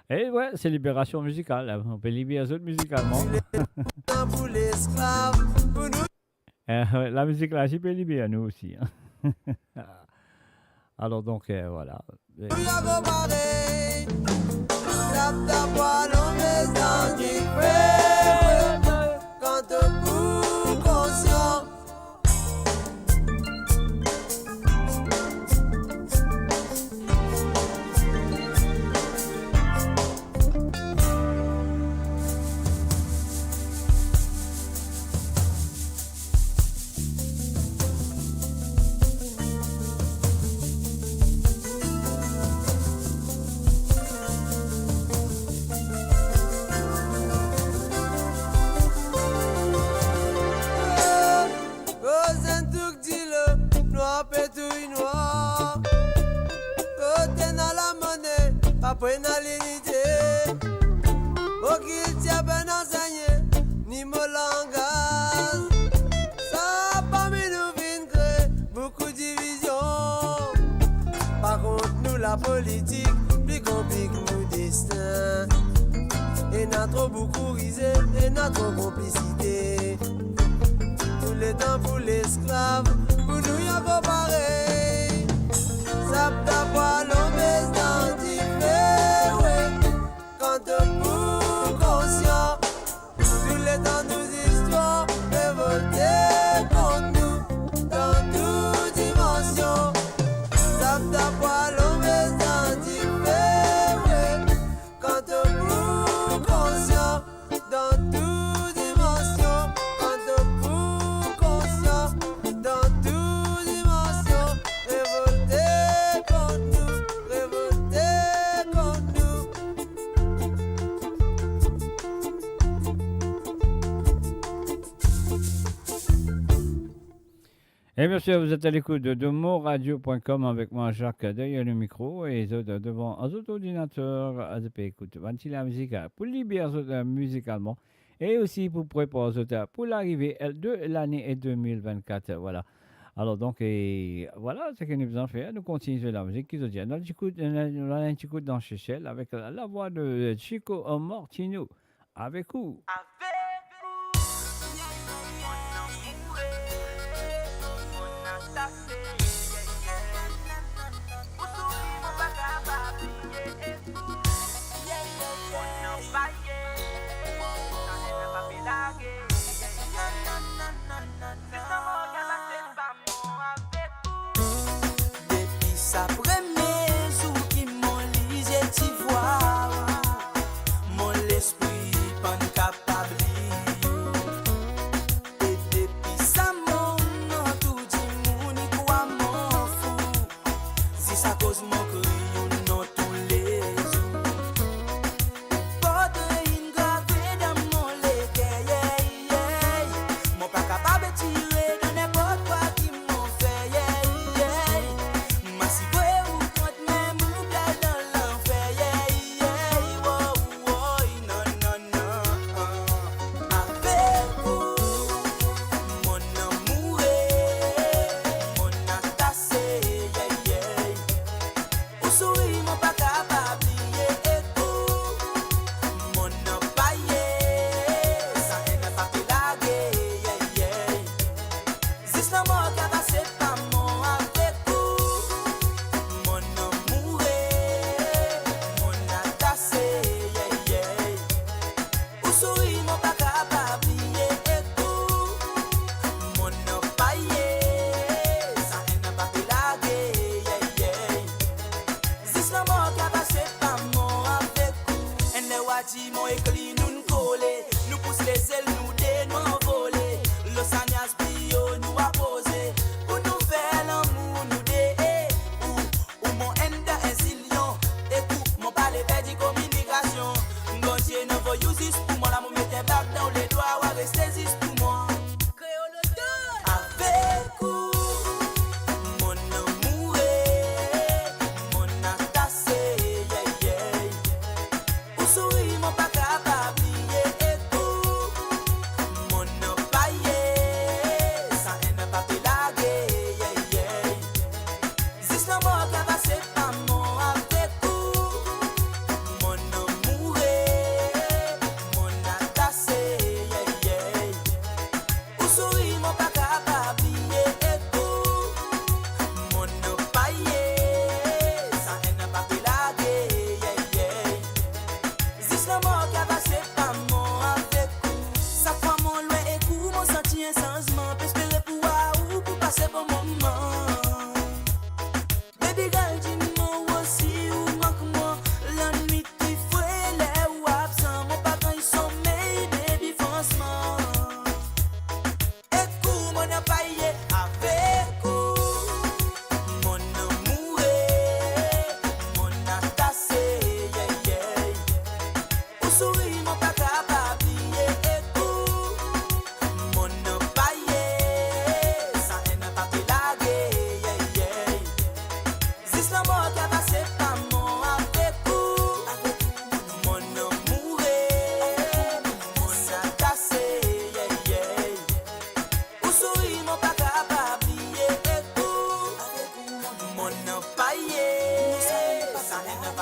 E we, se liberasion mizikal, hein. On pe liber zot mizikalman. Tan pou lesklav, pou nou. Eh, we, lamizik la, li pe liber nou osi, hein. Alor donk, eh, vwala. Pou yo konpare, tap, tap, alon, met dan dife, kan to pou konsian. Koz enn touk dilo, nwar pe touy nwar. Kot ena lamone, pa pou ena linite. Mo kiltir pena ansegne, ni mo langaz. Sa parmi nou vinn kre boukou divizion. Pa kont nou lapolitik, pli konplik nou destin. Ena tro boukou rize, ena tro konplisite. Touletan pou lesklav, pou nou ankor parey. Tap, tap, alon, met dan dife, we. Kan to pou konsian, touletan nou zistwar revolte kont nou dan tou dimansion. Tap, tap, alon, met dan dife, we. Kan to pou konsian, dan tou dimansion, kan to pou konsian, dan tou dimansion, revolte kont nou, revolte kont nou. Et bien sûr, vous êtes à l'écoute de, de monradio point com avec moi, Jacques, derrière le micro, et zot devan zot ordinater, zot pe ekout bann ti lamizik pou liber zot, euh, mizikalman, e osi pou prepar zot, euh, pou larive, euh, de lane, euh, deux mille vingt-quatre, euh, voilà. Alors donc, et voilà ce que nous faisons faire. Nou kontinie zwe lamizik, ki zot dir. Nou al ekout, nou al, nou al ekout dan Sesel avec la, la voix de, euh, Chico, euh, Martino. Avek ou. Avek ou. Mon anmoure, mon atase, yeah, yeah. Ou souri, mo pa kapav bliye, e ou, yeah, yeah, yeah. Mon anpaye, sa ena pa pe lage, yeah, yeah. Zis lanmor gagn lase pa mwa avek ou. Depi sa premie zour ki mo lizie ti vwa ou, mo lespri pann kapav li. E depi sa moman tou dimoun i krwar mo fou. Zis akoz mo kriy ou non toulezour. Ou portre inn grave dan mo leker, yeah, yeah. Mo pa kapav tire dan ninport kwa ki mo fer, yeah, yeah. Mo asire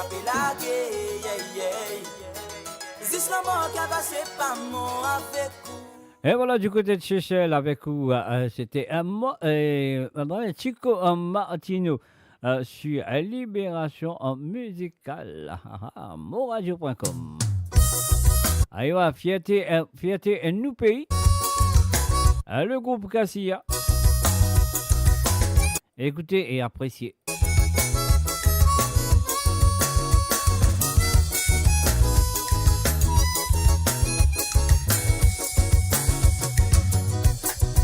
Pe lage, yeah, yeah. Zis lanmor ki ava separ mwa avek ou. Et voilà, du côté de Seychelles, avec vous, euh, c'était, euh, Mo-, euh, euh, Chico, euh, Martino, euh, sur, euh, Libération, euh, Musicale. Ah, ah, ah, moradio point com. Ayo, fierté, euh, fierté, euh, nou pei. Euh, le groupe Cassia. Écoutez et appréciez.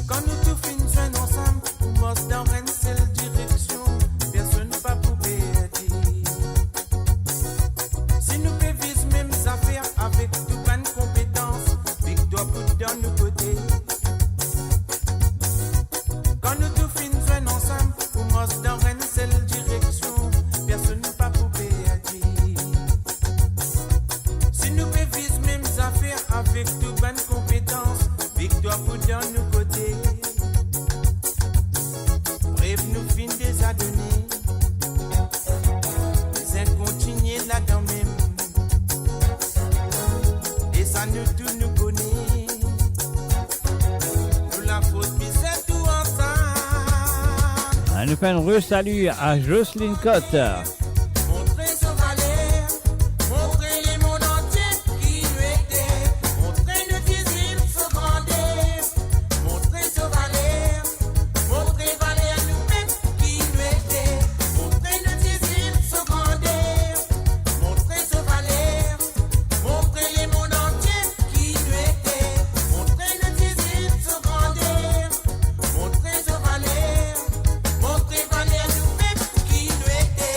Kan nou tou finn zwenn ansam pou mars dan enn sel direksion, personn pa pou perdi. Si nou pe viz mem zafer avek tou bann konpetans, viktwar pou dan nou kote. Kan nou tou finn zwenn ansam pou mars dan enn sel direksion, personn pa pou perdi. Si nou pe viz mem zafer avek tou bann konpetans, viktwar pou dan nou kote. Rev nou finn deza done, bizin kontinie ladan mem. E sa nou tou nou kone, nou lafors bizin tou ansam. Ah, nou fer enn re salut à Jocelyne Cotte. Montre so valer, montre lemond antie ki nou ete, montre nou dizil so grander, montre so valer, montre valer nou pep ki nou ete, montre nou dizil so grander, montre so valer, montre lemond antie ki nou ete, montre nou dizil so grander, montre so valer, montre valer nou pep ki nou ete.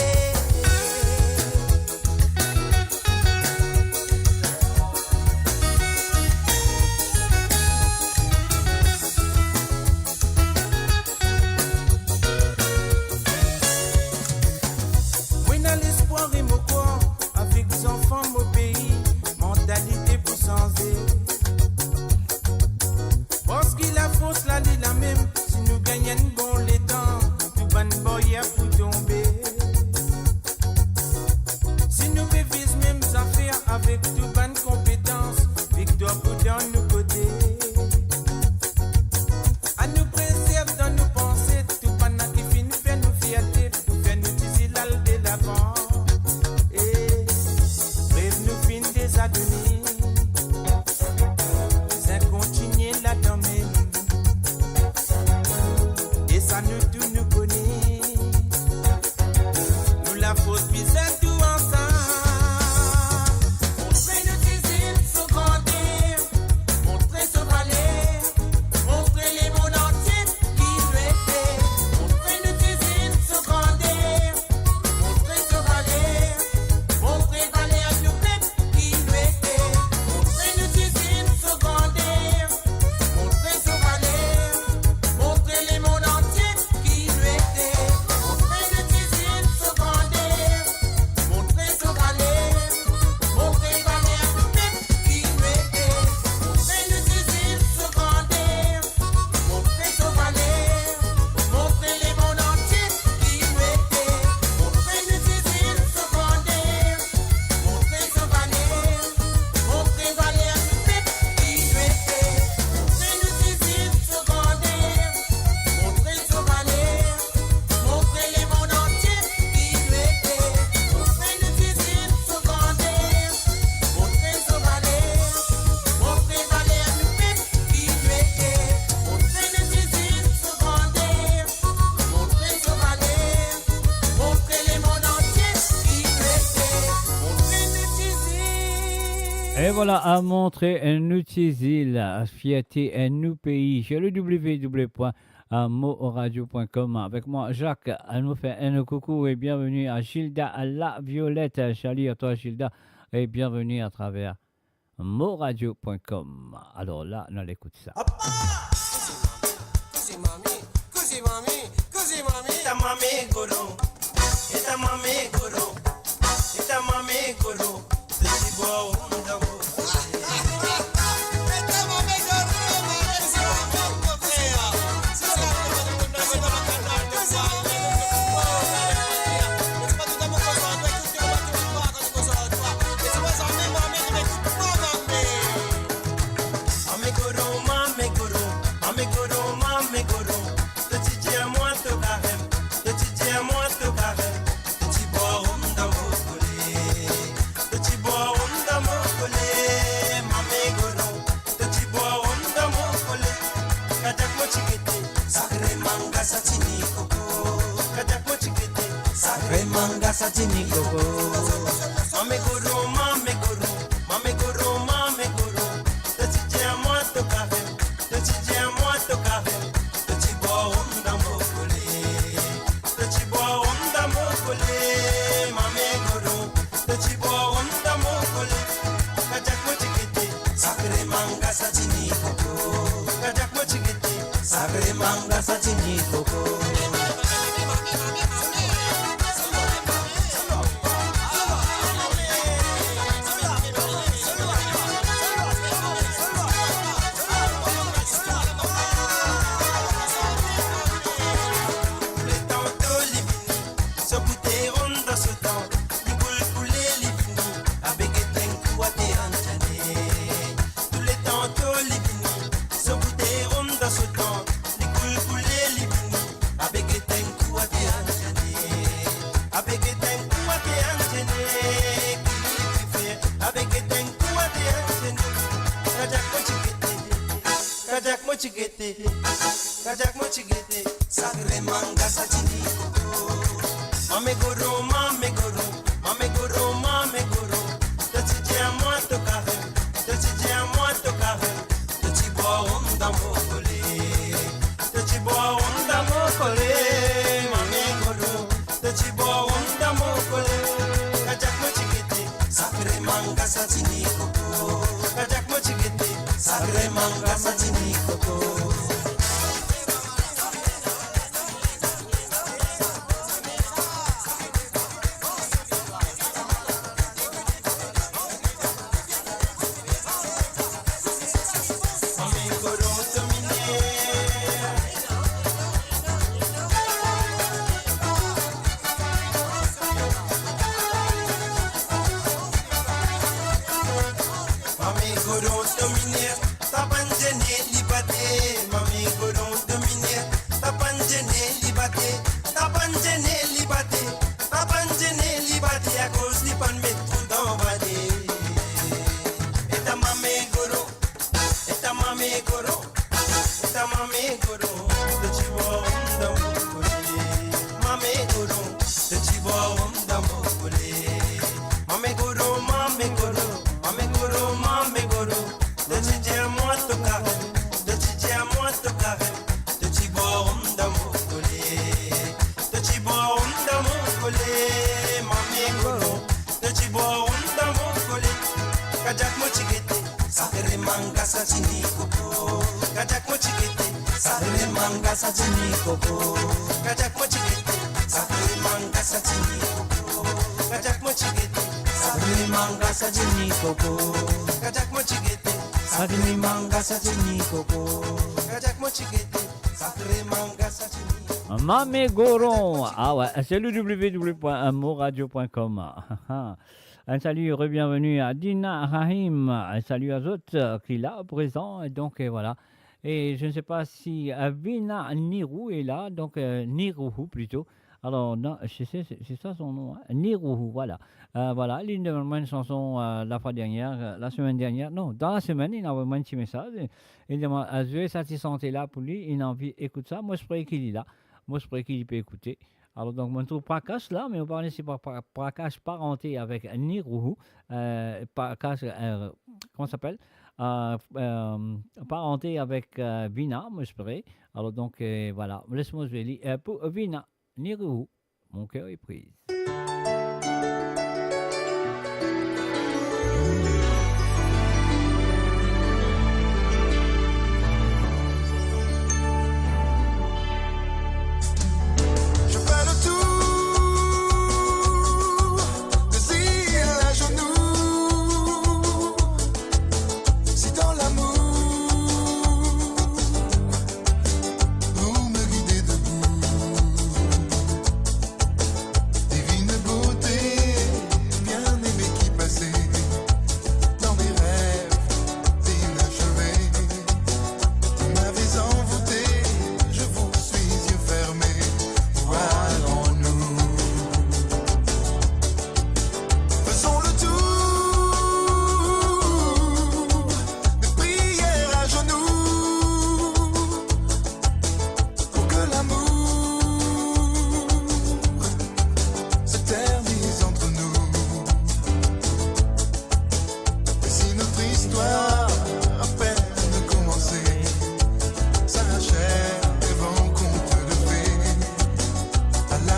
Mo ena lespwar e mo krwar, avek zanfan mo pei, mantalite pou sanze. Parski lafors la li lamem, si nou gagn enn bon letan, tou bann baryer pou tonbe. Si nou pe viz mem zafer avek tou bann konpetans, viktwar pou dan nou kote. Anou prezerv dan nou panse tou bann ki finn fer nou fierte, pou fer nou dizil al delavan. E rev nou finn deza done, bizin kontinie ladan mem. E sa nou tou nou kone, nou lafors bizin tou ansam. Montre nou dizil so grander, montre so valer, montre lemond antie ki nou ete, montre nou dizil so grander, montre so valer, montre valer nou pep ki nou ete, montre nou dizil so grander, montre so valer, montre lemond antie ki nou ete, montre nou dizil so grander, montre so valer, montre valer nou pep ki nou ete, montre nou dizil so grander, montre so valer, montre lemond antie ki nou ete, montre nou dizil so grander, montre so valer, montre valer nou pep ki nou ete, montre nou dizil so grander, montre so valer, montre lemond antie ki nou ete, montre nou dizil so grander, montre so valer, montre valer nou pep ki nou ete, montre nou dizil so grander, montre so valer, montre lemond antie ki nou ete, montre nou dizil. Et voilà, à montrer, euh, nou dizil, la fierté, euh, nou pei, sur le w w w point moradio point com. Avec moi, Jacques, à nous faire un coucou et bienvenue à Gilda Laviolette. Salut à toi, Gilda, et bienvenue à travers moradio point com. Alors là, nou al ekout sa. Apa! Koze mami, koze mami, koze mami. Eta mami goro, eta mami goro, eta mami goro. Petit bois, on dango. Manga sa tini koko. Mame goro, mame goro, mame goro, mame goro. To ti dir mwa to karem, to ti dir mwa to karem. To ti bwar rom dan mo kole, to ti bwar rom dan mo kole. Mame goro, to ti bwar rom dan mo kole. Kadiak mo ti gete, sakre manga sa tini koko. Kadiak mo ti gete, sakre manga sa tini koko. Letan to li vini, so boute rom dan so tan, li koul koule li vini, abe get enn kou ate antiane. Tou letan to li vini, so boute rom dan so tan, li koul koule li vini, abe get enn kou ate antiane. Abe get enn kou ate antiane, ki li pe fer, abe get enn kou ate antiane. Kadiak mo ti gete, kadiak mo ti gete, kadiak mo ti gete, sakre manga sa tini koko. Mame goro, mame goro, mame goro, mame goro. To ti dir mwa to karem, to ti dir mwa to karem. To ti bwar rom dan mo kole, to ti bwar rom dan mo kole. Mame goro, to ti bwar rom dan mo kole. Kadiak mo ti gete, sakre manga sa tini koko. Kadiak mo ti gete, sakre manga sa tini koko. Mame goro domine, ta bann zene li bate. Mame goro domine, ta bann zene li bate. Ta bann zene li bate, ta bann zene li bate, akoz li pa'nn met trou dan vale. E ta mame goro, e ta mame goro, e ta mame goro, to ti bwar rom dan mo kole. Mame goro, to ti bwar rom dan mo kole. Mame goro, mame goro, mame goro, mame goro. To ti dir mwa to karem, to ti dir mwa to karem. To ti bwar rom dan mo kole, to ti bwar rom dan mo kole. Mame goro, to ti bwar rom dan mo kole. Kadiak mo ti gete, sakre manga sa tini koko. Kadiak mo ti gete, sakre manga sa tini koko. Kadiak mo ti gete, sakre manga sa tini koko. Kadiak mo ti gete, sakre manga sa tini koko. Kadiak mo ti gete, sakre manga sa tini koko. Kadiak mo ti gete, sakre manga sa tini koko. Mame Goron. Ah ouais, c'est le w w w point moradio point com. Un salut, re-bienvenue à Dina Rahim. Un salut à zot, euh, ki la, prezan. Et donc, euh, voilà. Et je ne sais pas si, euh, Vina Nirou est là, donc, euh, Nirouhou plutôt. Alors, non, c'est, c'est, c'est ça son nom, hein, Nirouhou, voilà. Euh, voilà, li demann mwa enn sanson, euh, la fois dernière, euh, la semaine dernière, non, dan la semaine, li avoy mwa enn ti mesaz, e, li demann, euh, zwe sa ti sante la pou li, li anvi ekout sa, mo espere ki li la, mo espere ki li pe ekoute. Alors, donc, mo trouv Prakash la, me mo pa kone si Pa-, Pa-, Prakash paranté avek Nirouhou, euh, Prakash, euh, comment ça s'appelle? Euh, euh, paranté avek, euh, Vina, mo espere. Alors, donc, euh, voilà, les mo zwe li, euh, pou Vina Nirou, Mon cœur est prise. Je fais le tour des îles à genoux. Si dans l'amour, vous me guidez debout, divine beauté.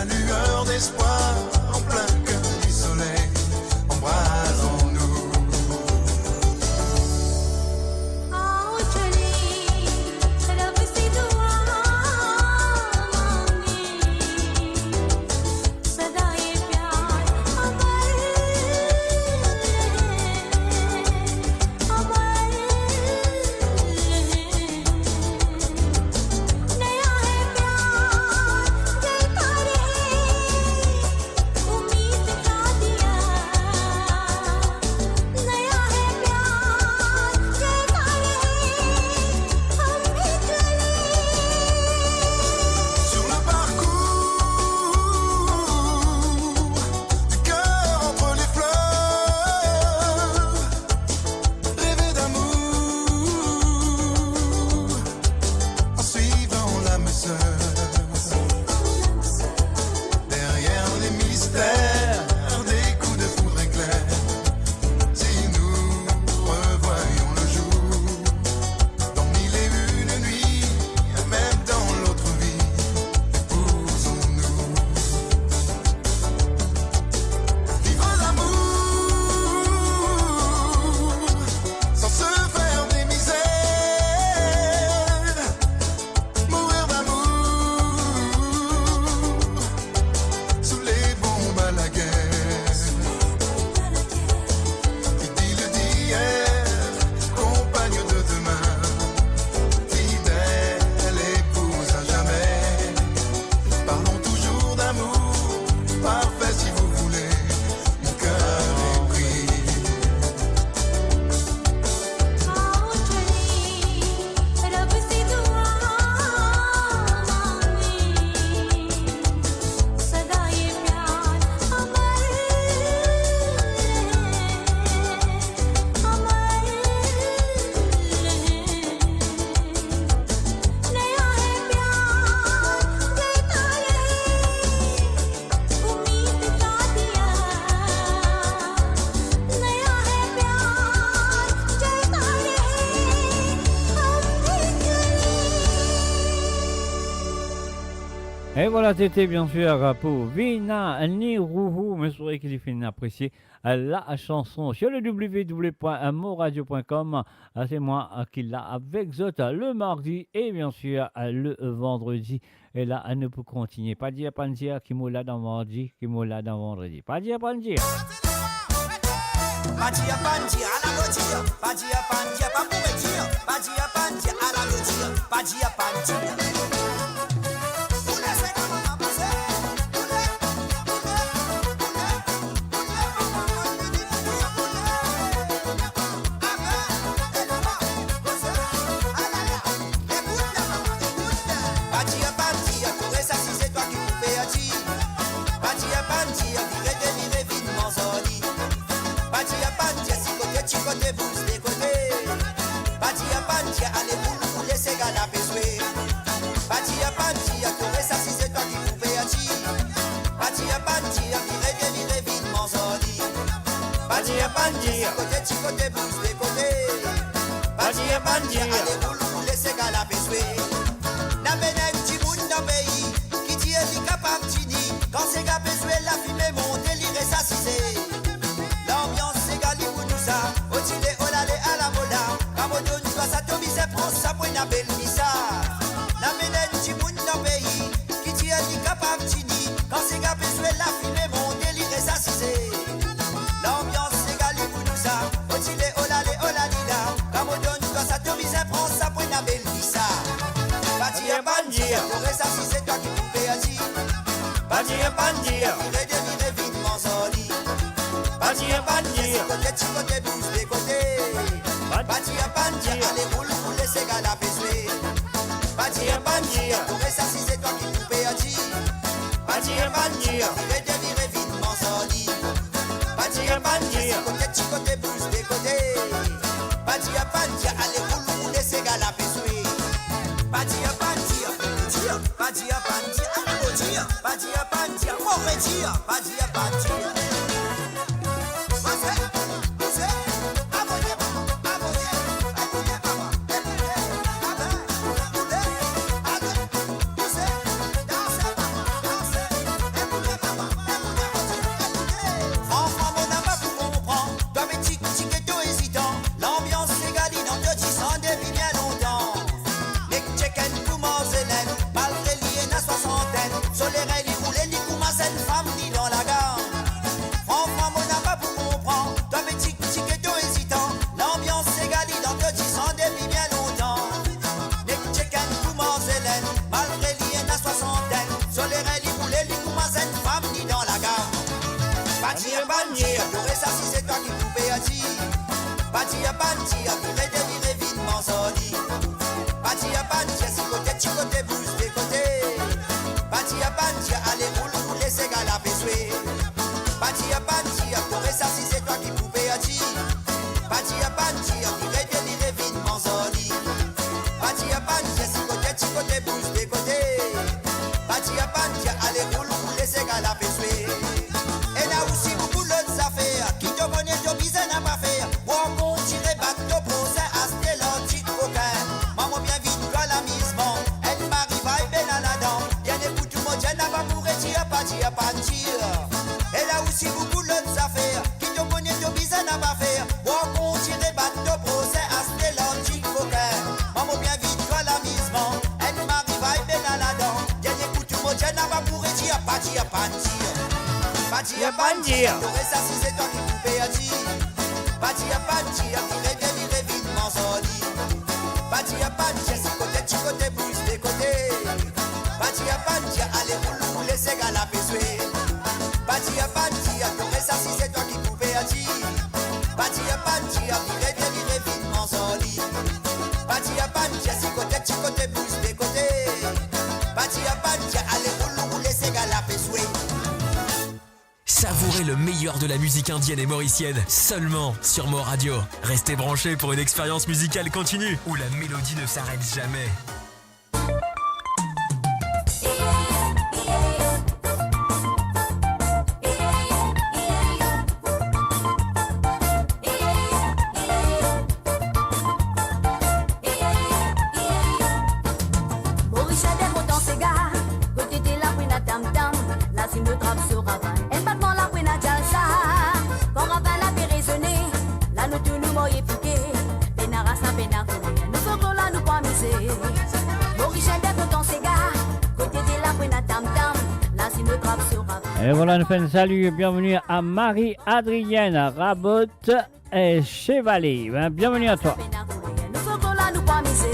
Lueur d'espwar an plin ker di soley, anbrazon nou. Sur le parcours du cœur entre les fleurs, rêver d'amour en suivant l'âme sœur. Derrière les mystères, des coups de foudre éclair, si nous revoyons le jour, dans mille et une nuits, même dans l'autre vie, épousons-nous. Vivre l'amour sans se faire des misères, mourir d'amour sous les bombes à la guerre. Idylle d'hier, compagne de demain, fidèle épouse à jamais. Parlons toujours d'amour parfait si vous voulez, mon cœur est pris. E vwala, sete biensir pou Vina Nirougou, mo espere ki li finn apresie la chanson sur le w w w point moradio point com. Se mwa ki la avek zot le mardi e biensir le vandredi. E la, nou pou kontinie. Pa dir, pa dir ki mo la dan mardi, ki mo la dan vandredi. Pa dir, pa dir. Pa dir, pa dir, ala mo dir. Pa dir, pa dir, pa pou mo dir. Pa dir, pa dir, ala mo dir. Pa dir, pa dir. Pa dir, pa dir, to res asize, twa ki pou perdi. Pa dir, pa dir, vire devire, vinn manz ar li. Pa dir, pa dir, sikote, tikote, bouz de kote. Pa dir, pa dir, ale boul, boul, les sega la pe zwe. Pa dir, pa dir, to res asize, twa ki pou perdi. Pa dir, pa dir, vire devire, vinn manz ar li. Pa dir, pa dir, sikote, tikote, bouz de kote. Pa dir, pa dir, ale boul, boul, les sega la pe zwe. Ena enn dimoun dan pei ki dir li kapav tini. Kan sega pe zwe, lafime monte, li res asize. Lanbians sega li pou nou sa. Otile, olale, ala mola. Kan mo donn twa sa, to bizin pran sa pou ena bel misa. Ena enn dimoun dan pei ki dir li kapav tini. Kan sega pe zwe, lafime monte, li res asize. Lanbians sega li pou nou sa. Otile, olale, olalila. Kan mo donn twa sa, to bizin pran sa pou ena bel misa. Pa dir, pa dir, to res asize, twa ki pou perdi. Pa dir, pa dir, vire devire, vinn manz ar li. Pa dir, pa dir, sikote, tikote, bouz de kote. Pa dir, pa dir, ale boul, boul, les sega la pe zwe. Pa dir, pa dir, to res asize, twa ki pou perdi. Pa dir, pa dir, vire devire, vinn manz ar li. Pa dir, pa dir, sikote, tikote, bouz de kote. Pa dir, pa dir, ale boul, boul, les sega la pe zwe. Pa dir, pa dir, dir, pa dir, pa dir, ala mo dir. Pa dir, pa dir, mo redir. Pa dir, pa dir. Pa dir, pa dir, to res asize, twa ki pou perdi. Pa dir, pa dir, vire de vire, vinn manz ar li. Pa dir, pa dir, si kote, ti kote, bouz de kote. Pa dir, pa dir, ale roul, roule, sega la pe zwe. Pa dir, pa dir, to res asize, twa ki pou perdi. Pa dir, pa dir, vire de vire, vinn manz ar li. Pa dir, pa dir, si kote, ti kote, bouz de kote. Pa dir, pa dir, ale roul, roule, sega la pe zwe. Ena osi boukou lot zafer ki to kone to bizin napa fer. War kontign bat to prosin, aste lartik kokin. Mama bien vit twa lamizman, enn mari vay bena ladan. Bien ekout mo dir, napa pou retir, pa dir, pa dir. Ena osi boukou lot zafer ki to kone to bizin napa fer. War kontign bat to prosin, aste lartik kokin. Mama bien vit twa lamizman, enn mari vay bena ladan. Bien ekout mo dir, napa pou retir, pa dir, pa dir. Pa dir, pa dir, to res asize, twa ki pou perdi. Pa dir, pa dir, vire de vire, vinn manz ar li. Pa dir, pa dir, si kote, ti kote, bouz de kote. Pa dir, pa dir, ale roul, roule, sega la pe zwe. Pa dir, pa dir, to res asize, twa ki pou perdi. Pa dir, pa dir, vire de vire, vinn manz ar li. Pa dir, pa dir, si kote, ti kote, bouz de kote. Pa dir, pa dir, ale roul, roule, sega la pe zwe. Savourez le meilleur de la musique indienne et mauricienne seulement sur Mor Radio. Restez branchés pour une expérience musicale continue où la mélodie ne s'arrête jamais. Morisien bien kontan sega, kote de la pou ena tam-tam, lazim nou trap so ravann. Enn batman la pou ena djalsa, kan ravann la pe rezone, la nou tou nou marye pike, pena ras la pena koler, nou folklor la nou pou amize. Morisien bien kontan sega, kote de la pou ena tam-tam, lazim nou trap so ravann. Et voilà, nous faisons un salut et bienvenue à Marie-Adrienne Rabot. Eh, Chevalier, ben, bienvenue à toi. Nou folklor la nou pou amize.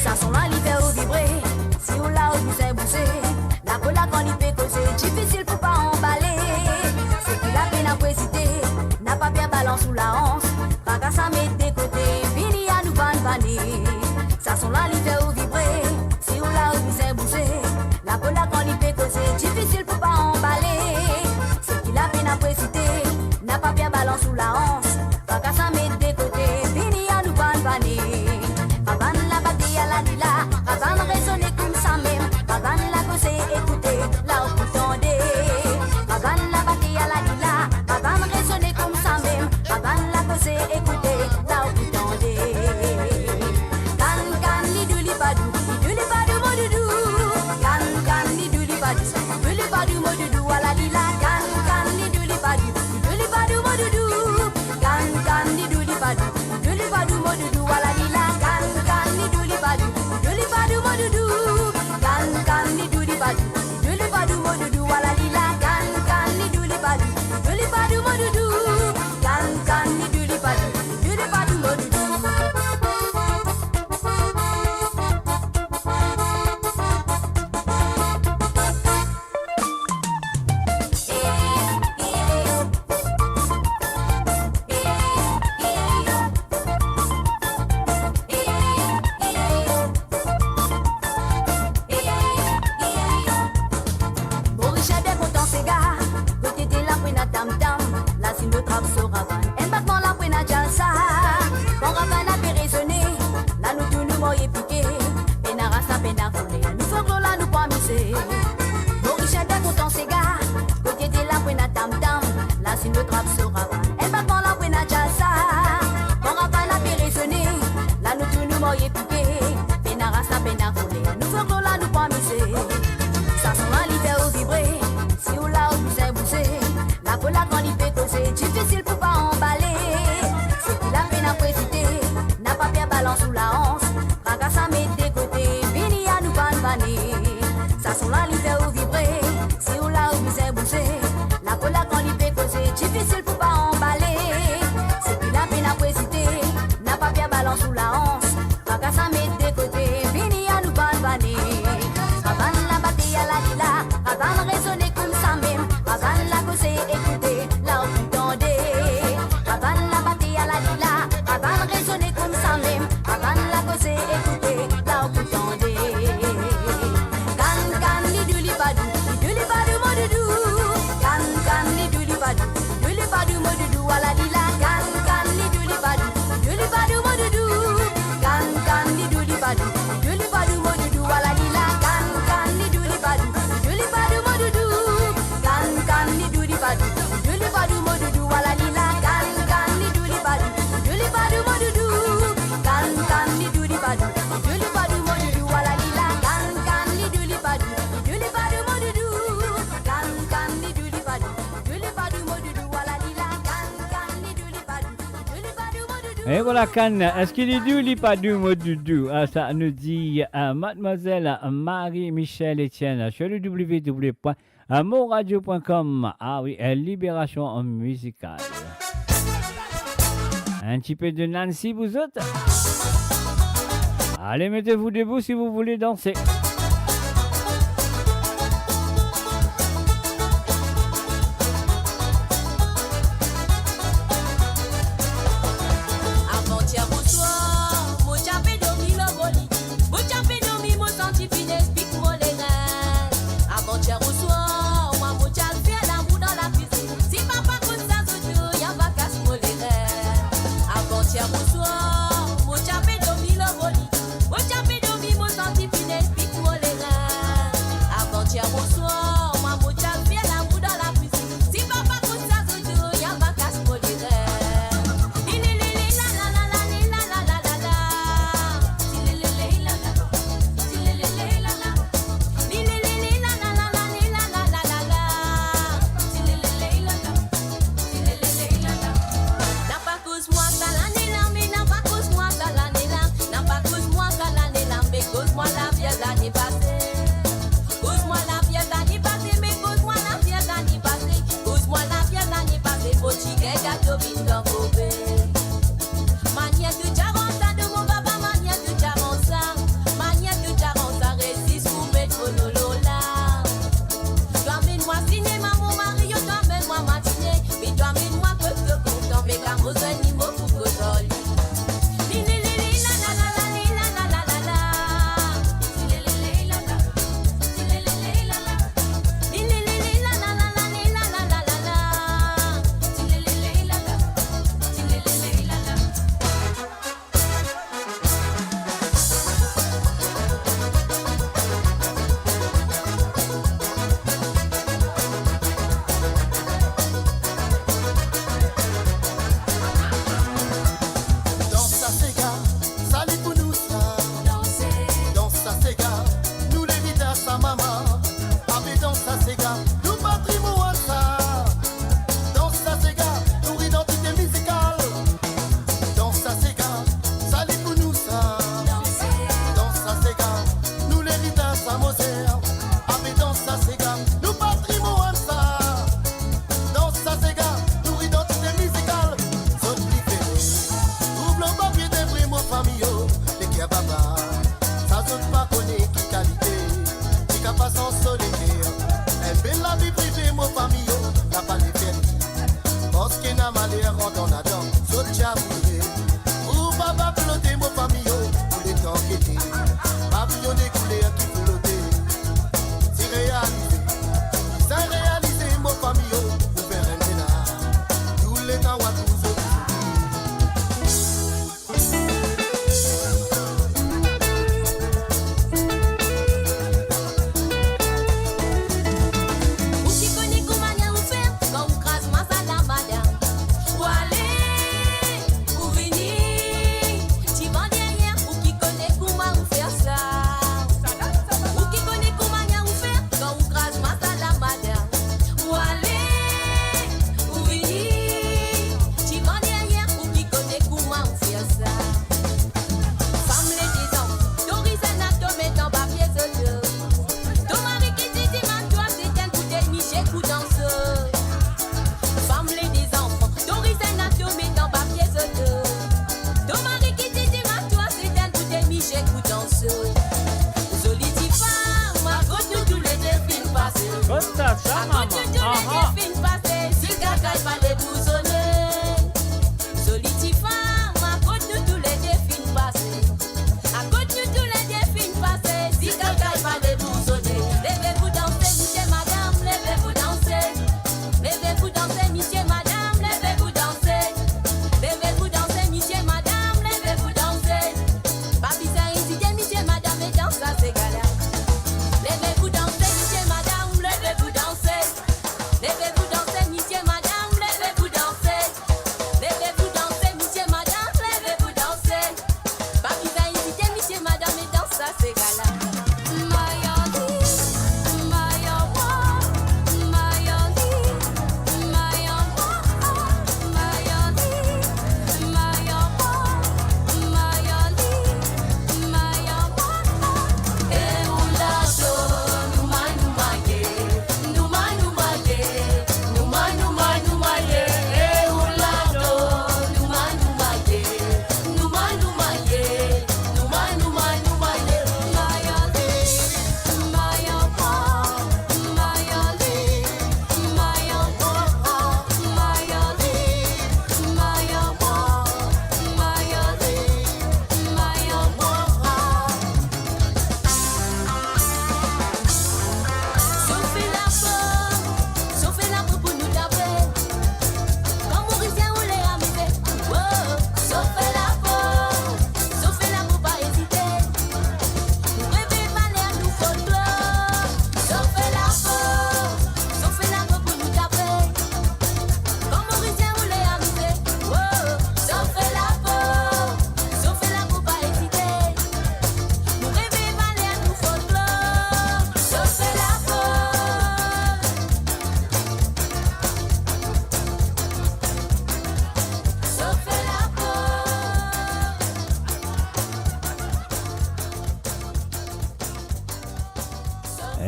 Sa son la li fer ou vibre. Si ou la ou bizin bouze. Lakoler kan li pe koze, difisil pou pa anbale. Seki la pena pou ezite, napa per balans ou laans. Traka sa met de kote, vini a nou vann vane. Sa son la li fer ou vibre. Si ou la ou bizin bouze. Lakoler kan li pe koze, difisil pou pa anbale. Seki la pena pou ezite, napa per balans ou laans. Traka sa met de kote, vini a nou vann vane. Ravann la bate ala li la, ravann rezone koumsa mem. Ravann la koze, ekoute, la ou pou tande. Ravann la bate ala li la, ravann rezone koumsa mem. Ravann la koze, ekoute, la ou pou tande. Kann, kann, li dou, li pa dou, li dou, li pa dou, mo doudou. Kann, kann, li dou, li pa dou, li dou, li pa dou, mo doudou, ala li la. Kann, kann, li dou, li pa dou, li dou, li pa dou, mo doudou. Kann, kann, li dou, li pa dou, li dou, li pa dou, mo doudou, ala li la. Kann, kann, li dou, li pa dou, li dou, li pa dou, mo doudou. Kann, kann, li dou, li pa dou, li dou, li pa dou, mo doudou, ala li la. Kann, kann, li dou, li pa dou, li dou, li pa dou, mo doudou. Kann, kann, li dou, li pa dou, li dou, li pa dou, mo doudou. Morisien bien kontan sega, kote de la pou ena tam-tam, lazim nou trap so ravann. Enn batman la pou ena djalsa, kan ravann la pe rezone, la nou tou nou marye pike, pena ras la pena koler, nou folklor la nou pou amize. Morisien bien kontan sega, kote de la pou ena tam-tam, lazim nou trap so ravann. Enn batman la pou ena djalsa, kan ravann la pe rezone, la nou tou nou marye pike, pena ras la pena koler, nou folklor la nou pou amize. Sa son la li fer ou vibre, si ou la ou bizin bouze. Lakoler kan li pe koze, difisil pou pa anbale. Seki la E vwala, kann, eski li dou, li pa dou, mo doudou? Ah, sa nou dir, ah, madmwazel Marie Michelle Etienne sur le w w w point moradio point com. Ah wi, eh, libération musicale. Un petit peu de Nancy pour vous autres. Allez, mettez-vous debout si vous voulez danser. Avantier oswar, mo ti ape dormi lor mo li. Mo ti ape dormi, mo santi finez pik mo lerin. Avantier oswar, mwa mo ti al fer lamour dan lakwizinn. Si papa konn sa zour, li ava kas mo lerin. Avantier oswar, mo ti ape dormi lor mo li. Mo ti ape dormi, mo santi finez pik mo lerin. Avantier oswar, mwa mo ti al fer lamour dan lakwizinn. Si papa konn sa zour, li ava kas mo lerin. Napa koz mwa sa lane la, me napa koz mwa sa lane la. Napa koz mwa sa lane la, me koz mwa lafer lane pase. Koz mwa lafer lane pase, me koz mwa lafer lane pase. Koz mwa lafer lane pase, mo ti gagn gato vinn dan kobe. Manier to ti aranz sa, de mo papa, manier to ti aranz sa. Manier to ti aranz sa, rezis pou met mo lolo la. To amenn mwa sinema, mo mari, yo, to amenn mwa matine. Me to amenn mwa kot to kontan, me kan mo zwenn li, mo pou koz ar li. Dans sa sega, sa li pou nou sa. Dans sa sega, nou leritas sa mama. Ape dans sa sega, nou patrimwinn sa. Dans sa sega, nou idantite mizikal. Dans sa sega, sa li pou nou sa. Dans sa sega, nou leritas sa mo ser. Ape dans sa sega, nou patrimwinn sa. Dans sa sega, nou idantite mizikal. Zot li fere, trouv lor papie de vre mo fami yo, leker baba. Sa zot pa kone ki kalite, ki kapav sanz so leker. Enn bel lavi prive mo fami yo, napa le fer li. Parski ena maler andan ladan, zot ti amoure. Ou papa flote mo fami yo, pou letan ki ete. Paviyon de kouler ki flote. Ti realize, sa realize mo fami yo, pou fer enn bela. Tou letan wa pou zot. Ou ki kone kouma ou fer, kan ou kraz masala madam. Ou ale, ou vini, divan deryer, ou ki kone kouma ou fer sa. Ou ki kone kouma ou fer, kan ou kraz masala madam. Ou ale, ou vini, divan deryer, ou ki kone kouma ou fer sa. Fam le dezan, to rizenn a to met dan papie zozo. To mari ki ti dimann twa, se tel pou te misie kou dan so. Fam le dezanfan, to rizenn a to met dan papie zozo. To mari ki ti dimann twa, se tel pou te misie kou dan so. Zoli tifam, akot nou toulede finn pase. Kot sa, sa, mama? Akot nou toulede, aha, finn pase, si kalkal pa debouzone. Zoli tifam, akot nou toulede finn pase. Akot nou toulede finn pase, si kalkal pa debouzone. Leve pou danse, misie, madam, leve pou danse. Leve pou danse, misie, madam, leve pou danse. Leve pou danse, misie, madam, leve pou danse. Pa bizin ezite, misie, madam, e dans sa sega la. Leve pou danse, misie, madam, leve pou danse. Leve pou danse, misie, madam, leve pou danse.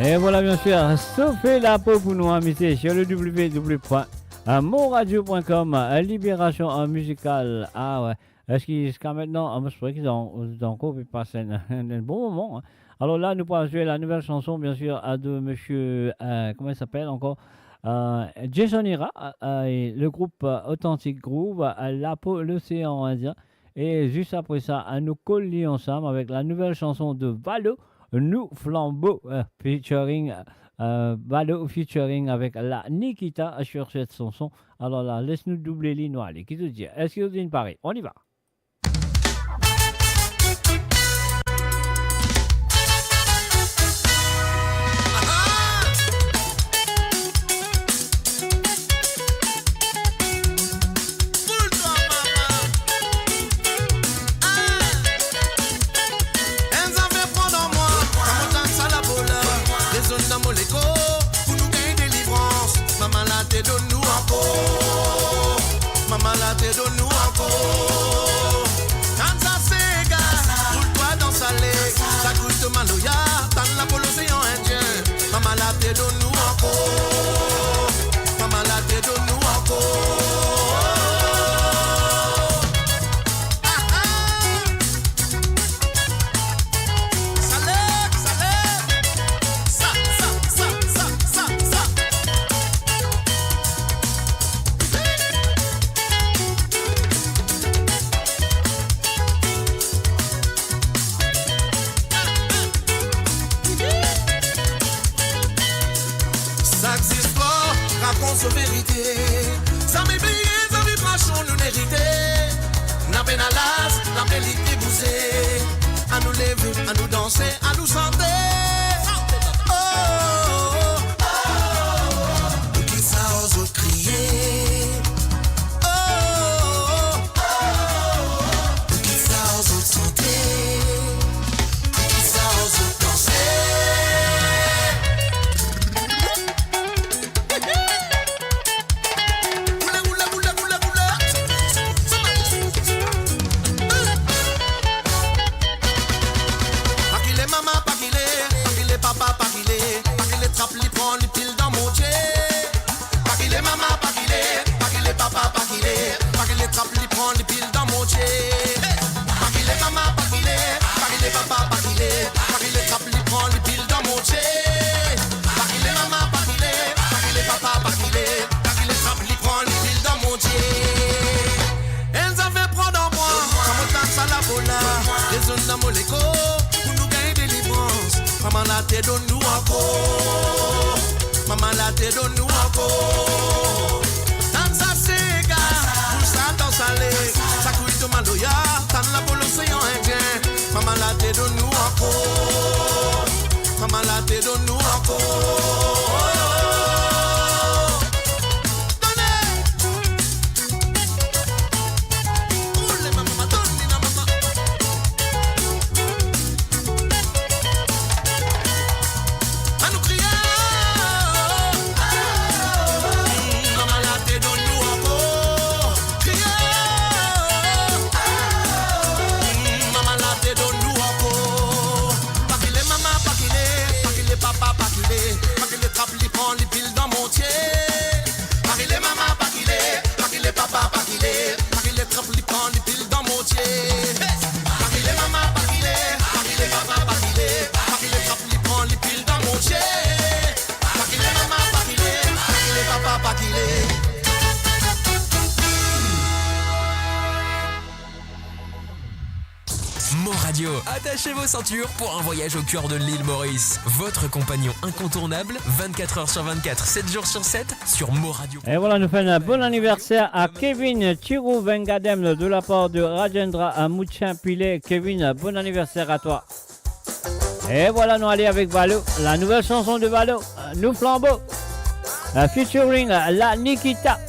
E vwala, bien sir, sofe lapo pou nou amize sur le w w w point mon radio point com, euh, libération, euh, musicale. Ah ouais. Eski ziska mintnan, ah, mo swete ki zot, zot ankor pe pas enn, enn bon moman, hein. Alor la, nou pou zwe la nouvel sanson, bien sir, a de monsieur, euh, kouma li apel ankor? Euh, Jason Ira, euh, euh, e le group, euh, Authentic Groove, euh, Lapo, Losean Indien. E zis apre sa, anou kol li ansam avek la nouvel sanson de Valo, Nou Flanbo, euh, featuring, euh, Valo featuring avek la Nikita sur cette chanson. Alor la, les nou double li, nou ale. Ki zot dir? Eski zot inn pare? On y va. Enn zafer pran dan mwa, kan mo tann sa lapo la, rezonn dan mo lekor, pou nou gagn delivrans. Mama la te donn nou ankor, mama la te donn nou ankor. Tann sa sega, boul twa dan sale, sa kout maloya, tann lapo Losean Indien. Mama la te donn nou ankor, mama la te donn nou ankor. Ah, ah. Sale, sale. Sa, sa, sa, sa, sa, sa. Sak zistwar rakont so verite. Zame bliye sa vibrasion nou merite. Na pena las, na pe lit ni bouze. Anou leve, anou danse, anou sante. Oh, oh, oh, oh. Poukisa zot kriye? Oh, oh, oh, oh. Poukisa zot sante? Poukisa zot danse? Boule, boule, boule, boule, boule. Pa kile mama, pa kile, pa kile papa, pa kile, pa kile trap li, pran li, pil dan Bondie. Pa kile mama, pa kile, pa kile papa, pa kile, pa kile trap li, pran li, pil dan Bondie. Pa kile mama, pa kile, pa kile papa, pa kile, pa kile trap li, pran li, pil dan Bondie. Pa kile mama, pa kile, pa kile papa, pa kile, pa kile trap li, pran li, pil dan Bondie. Enn zafer pran dan mwa, kan mo tann sa lapo la, rezonn dan mo lekor, pou nou gagn delivrans. Mama la te donn nou ankor, mama la te donn nou ankor. Tann sa sega, boul sa dan sale, sa kout maloya, tann lapo Losean Indien. Mama la te donn nou ankor, mama la te donn nou ankor. Done! Oule mama, donn li la mama. Anou kriye. Mama la te donn nou ankor. Kriye. Mama la te donn nou ankor. Pa kile mama, pa kile, pa kile papa, pa kile, pa kile trap li, pran li, pil dan Bondie. Pa kile mama, pa kile, pa kile papa, pa kile, pa kile trap li, pran li, pil dan Bondie. Pa kile mama, pa kile, pa kile papa, pa kile, pa kile trap li, pran li, pil dan Bondie. Pa kile mama, pa kile, pa kile papa, pa kile. Mon Radio. Attachez vos ceintures pour un voyage au cœur de l'île Maurice. Votre compagnon incontournable, vingt-quatre heures sur vingt-quatre, sept jours sur sept, sur Mon Radio. E vwala, nou fer enn bon aniverser a Kevin Tirou Vengadem de la part de Rajendra à Mouchin Pilet. Kevin, bon anniversaire à toi. E vwala, nou ale avek Valo, la nouvel sanson de Valo, Nou Flanbo, euh, featuring, euh, la Nikita.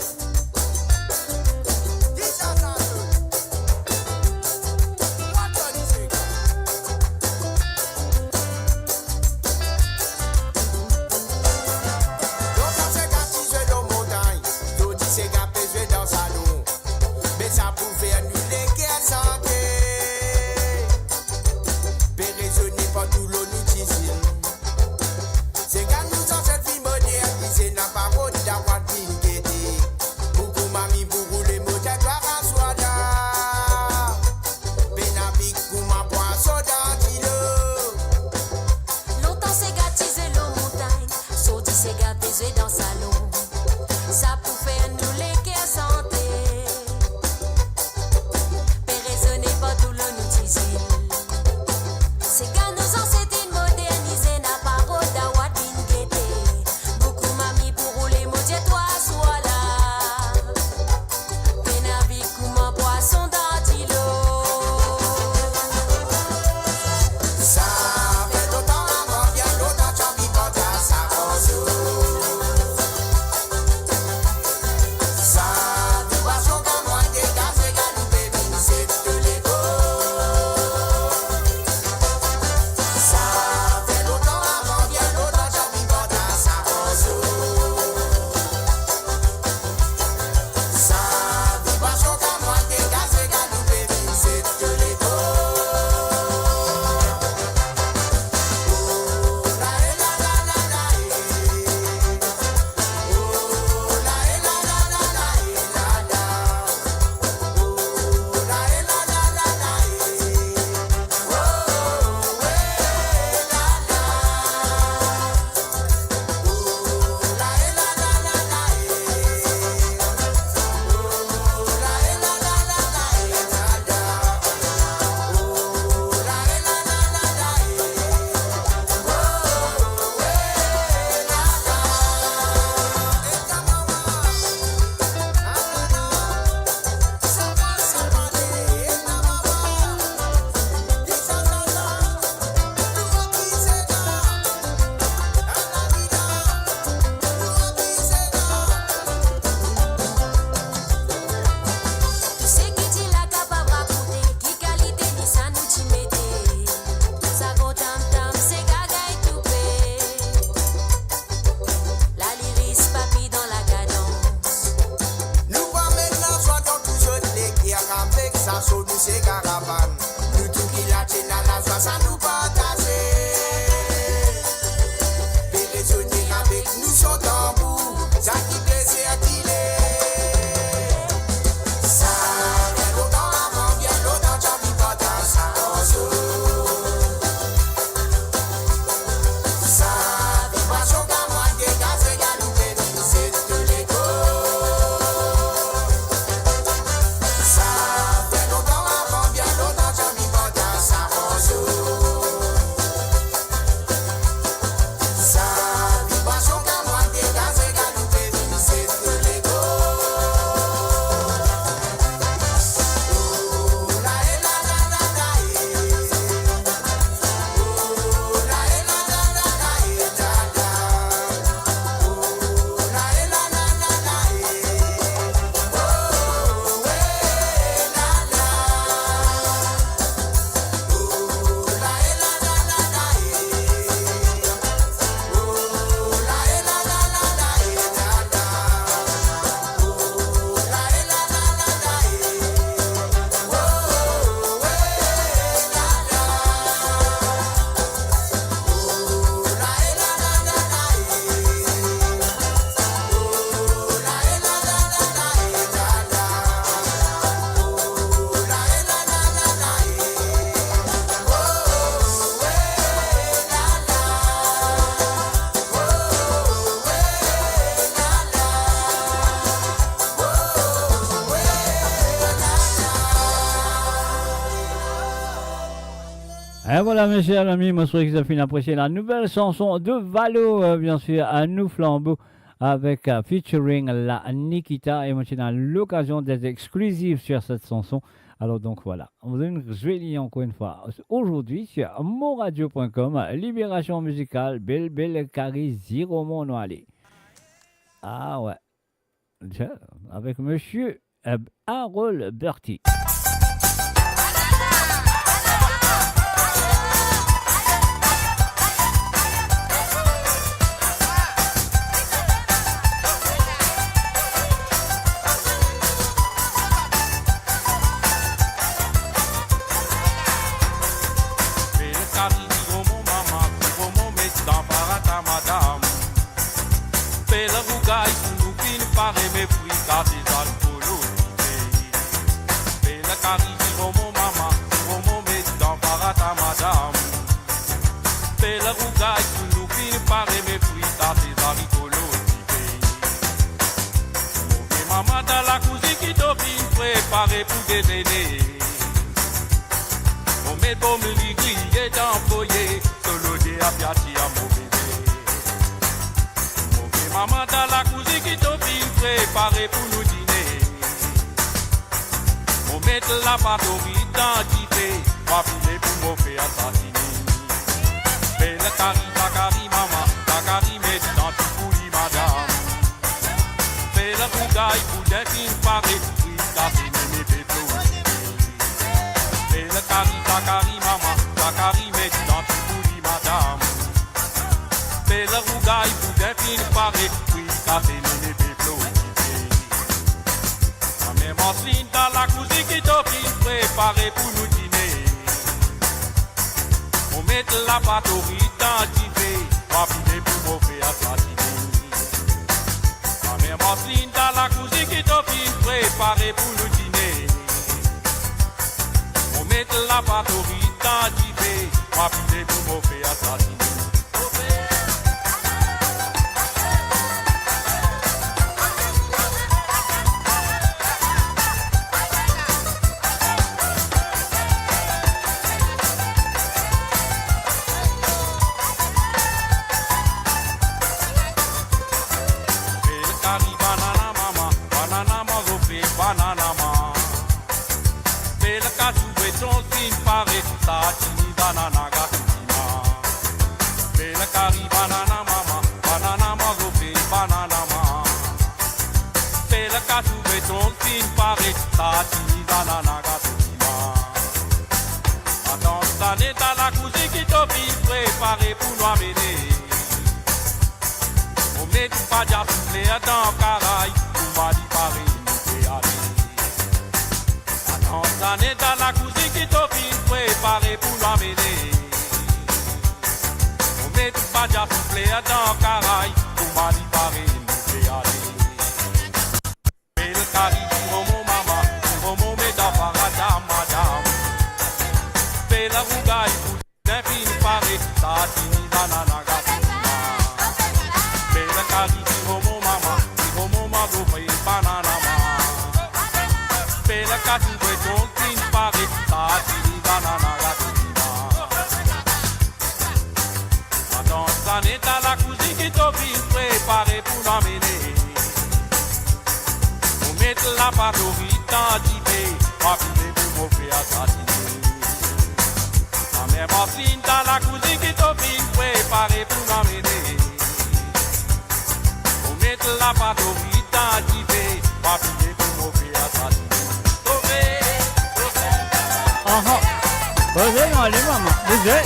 Pe rezone partou lor nou ti zil. Se E vwala, mesie, zami, mo swete ki zot finn apresie la nouvel sanson de Valo, euh, bien sûr, euh, Nou Flanbo avek, euh, featuring la Nikita, e mo ti ena lokazion d'être exclusif sur cette chanson. Alors donc voilà, on vous donne une jolie encore une fois aujourd'hui sur monradio point com, Libération Musicale, bel, bel kari Ziromon nou ale. Ah ouais. Tiens, avec monsieur, euh, Harold Berti. Bel kari Ziromon mama, Ziromon met dan para ta madam. Bel rougay pou nou finn pare, me fri kase zalkolo dife. Bel kari Ziromon mama, Ziromon met dan para ta madam. Bel rougay pou nou finn pare, me fri kase zalkolo dife. Mo met mama dan lakouzinn ki to finn prepare pou dezene. Mo met bonmilik griye dan foye, so loder a piati a mo bebe. Mo met mama dan lakouzinn ki to finn prepare pou nou dine. Mo met lapatori dan dife, mo apile pou mo fer sa fini. Bel kari, sa kari mama, sa kari met dan ti pouli madam. Bel rougay boudin finn pare, fri kase meme pe plour. Bel kari, sa kari mama, sa kari met dan ti pouli madam. Bel rougay boudin finn pare, fri kase meme pe plour. Mama Marceline dan lakouzinn ki to finn prepare pou nou dine. Mo met lapatori dan dife, mo apile pou mo fer sa dine. Mama Marceline dan lakouzinn ki to finn prepare pou nou dine. Mo met lapatori dan dife, mo apile pou mo fer sa dine. Bel kari banana mama, banana manzo pe banana mama. Bel kari breton finn pare, sartini, banana, gato pima. Bel kari banana mama, banana manzo pe banana mama. Bel kari breton finn pare, sartini, banana, gato pima. Matant Zaneta lakouzinn ki to finn prepare pou nou amene. Mo met padia soufler dan karay, kouma li pare nou pe ale. Matant Zaneta lakouzinn ki to finn prepare pou nou amene. Mo met padia soufler dan karay, kouma li pare nou pe ale. Bel kari Ziromon mama, Ziromon met dan para ta madam. Bel rougay boudin finn pare, sartini, banana, gato pima. Bel kari Ziromon mama, Ziromon manzo pe banana mama. Bel kari breton finn pare, sartini, banana, gato pima. Matant Zaneta lakouzinn ki to finn prepare pou nou amene. Mo met lapatori dan dife, mo apile pou mo fer sa dine. Mama Marceline dan lakouzinn ki to finn prepare pou nou amene. Mo met lapatori dan dife, mo apile pou mo fer sa dine. Tobe, tobe. Aha. Bouze, non, ale, mama. Bouze.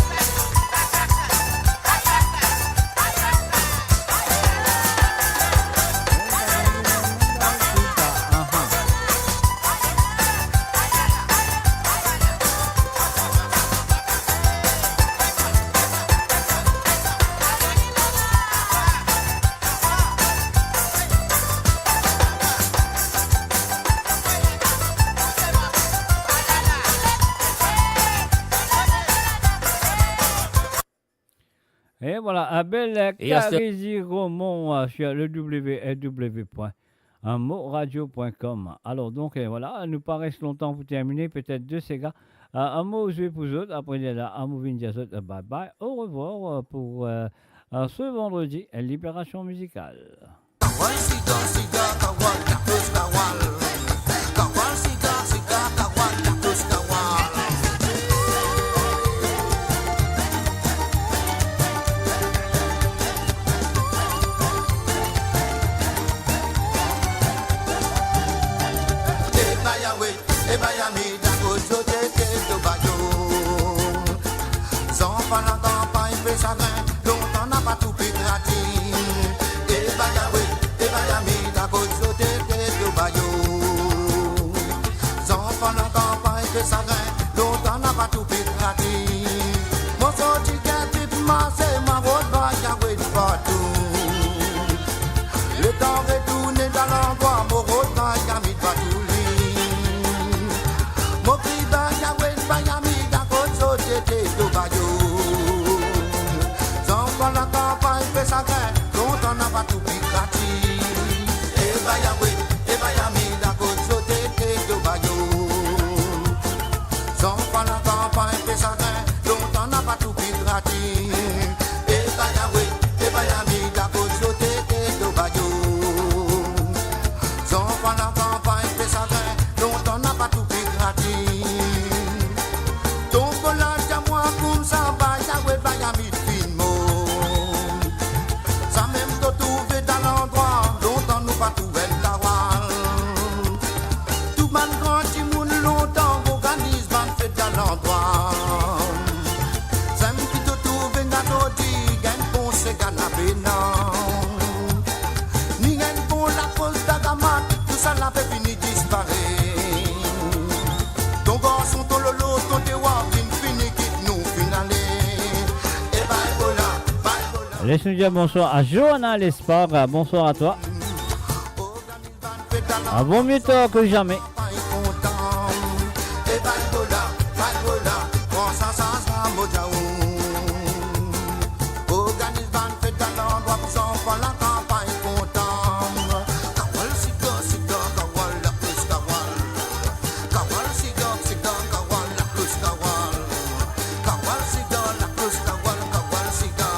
Aha. E vwala, bel, euh, e aster- Kari Ziromon, euh, sur le w w w point moradio point com. Alor donk, euh, vwala, nou pa res lontan pou termine, petet de sega, Ah, Amour zwe pou zot, apre lerla Amour vinn dir zot, euh, bye bye, au revoir, euh, pou, euh, euh, ce vendredi, euh, Libération Musicale. Kawal siga, siga, kawal, lakoz kawal. Kawal siga, siga, kawal, lakoz kawal. Eba yawe, eba yami, lakoz zot ete to bayo. Zanfan lakanpagn pe sagrin, lontan napa tou pe gratis. Eba yawe, eba yami, lakoz zot ete to bayo. Zanfan lakanpagn pe sagrin, lontan napa tou pe gratis. Mo sorti Kertip, mase, mo rod bye yawe partou. Letan retourne dan landrwa, mo rod bye yami partou li. Mo kriy bye yawe, bye yami, lakoz zot ete to bayo. Zanfan lakanpagn pe sagrin, lontan napa tou pe gratis. Eba yawe, eba yami, lakoz zot ete to bayo. Zanfan lakanpagn pe sagrin, lontan napa tou pe gratis. Eba yawe, eba yami, lakoz zot ete to bayo. Zanfan lakanpagn pe sagrin, lontan napa tou pe gratis. Tonbola dir mwa koumsa, bye yawe, bye yami, finn mor. Samem to trouve dan landrwa, lontan nou pa trouv enn kawal. Tou bann gran dimoun lontan organiz bann fet dan landrwa. Samem ki to trouve ena zordi, enn bon sega napa, non. Ni enn bon lakoz dagamat, tousala pe fini disparet. To garson, to lolo, to dewa, finn fini, kit nou, finn ale. E bye bola, bye bola. Les nou dir bonswar a Johanna Lespard. Bonswar a twa. Ah, vaut mieux tard que jamais. Organiz bann fet dan landrwa pou zanfan lakanpagn kontan. Kawal siga, siga, kawal, lakoz kawal. Kawal siga, siga, kawal, lakoz kawal. Kawal siga, lakoz kawal, kawal siga.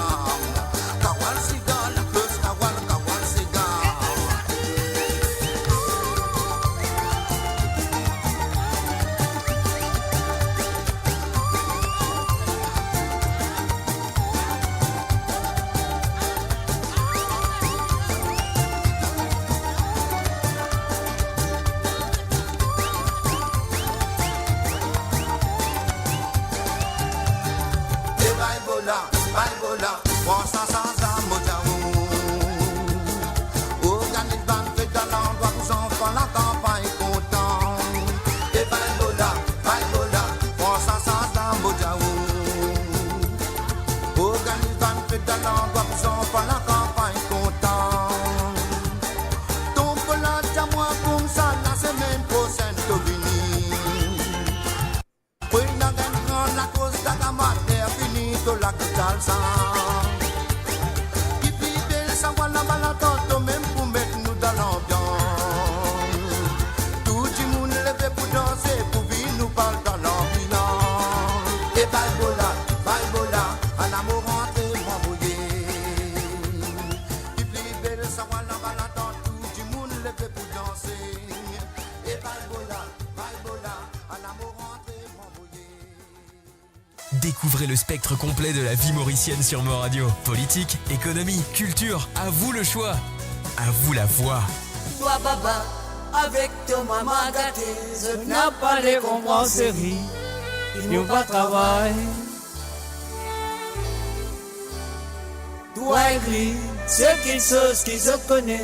Kawal siga, lakoz kawal, kawal siga. E bye bola, bye bola, pran sa, sa, sa, mo dir ou. Organiz bann fet dan landrwa pou zanfan lakanpagn kontan. E bye bola, bye bola, pran sa, sa, sa, mo dir ou. Organiz bann fet dan landrwa pou zanfan lakanpagn kontan. Tonbola dir mwa koumsa, lasemenn prosenn to vini. Pou ena enn gran lakoz dagamat, ler fini to lakoz salsa. Ki pli bel sa, wala, wala, tonton, mem pou met nou dan lanbians. Tou dimoun leve pou danse, pou vinn nou pal dan lanbians. E bye bola, bye bola, ala mo rantre, mwa mouye. Ki pli bel sa, wala, wala, tonton, tou dimoun leve pou danse. E bye bola, bye bola, ala mo rantre, mwa mouye. Découvrez le spectre complet de la vie mauricienne sur Mo Radio. Politique, économie, culture, à vous le choix. À vous la voix. Twa baba avek to mama gate, zot napa le konpran seri, ki nou pa travay. Twa egri, se kiksoz ki zot kone,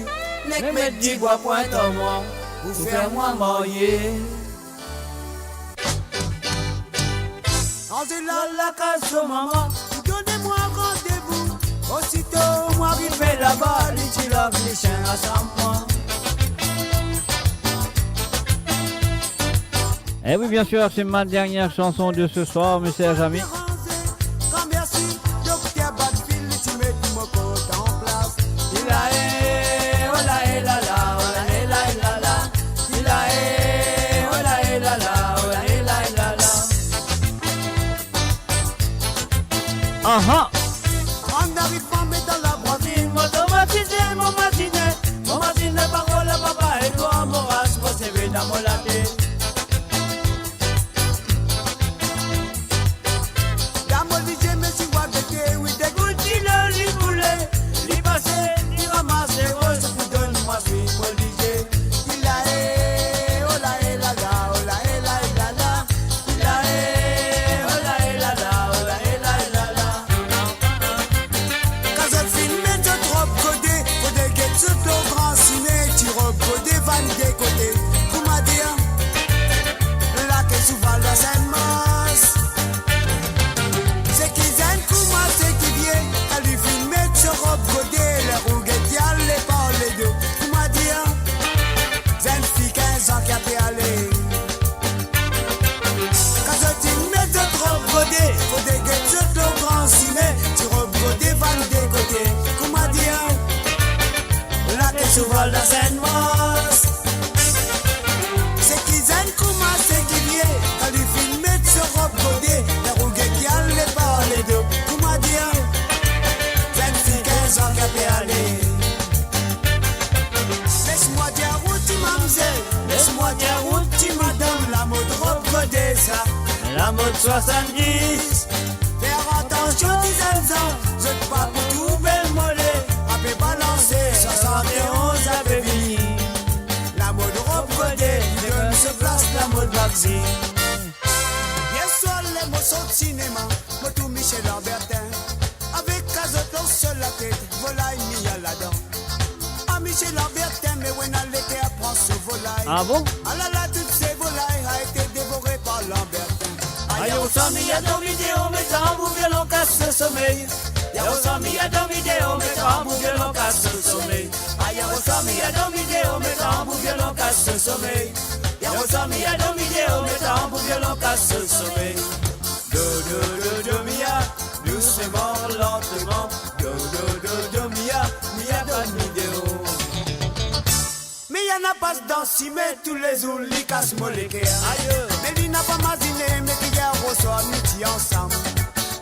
nek met dibwa pwint ar mwa, pou fer mwa marye. Ariv lakaz to mama, pou donn mwa randevou. Osito mwa arive laba, li ti lav lisien ansam mwa. Eh oui, bien sûr, c'est ma dernière chanson de ce soir, mes chers amis. Grand merci, Docteur Badfield, ti met mo kont an plas. Ila e, ola e la la, ola e la e la la. Ila e, ola e la la, ola e la e la la. mo latet. Lamod DJ, mesi wa gete, wi, degout dilo li koule. Li pase, li ramase, oh, sa pou donn mwa swit, mo DJ. Ila e, ola e lala, ola e la e lala. Ila e, ola e lala, ola e la e lala. Kan zot finn met zot rob gode, fode get zot lor gran sime, ti rob gode vann de kote. Kouma dir, lake sou Val d'Asenn Mars. Seki zenn kouma seki vie, kan li finn met so rob gode, ler ou gete ale par ledo. Kouma dir, zenn fi kinz an ki ape ale. Kan zot inn met zot rob gode, fode get zot lor gran sime, ti rob gode vann de kote. Kouma dir, lake sou Val d'Asenn Mars. Seki zenn kouma seki vie, kan li finn met so rob gode, ler ou gete ale par ledo. Kouma dir, zenn fi kinz an ki ape ale. Les mwa dir ou ti mamzel, les mwa dir ou ti madam, lamod rob gode sa, lamod swasanndis. Fer atansion ti zenn zan, zot pa pou trouv bel mole, ape balanse, swasann-e-onz ape vini. Lamod rob gode, li donn so plas lamod magazin. Yer swar ler mo sort sinema, mo trouv Michel Lambertin avek Kazot lor so latet, volay Mia ladan. Ah, Michel Lambertin, me ou ena leker pran so volay. Ah bon? Alala, tout se volay a ete devore par Lambertin. Ayer oswar Mia dormi deor, me tanbou violon kas so somey. Yer oswar Mia dormi deor, me tanbou violon kas so somey. Ayer oswar Mia dormi deor, me tanbou violon kas so somey. Yer oswar Mia dormi deor, me tanbou violon kas so somey. Do, do, do, do, Mia, dousman, lantman. Do, do, do, do, Mia, Mia dormi deor. Mia ena pas dan sime, toulezour li kas mo leker. Aye. Me li napa mazine, me ki yer oswar nou ti ansam.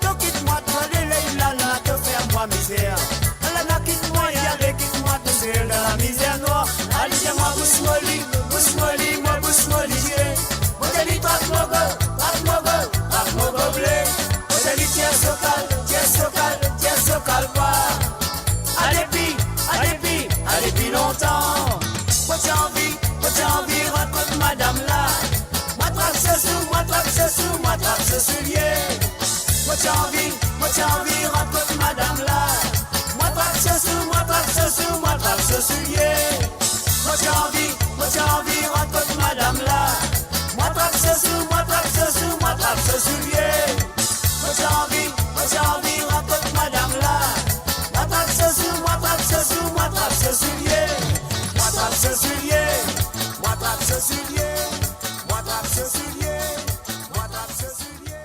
To kit mwa, to ale, Leila, la to fer mwa mizer. Ala na kit mwa, ale kit mwa tousel dan lamizer nwar. Al dir mwa bous moli, bous moli, mwa bous moli, ye. Mo te li twa mogo, twa mogo, twa mogo ble. Mo te li tier sokal, tier sokal, tier sokal nwar. Ale pi, ale pi, ale pi lontan. Mo ti anvi, mo ti anvi rant kot madam la. Mwa trap so sou, mwa trap so sou, mwa trap so soulie. Mo ti anvi, mo ti anvi rant kot madam la. Mwa trap so sou, mwa trap so sou, mwa trap so soulie. Mo ti anvi, mo ti anvi rant kot madam la. Mwa trap so sou, mwa trap so sou, mwa trap so soulie. Mo ti anvi, mo ti anvi rant kot madam la. Mwa trap so sou, mwa trap so sou, mwa trap so soulie. Mwa trap so soulie, mwa trap so soulie, mwa trap so soulie, mwa trap so soulie.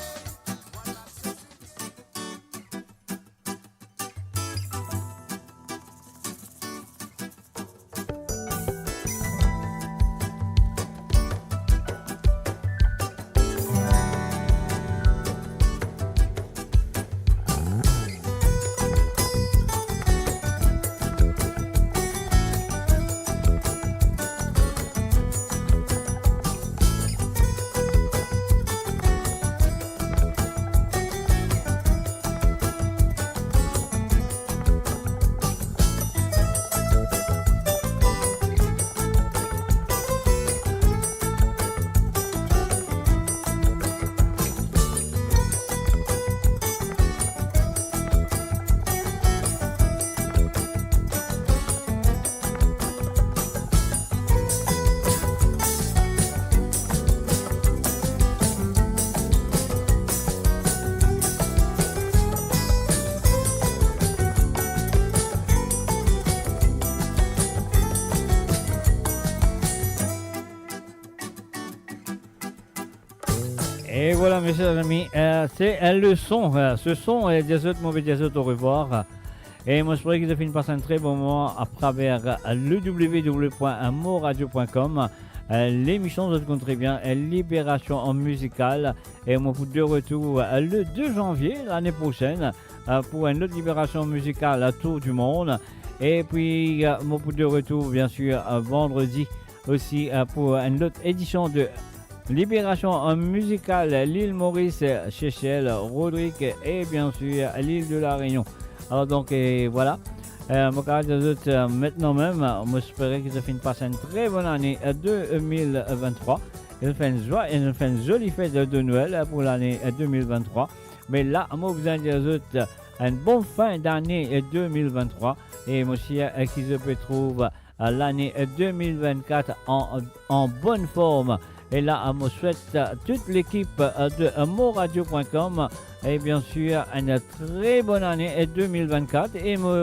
E vwala, mesie, zami, euh, se, euh, le son, euh, se son, euh, dir zot, mo pe dir zot orevwar. E mo espere ki zot finn pas enn tre bon moman atraver, euh, le w w w point moradio point com. Euh, lemision, zot konn tre bien, euh, Libération Musicale. E mo pou de retour, euh, le deux janvier lane prosenn, euh, pou enn lot Libération Musicale, euh, Tour du Monde. E pi, euh, mo pou de retour, bien sûr, euh, vandredi osi, euh, pou enn lot edision de Libération, euh, mizikal, l'île Maurice, Seychelles, Rodrig e bien sir l'île de la Réunion. Alor donk, euh, vwala. Euh, mo kapav dir zot, euh, aster mem, euh, mo espere ki zot finn pas enn tre bonn ane, euh, de mil vinn-trwa. E zot fer enn zwa-, e zot fer enn zoli fet de, de Nwel, euh, pou lane, euh, de mil vinn-trwa. Me la, mo bizin dir zot, euh, enn bon fin dane, euh, de mil vinn-trwa. E mo sir, euh, ki zot pe trouv, euh, lane, euh, de mil vinn-kat an, an bonn form. E la, euh, mo swet, euh, tout lekip, euh, de, euh, moradio point com, e bien sir, enn tre bonn ane, euh, de mil vinn-kat. E mo,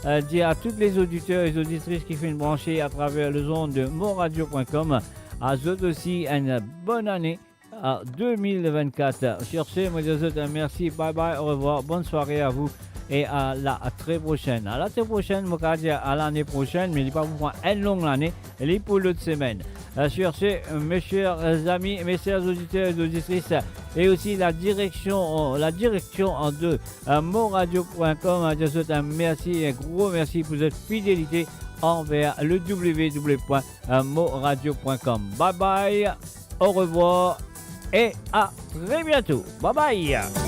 euh, dir a tout lezoditer e zoditris ki finn branse atraver lezond de moradio point com, a zot osi enn bonn ane, euh, de mil vinn-kat. Sur ce, mo dir zot, euh, mersi, bye bye, orevwar, bonn sware a vou e a la, a tre prosenn. A la tre prosenn, mo kapav dir a lane prosenn, me li pa pou pran enn long lane, li pou lot semenn. Euh, sur ce, euh, mes chers amis, mes chers auditeurs et auditrices, euh, e osi la direksion, euh, la direksion, euh, de, euh, moradio point com, euh, dir zot enn mersi, enn gro mersi pou zot fidelite anver le w w w point moradio point com. Bye bye, orevwar e a tre biento. Bye bye.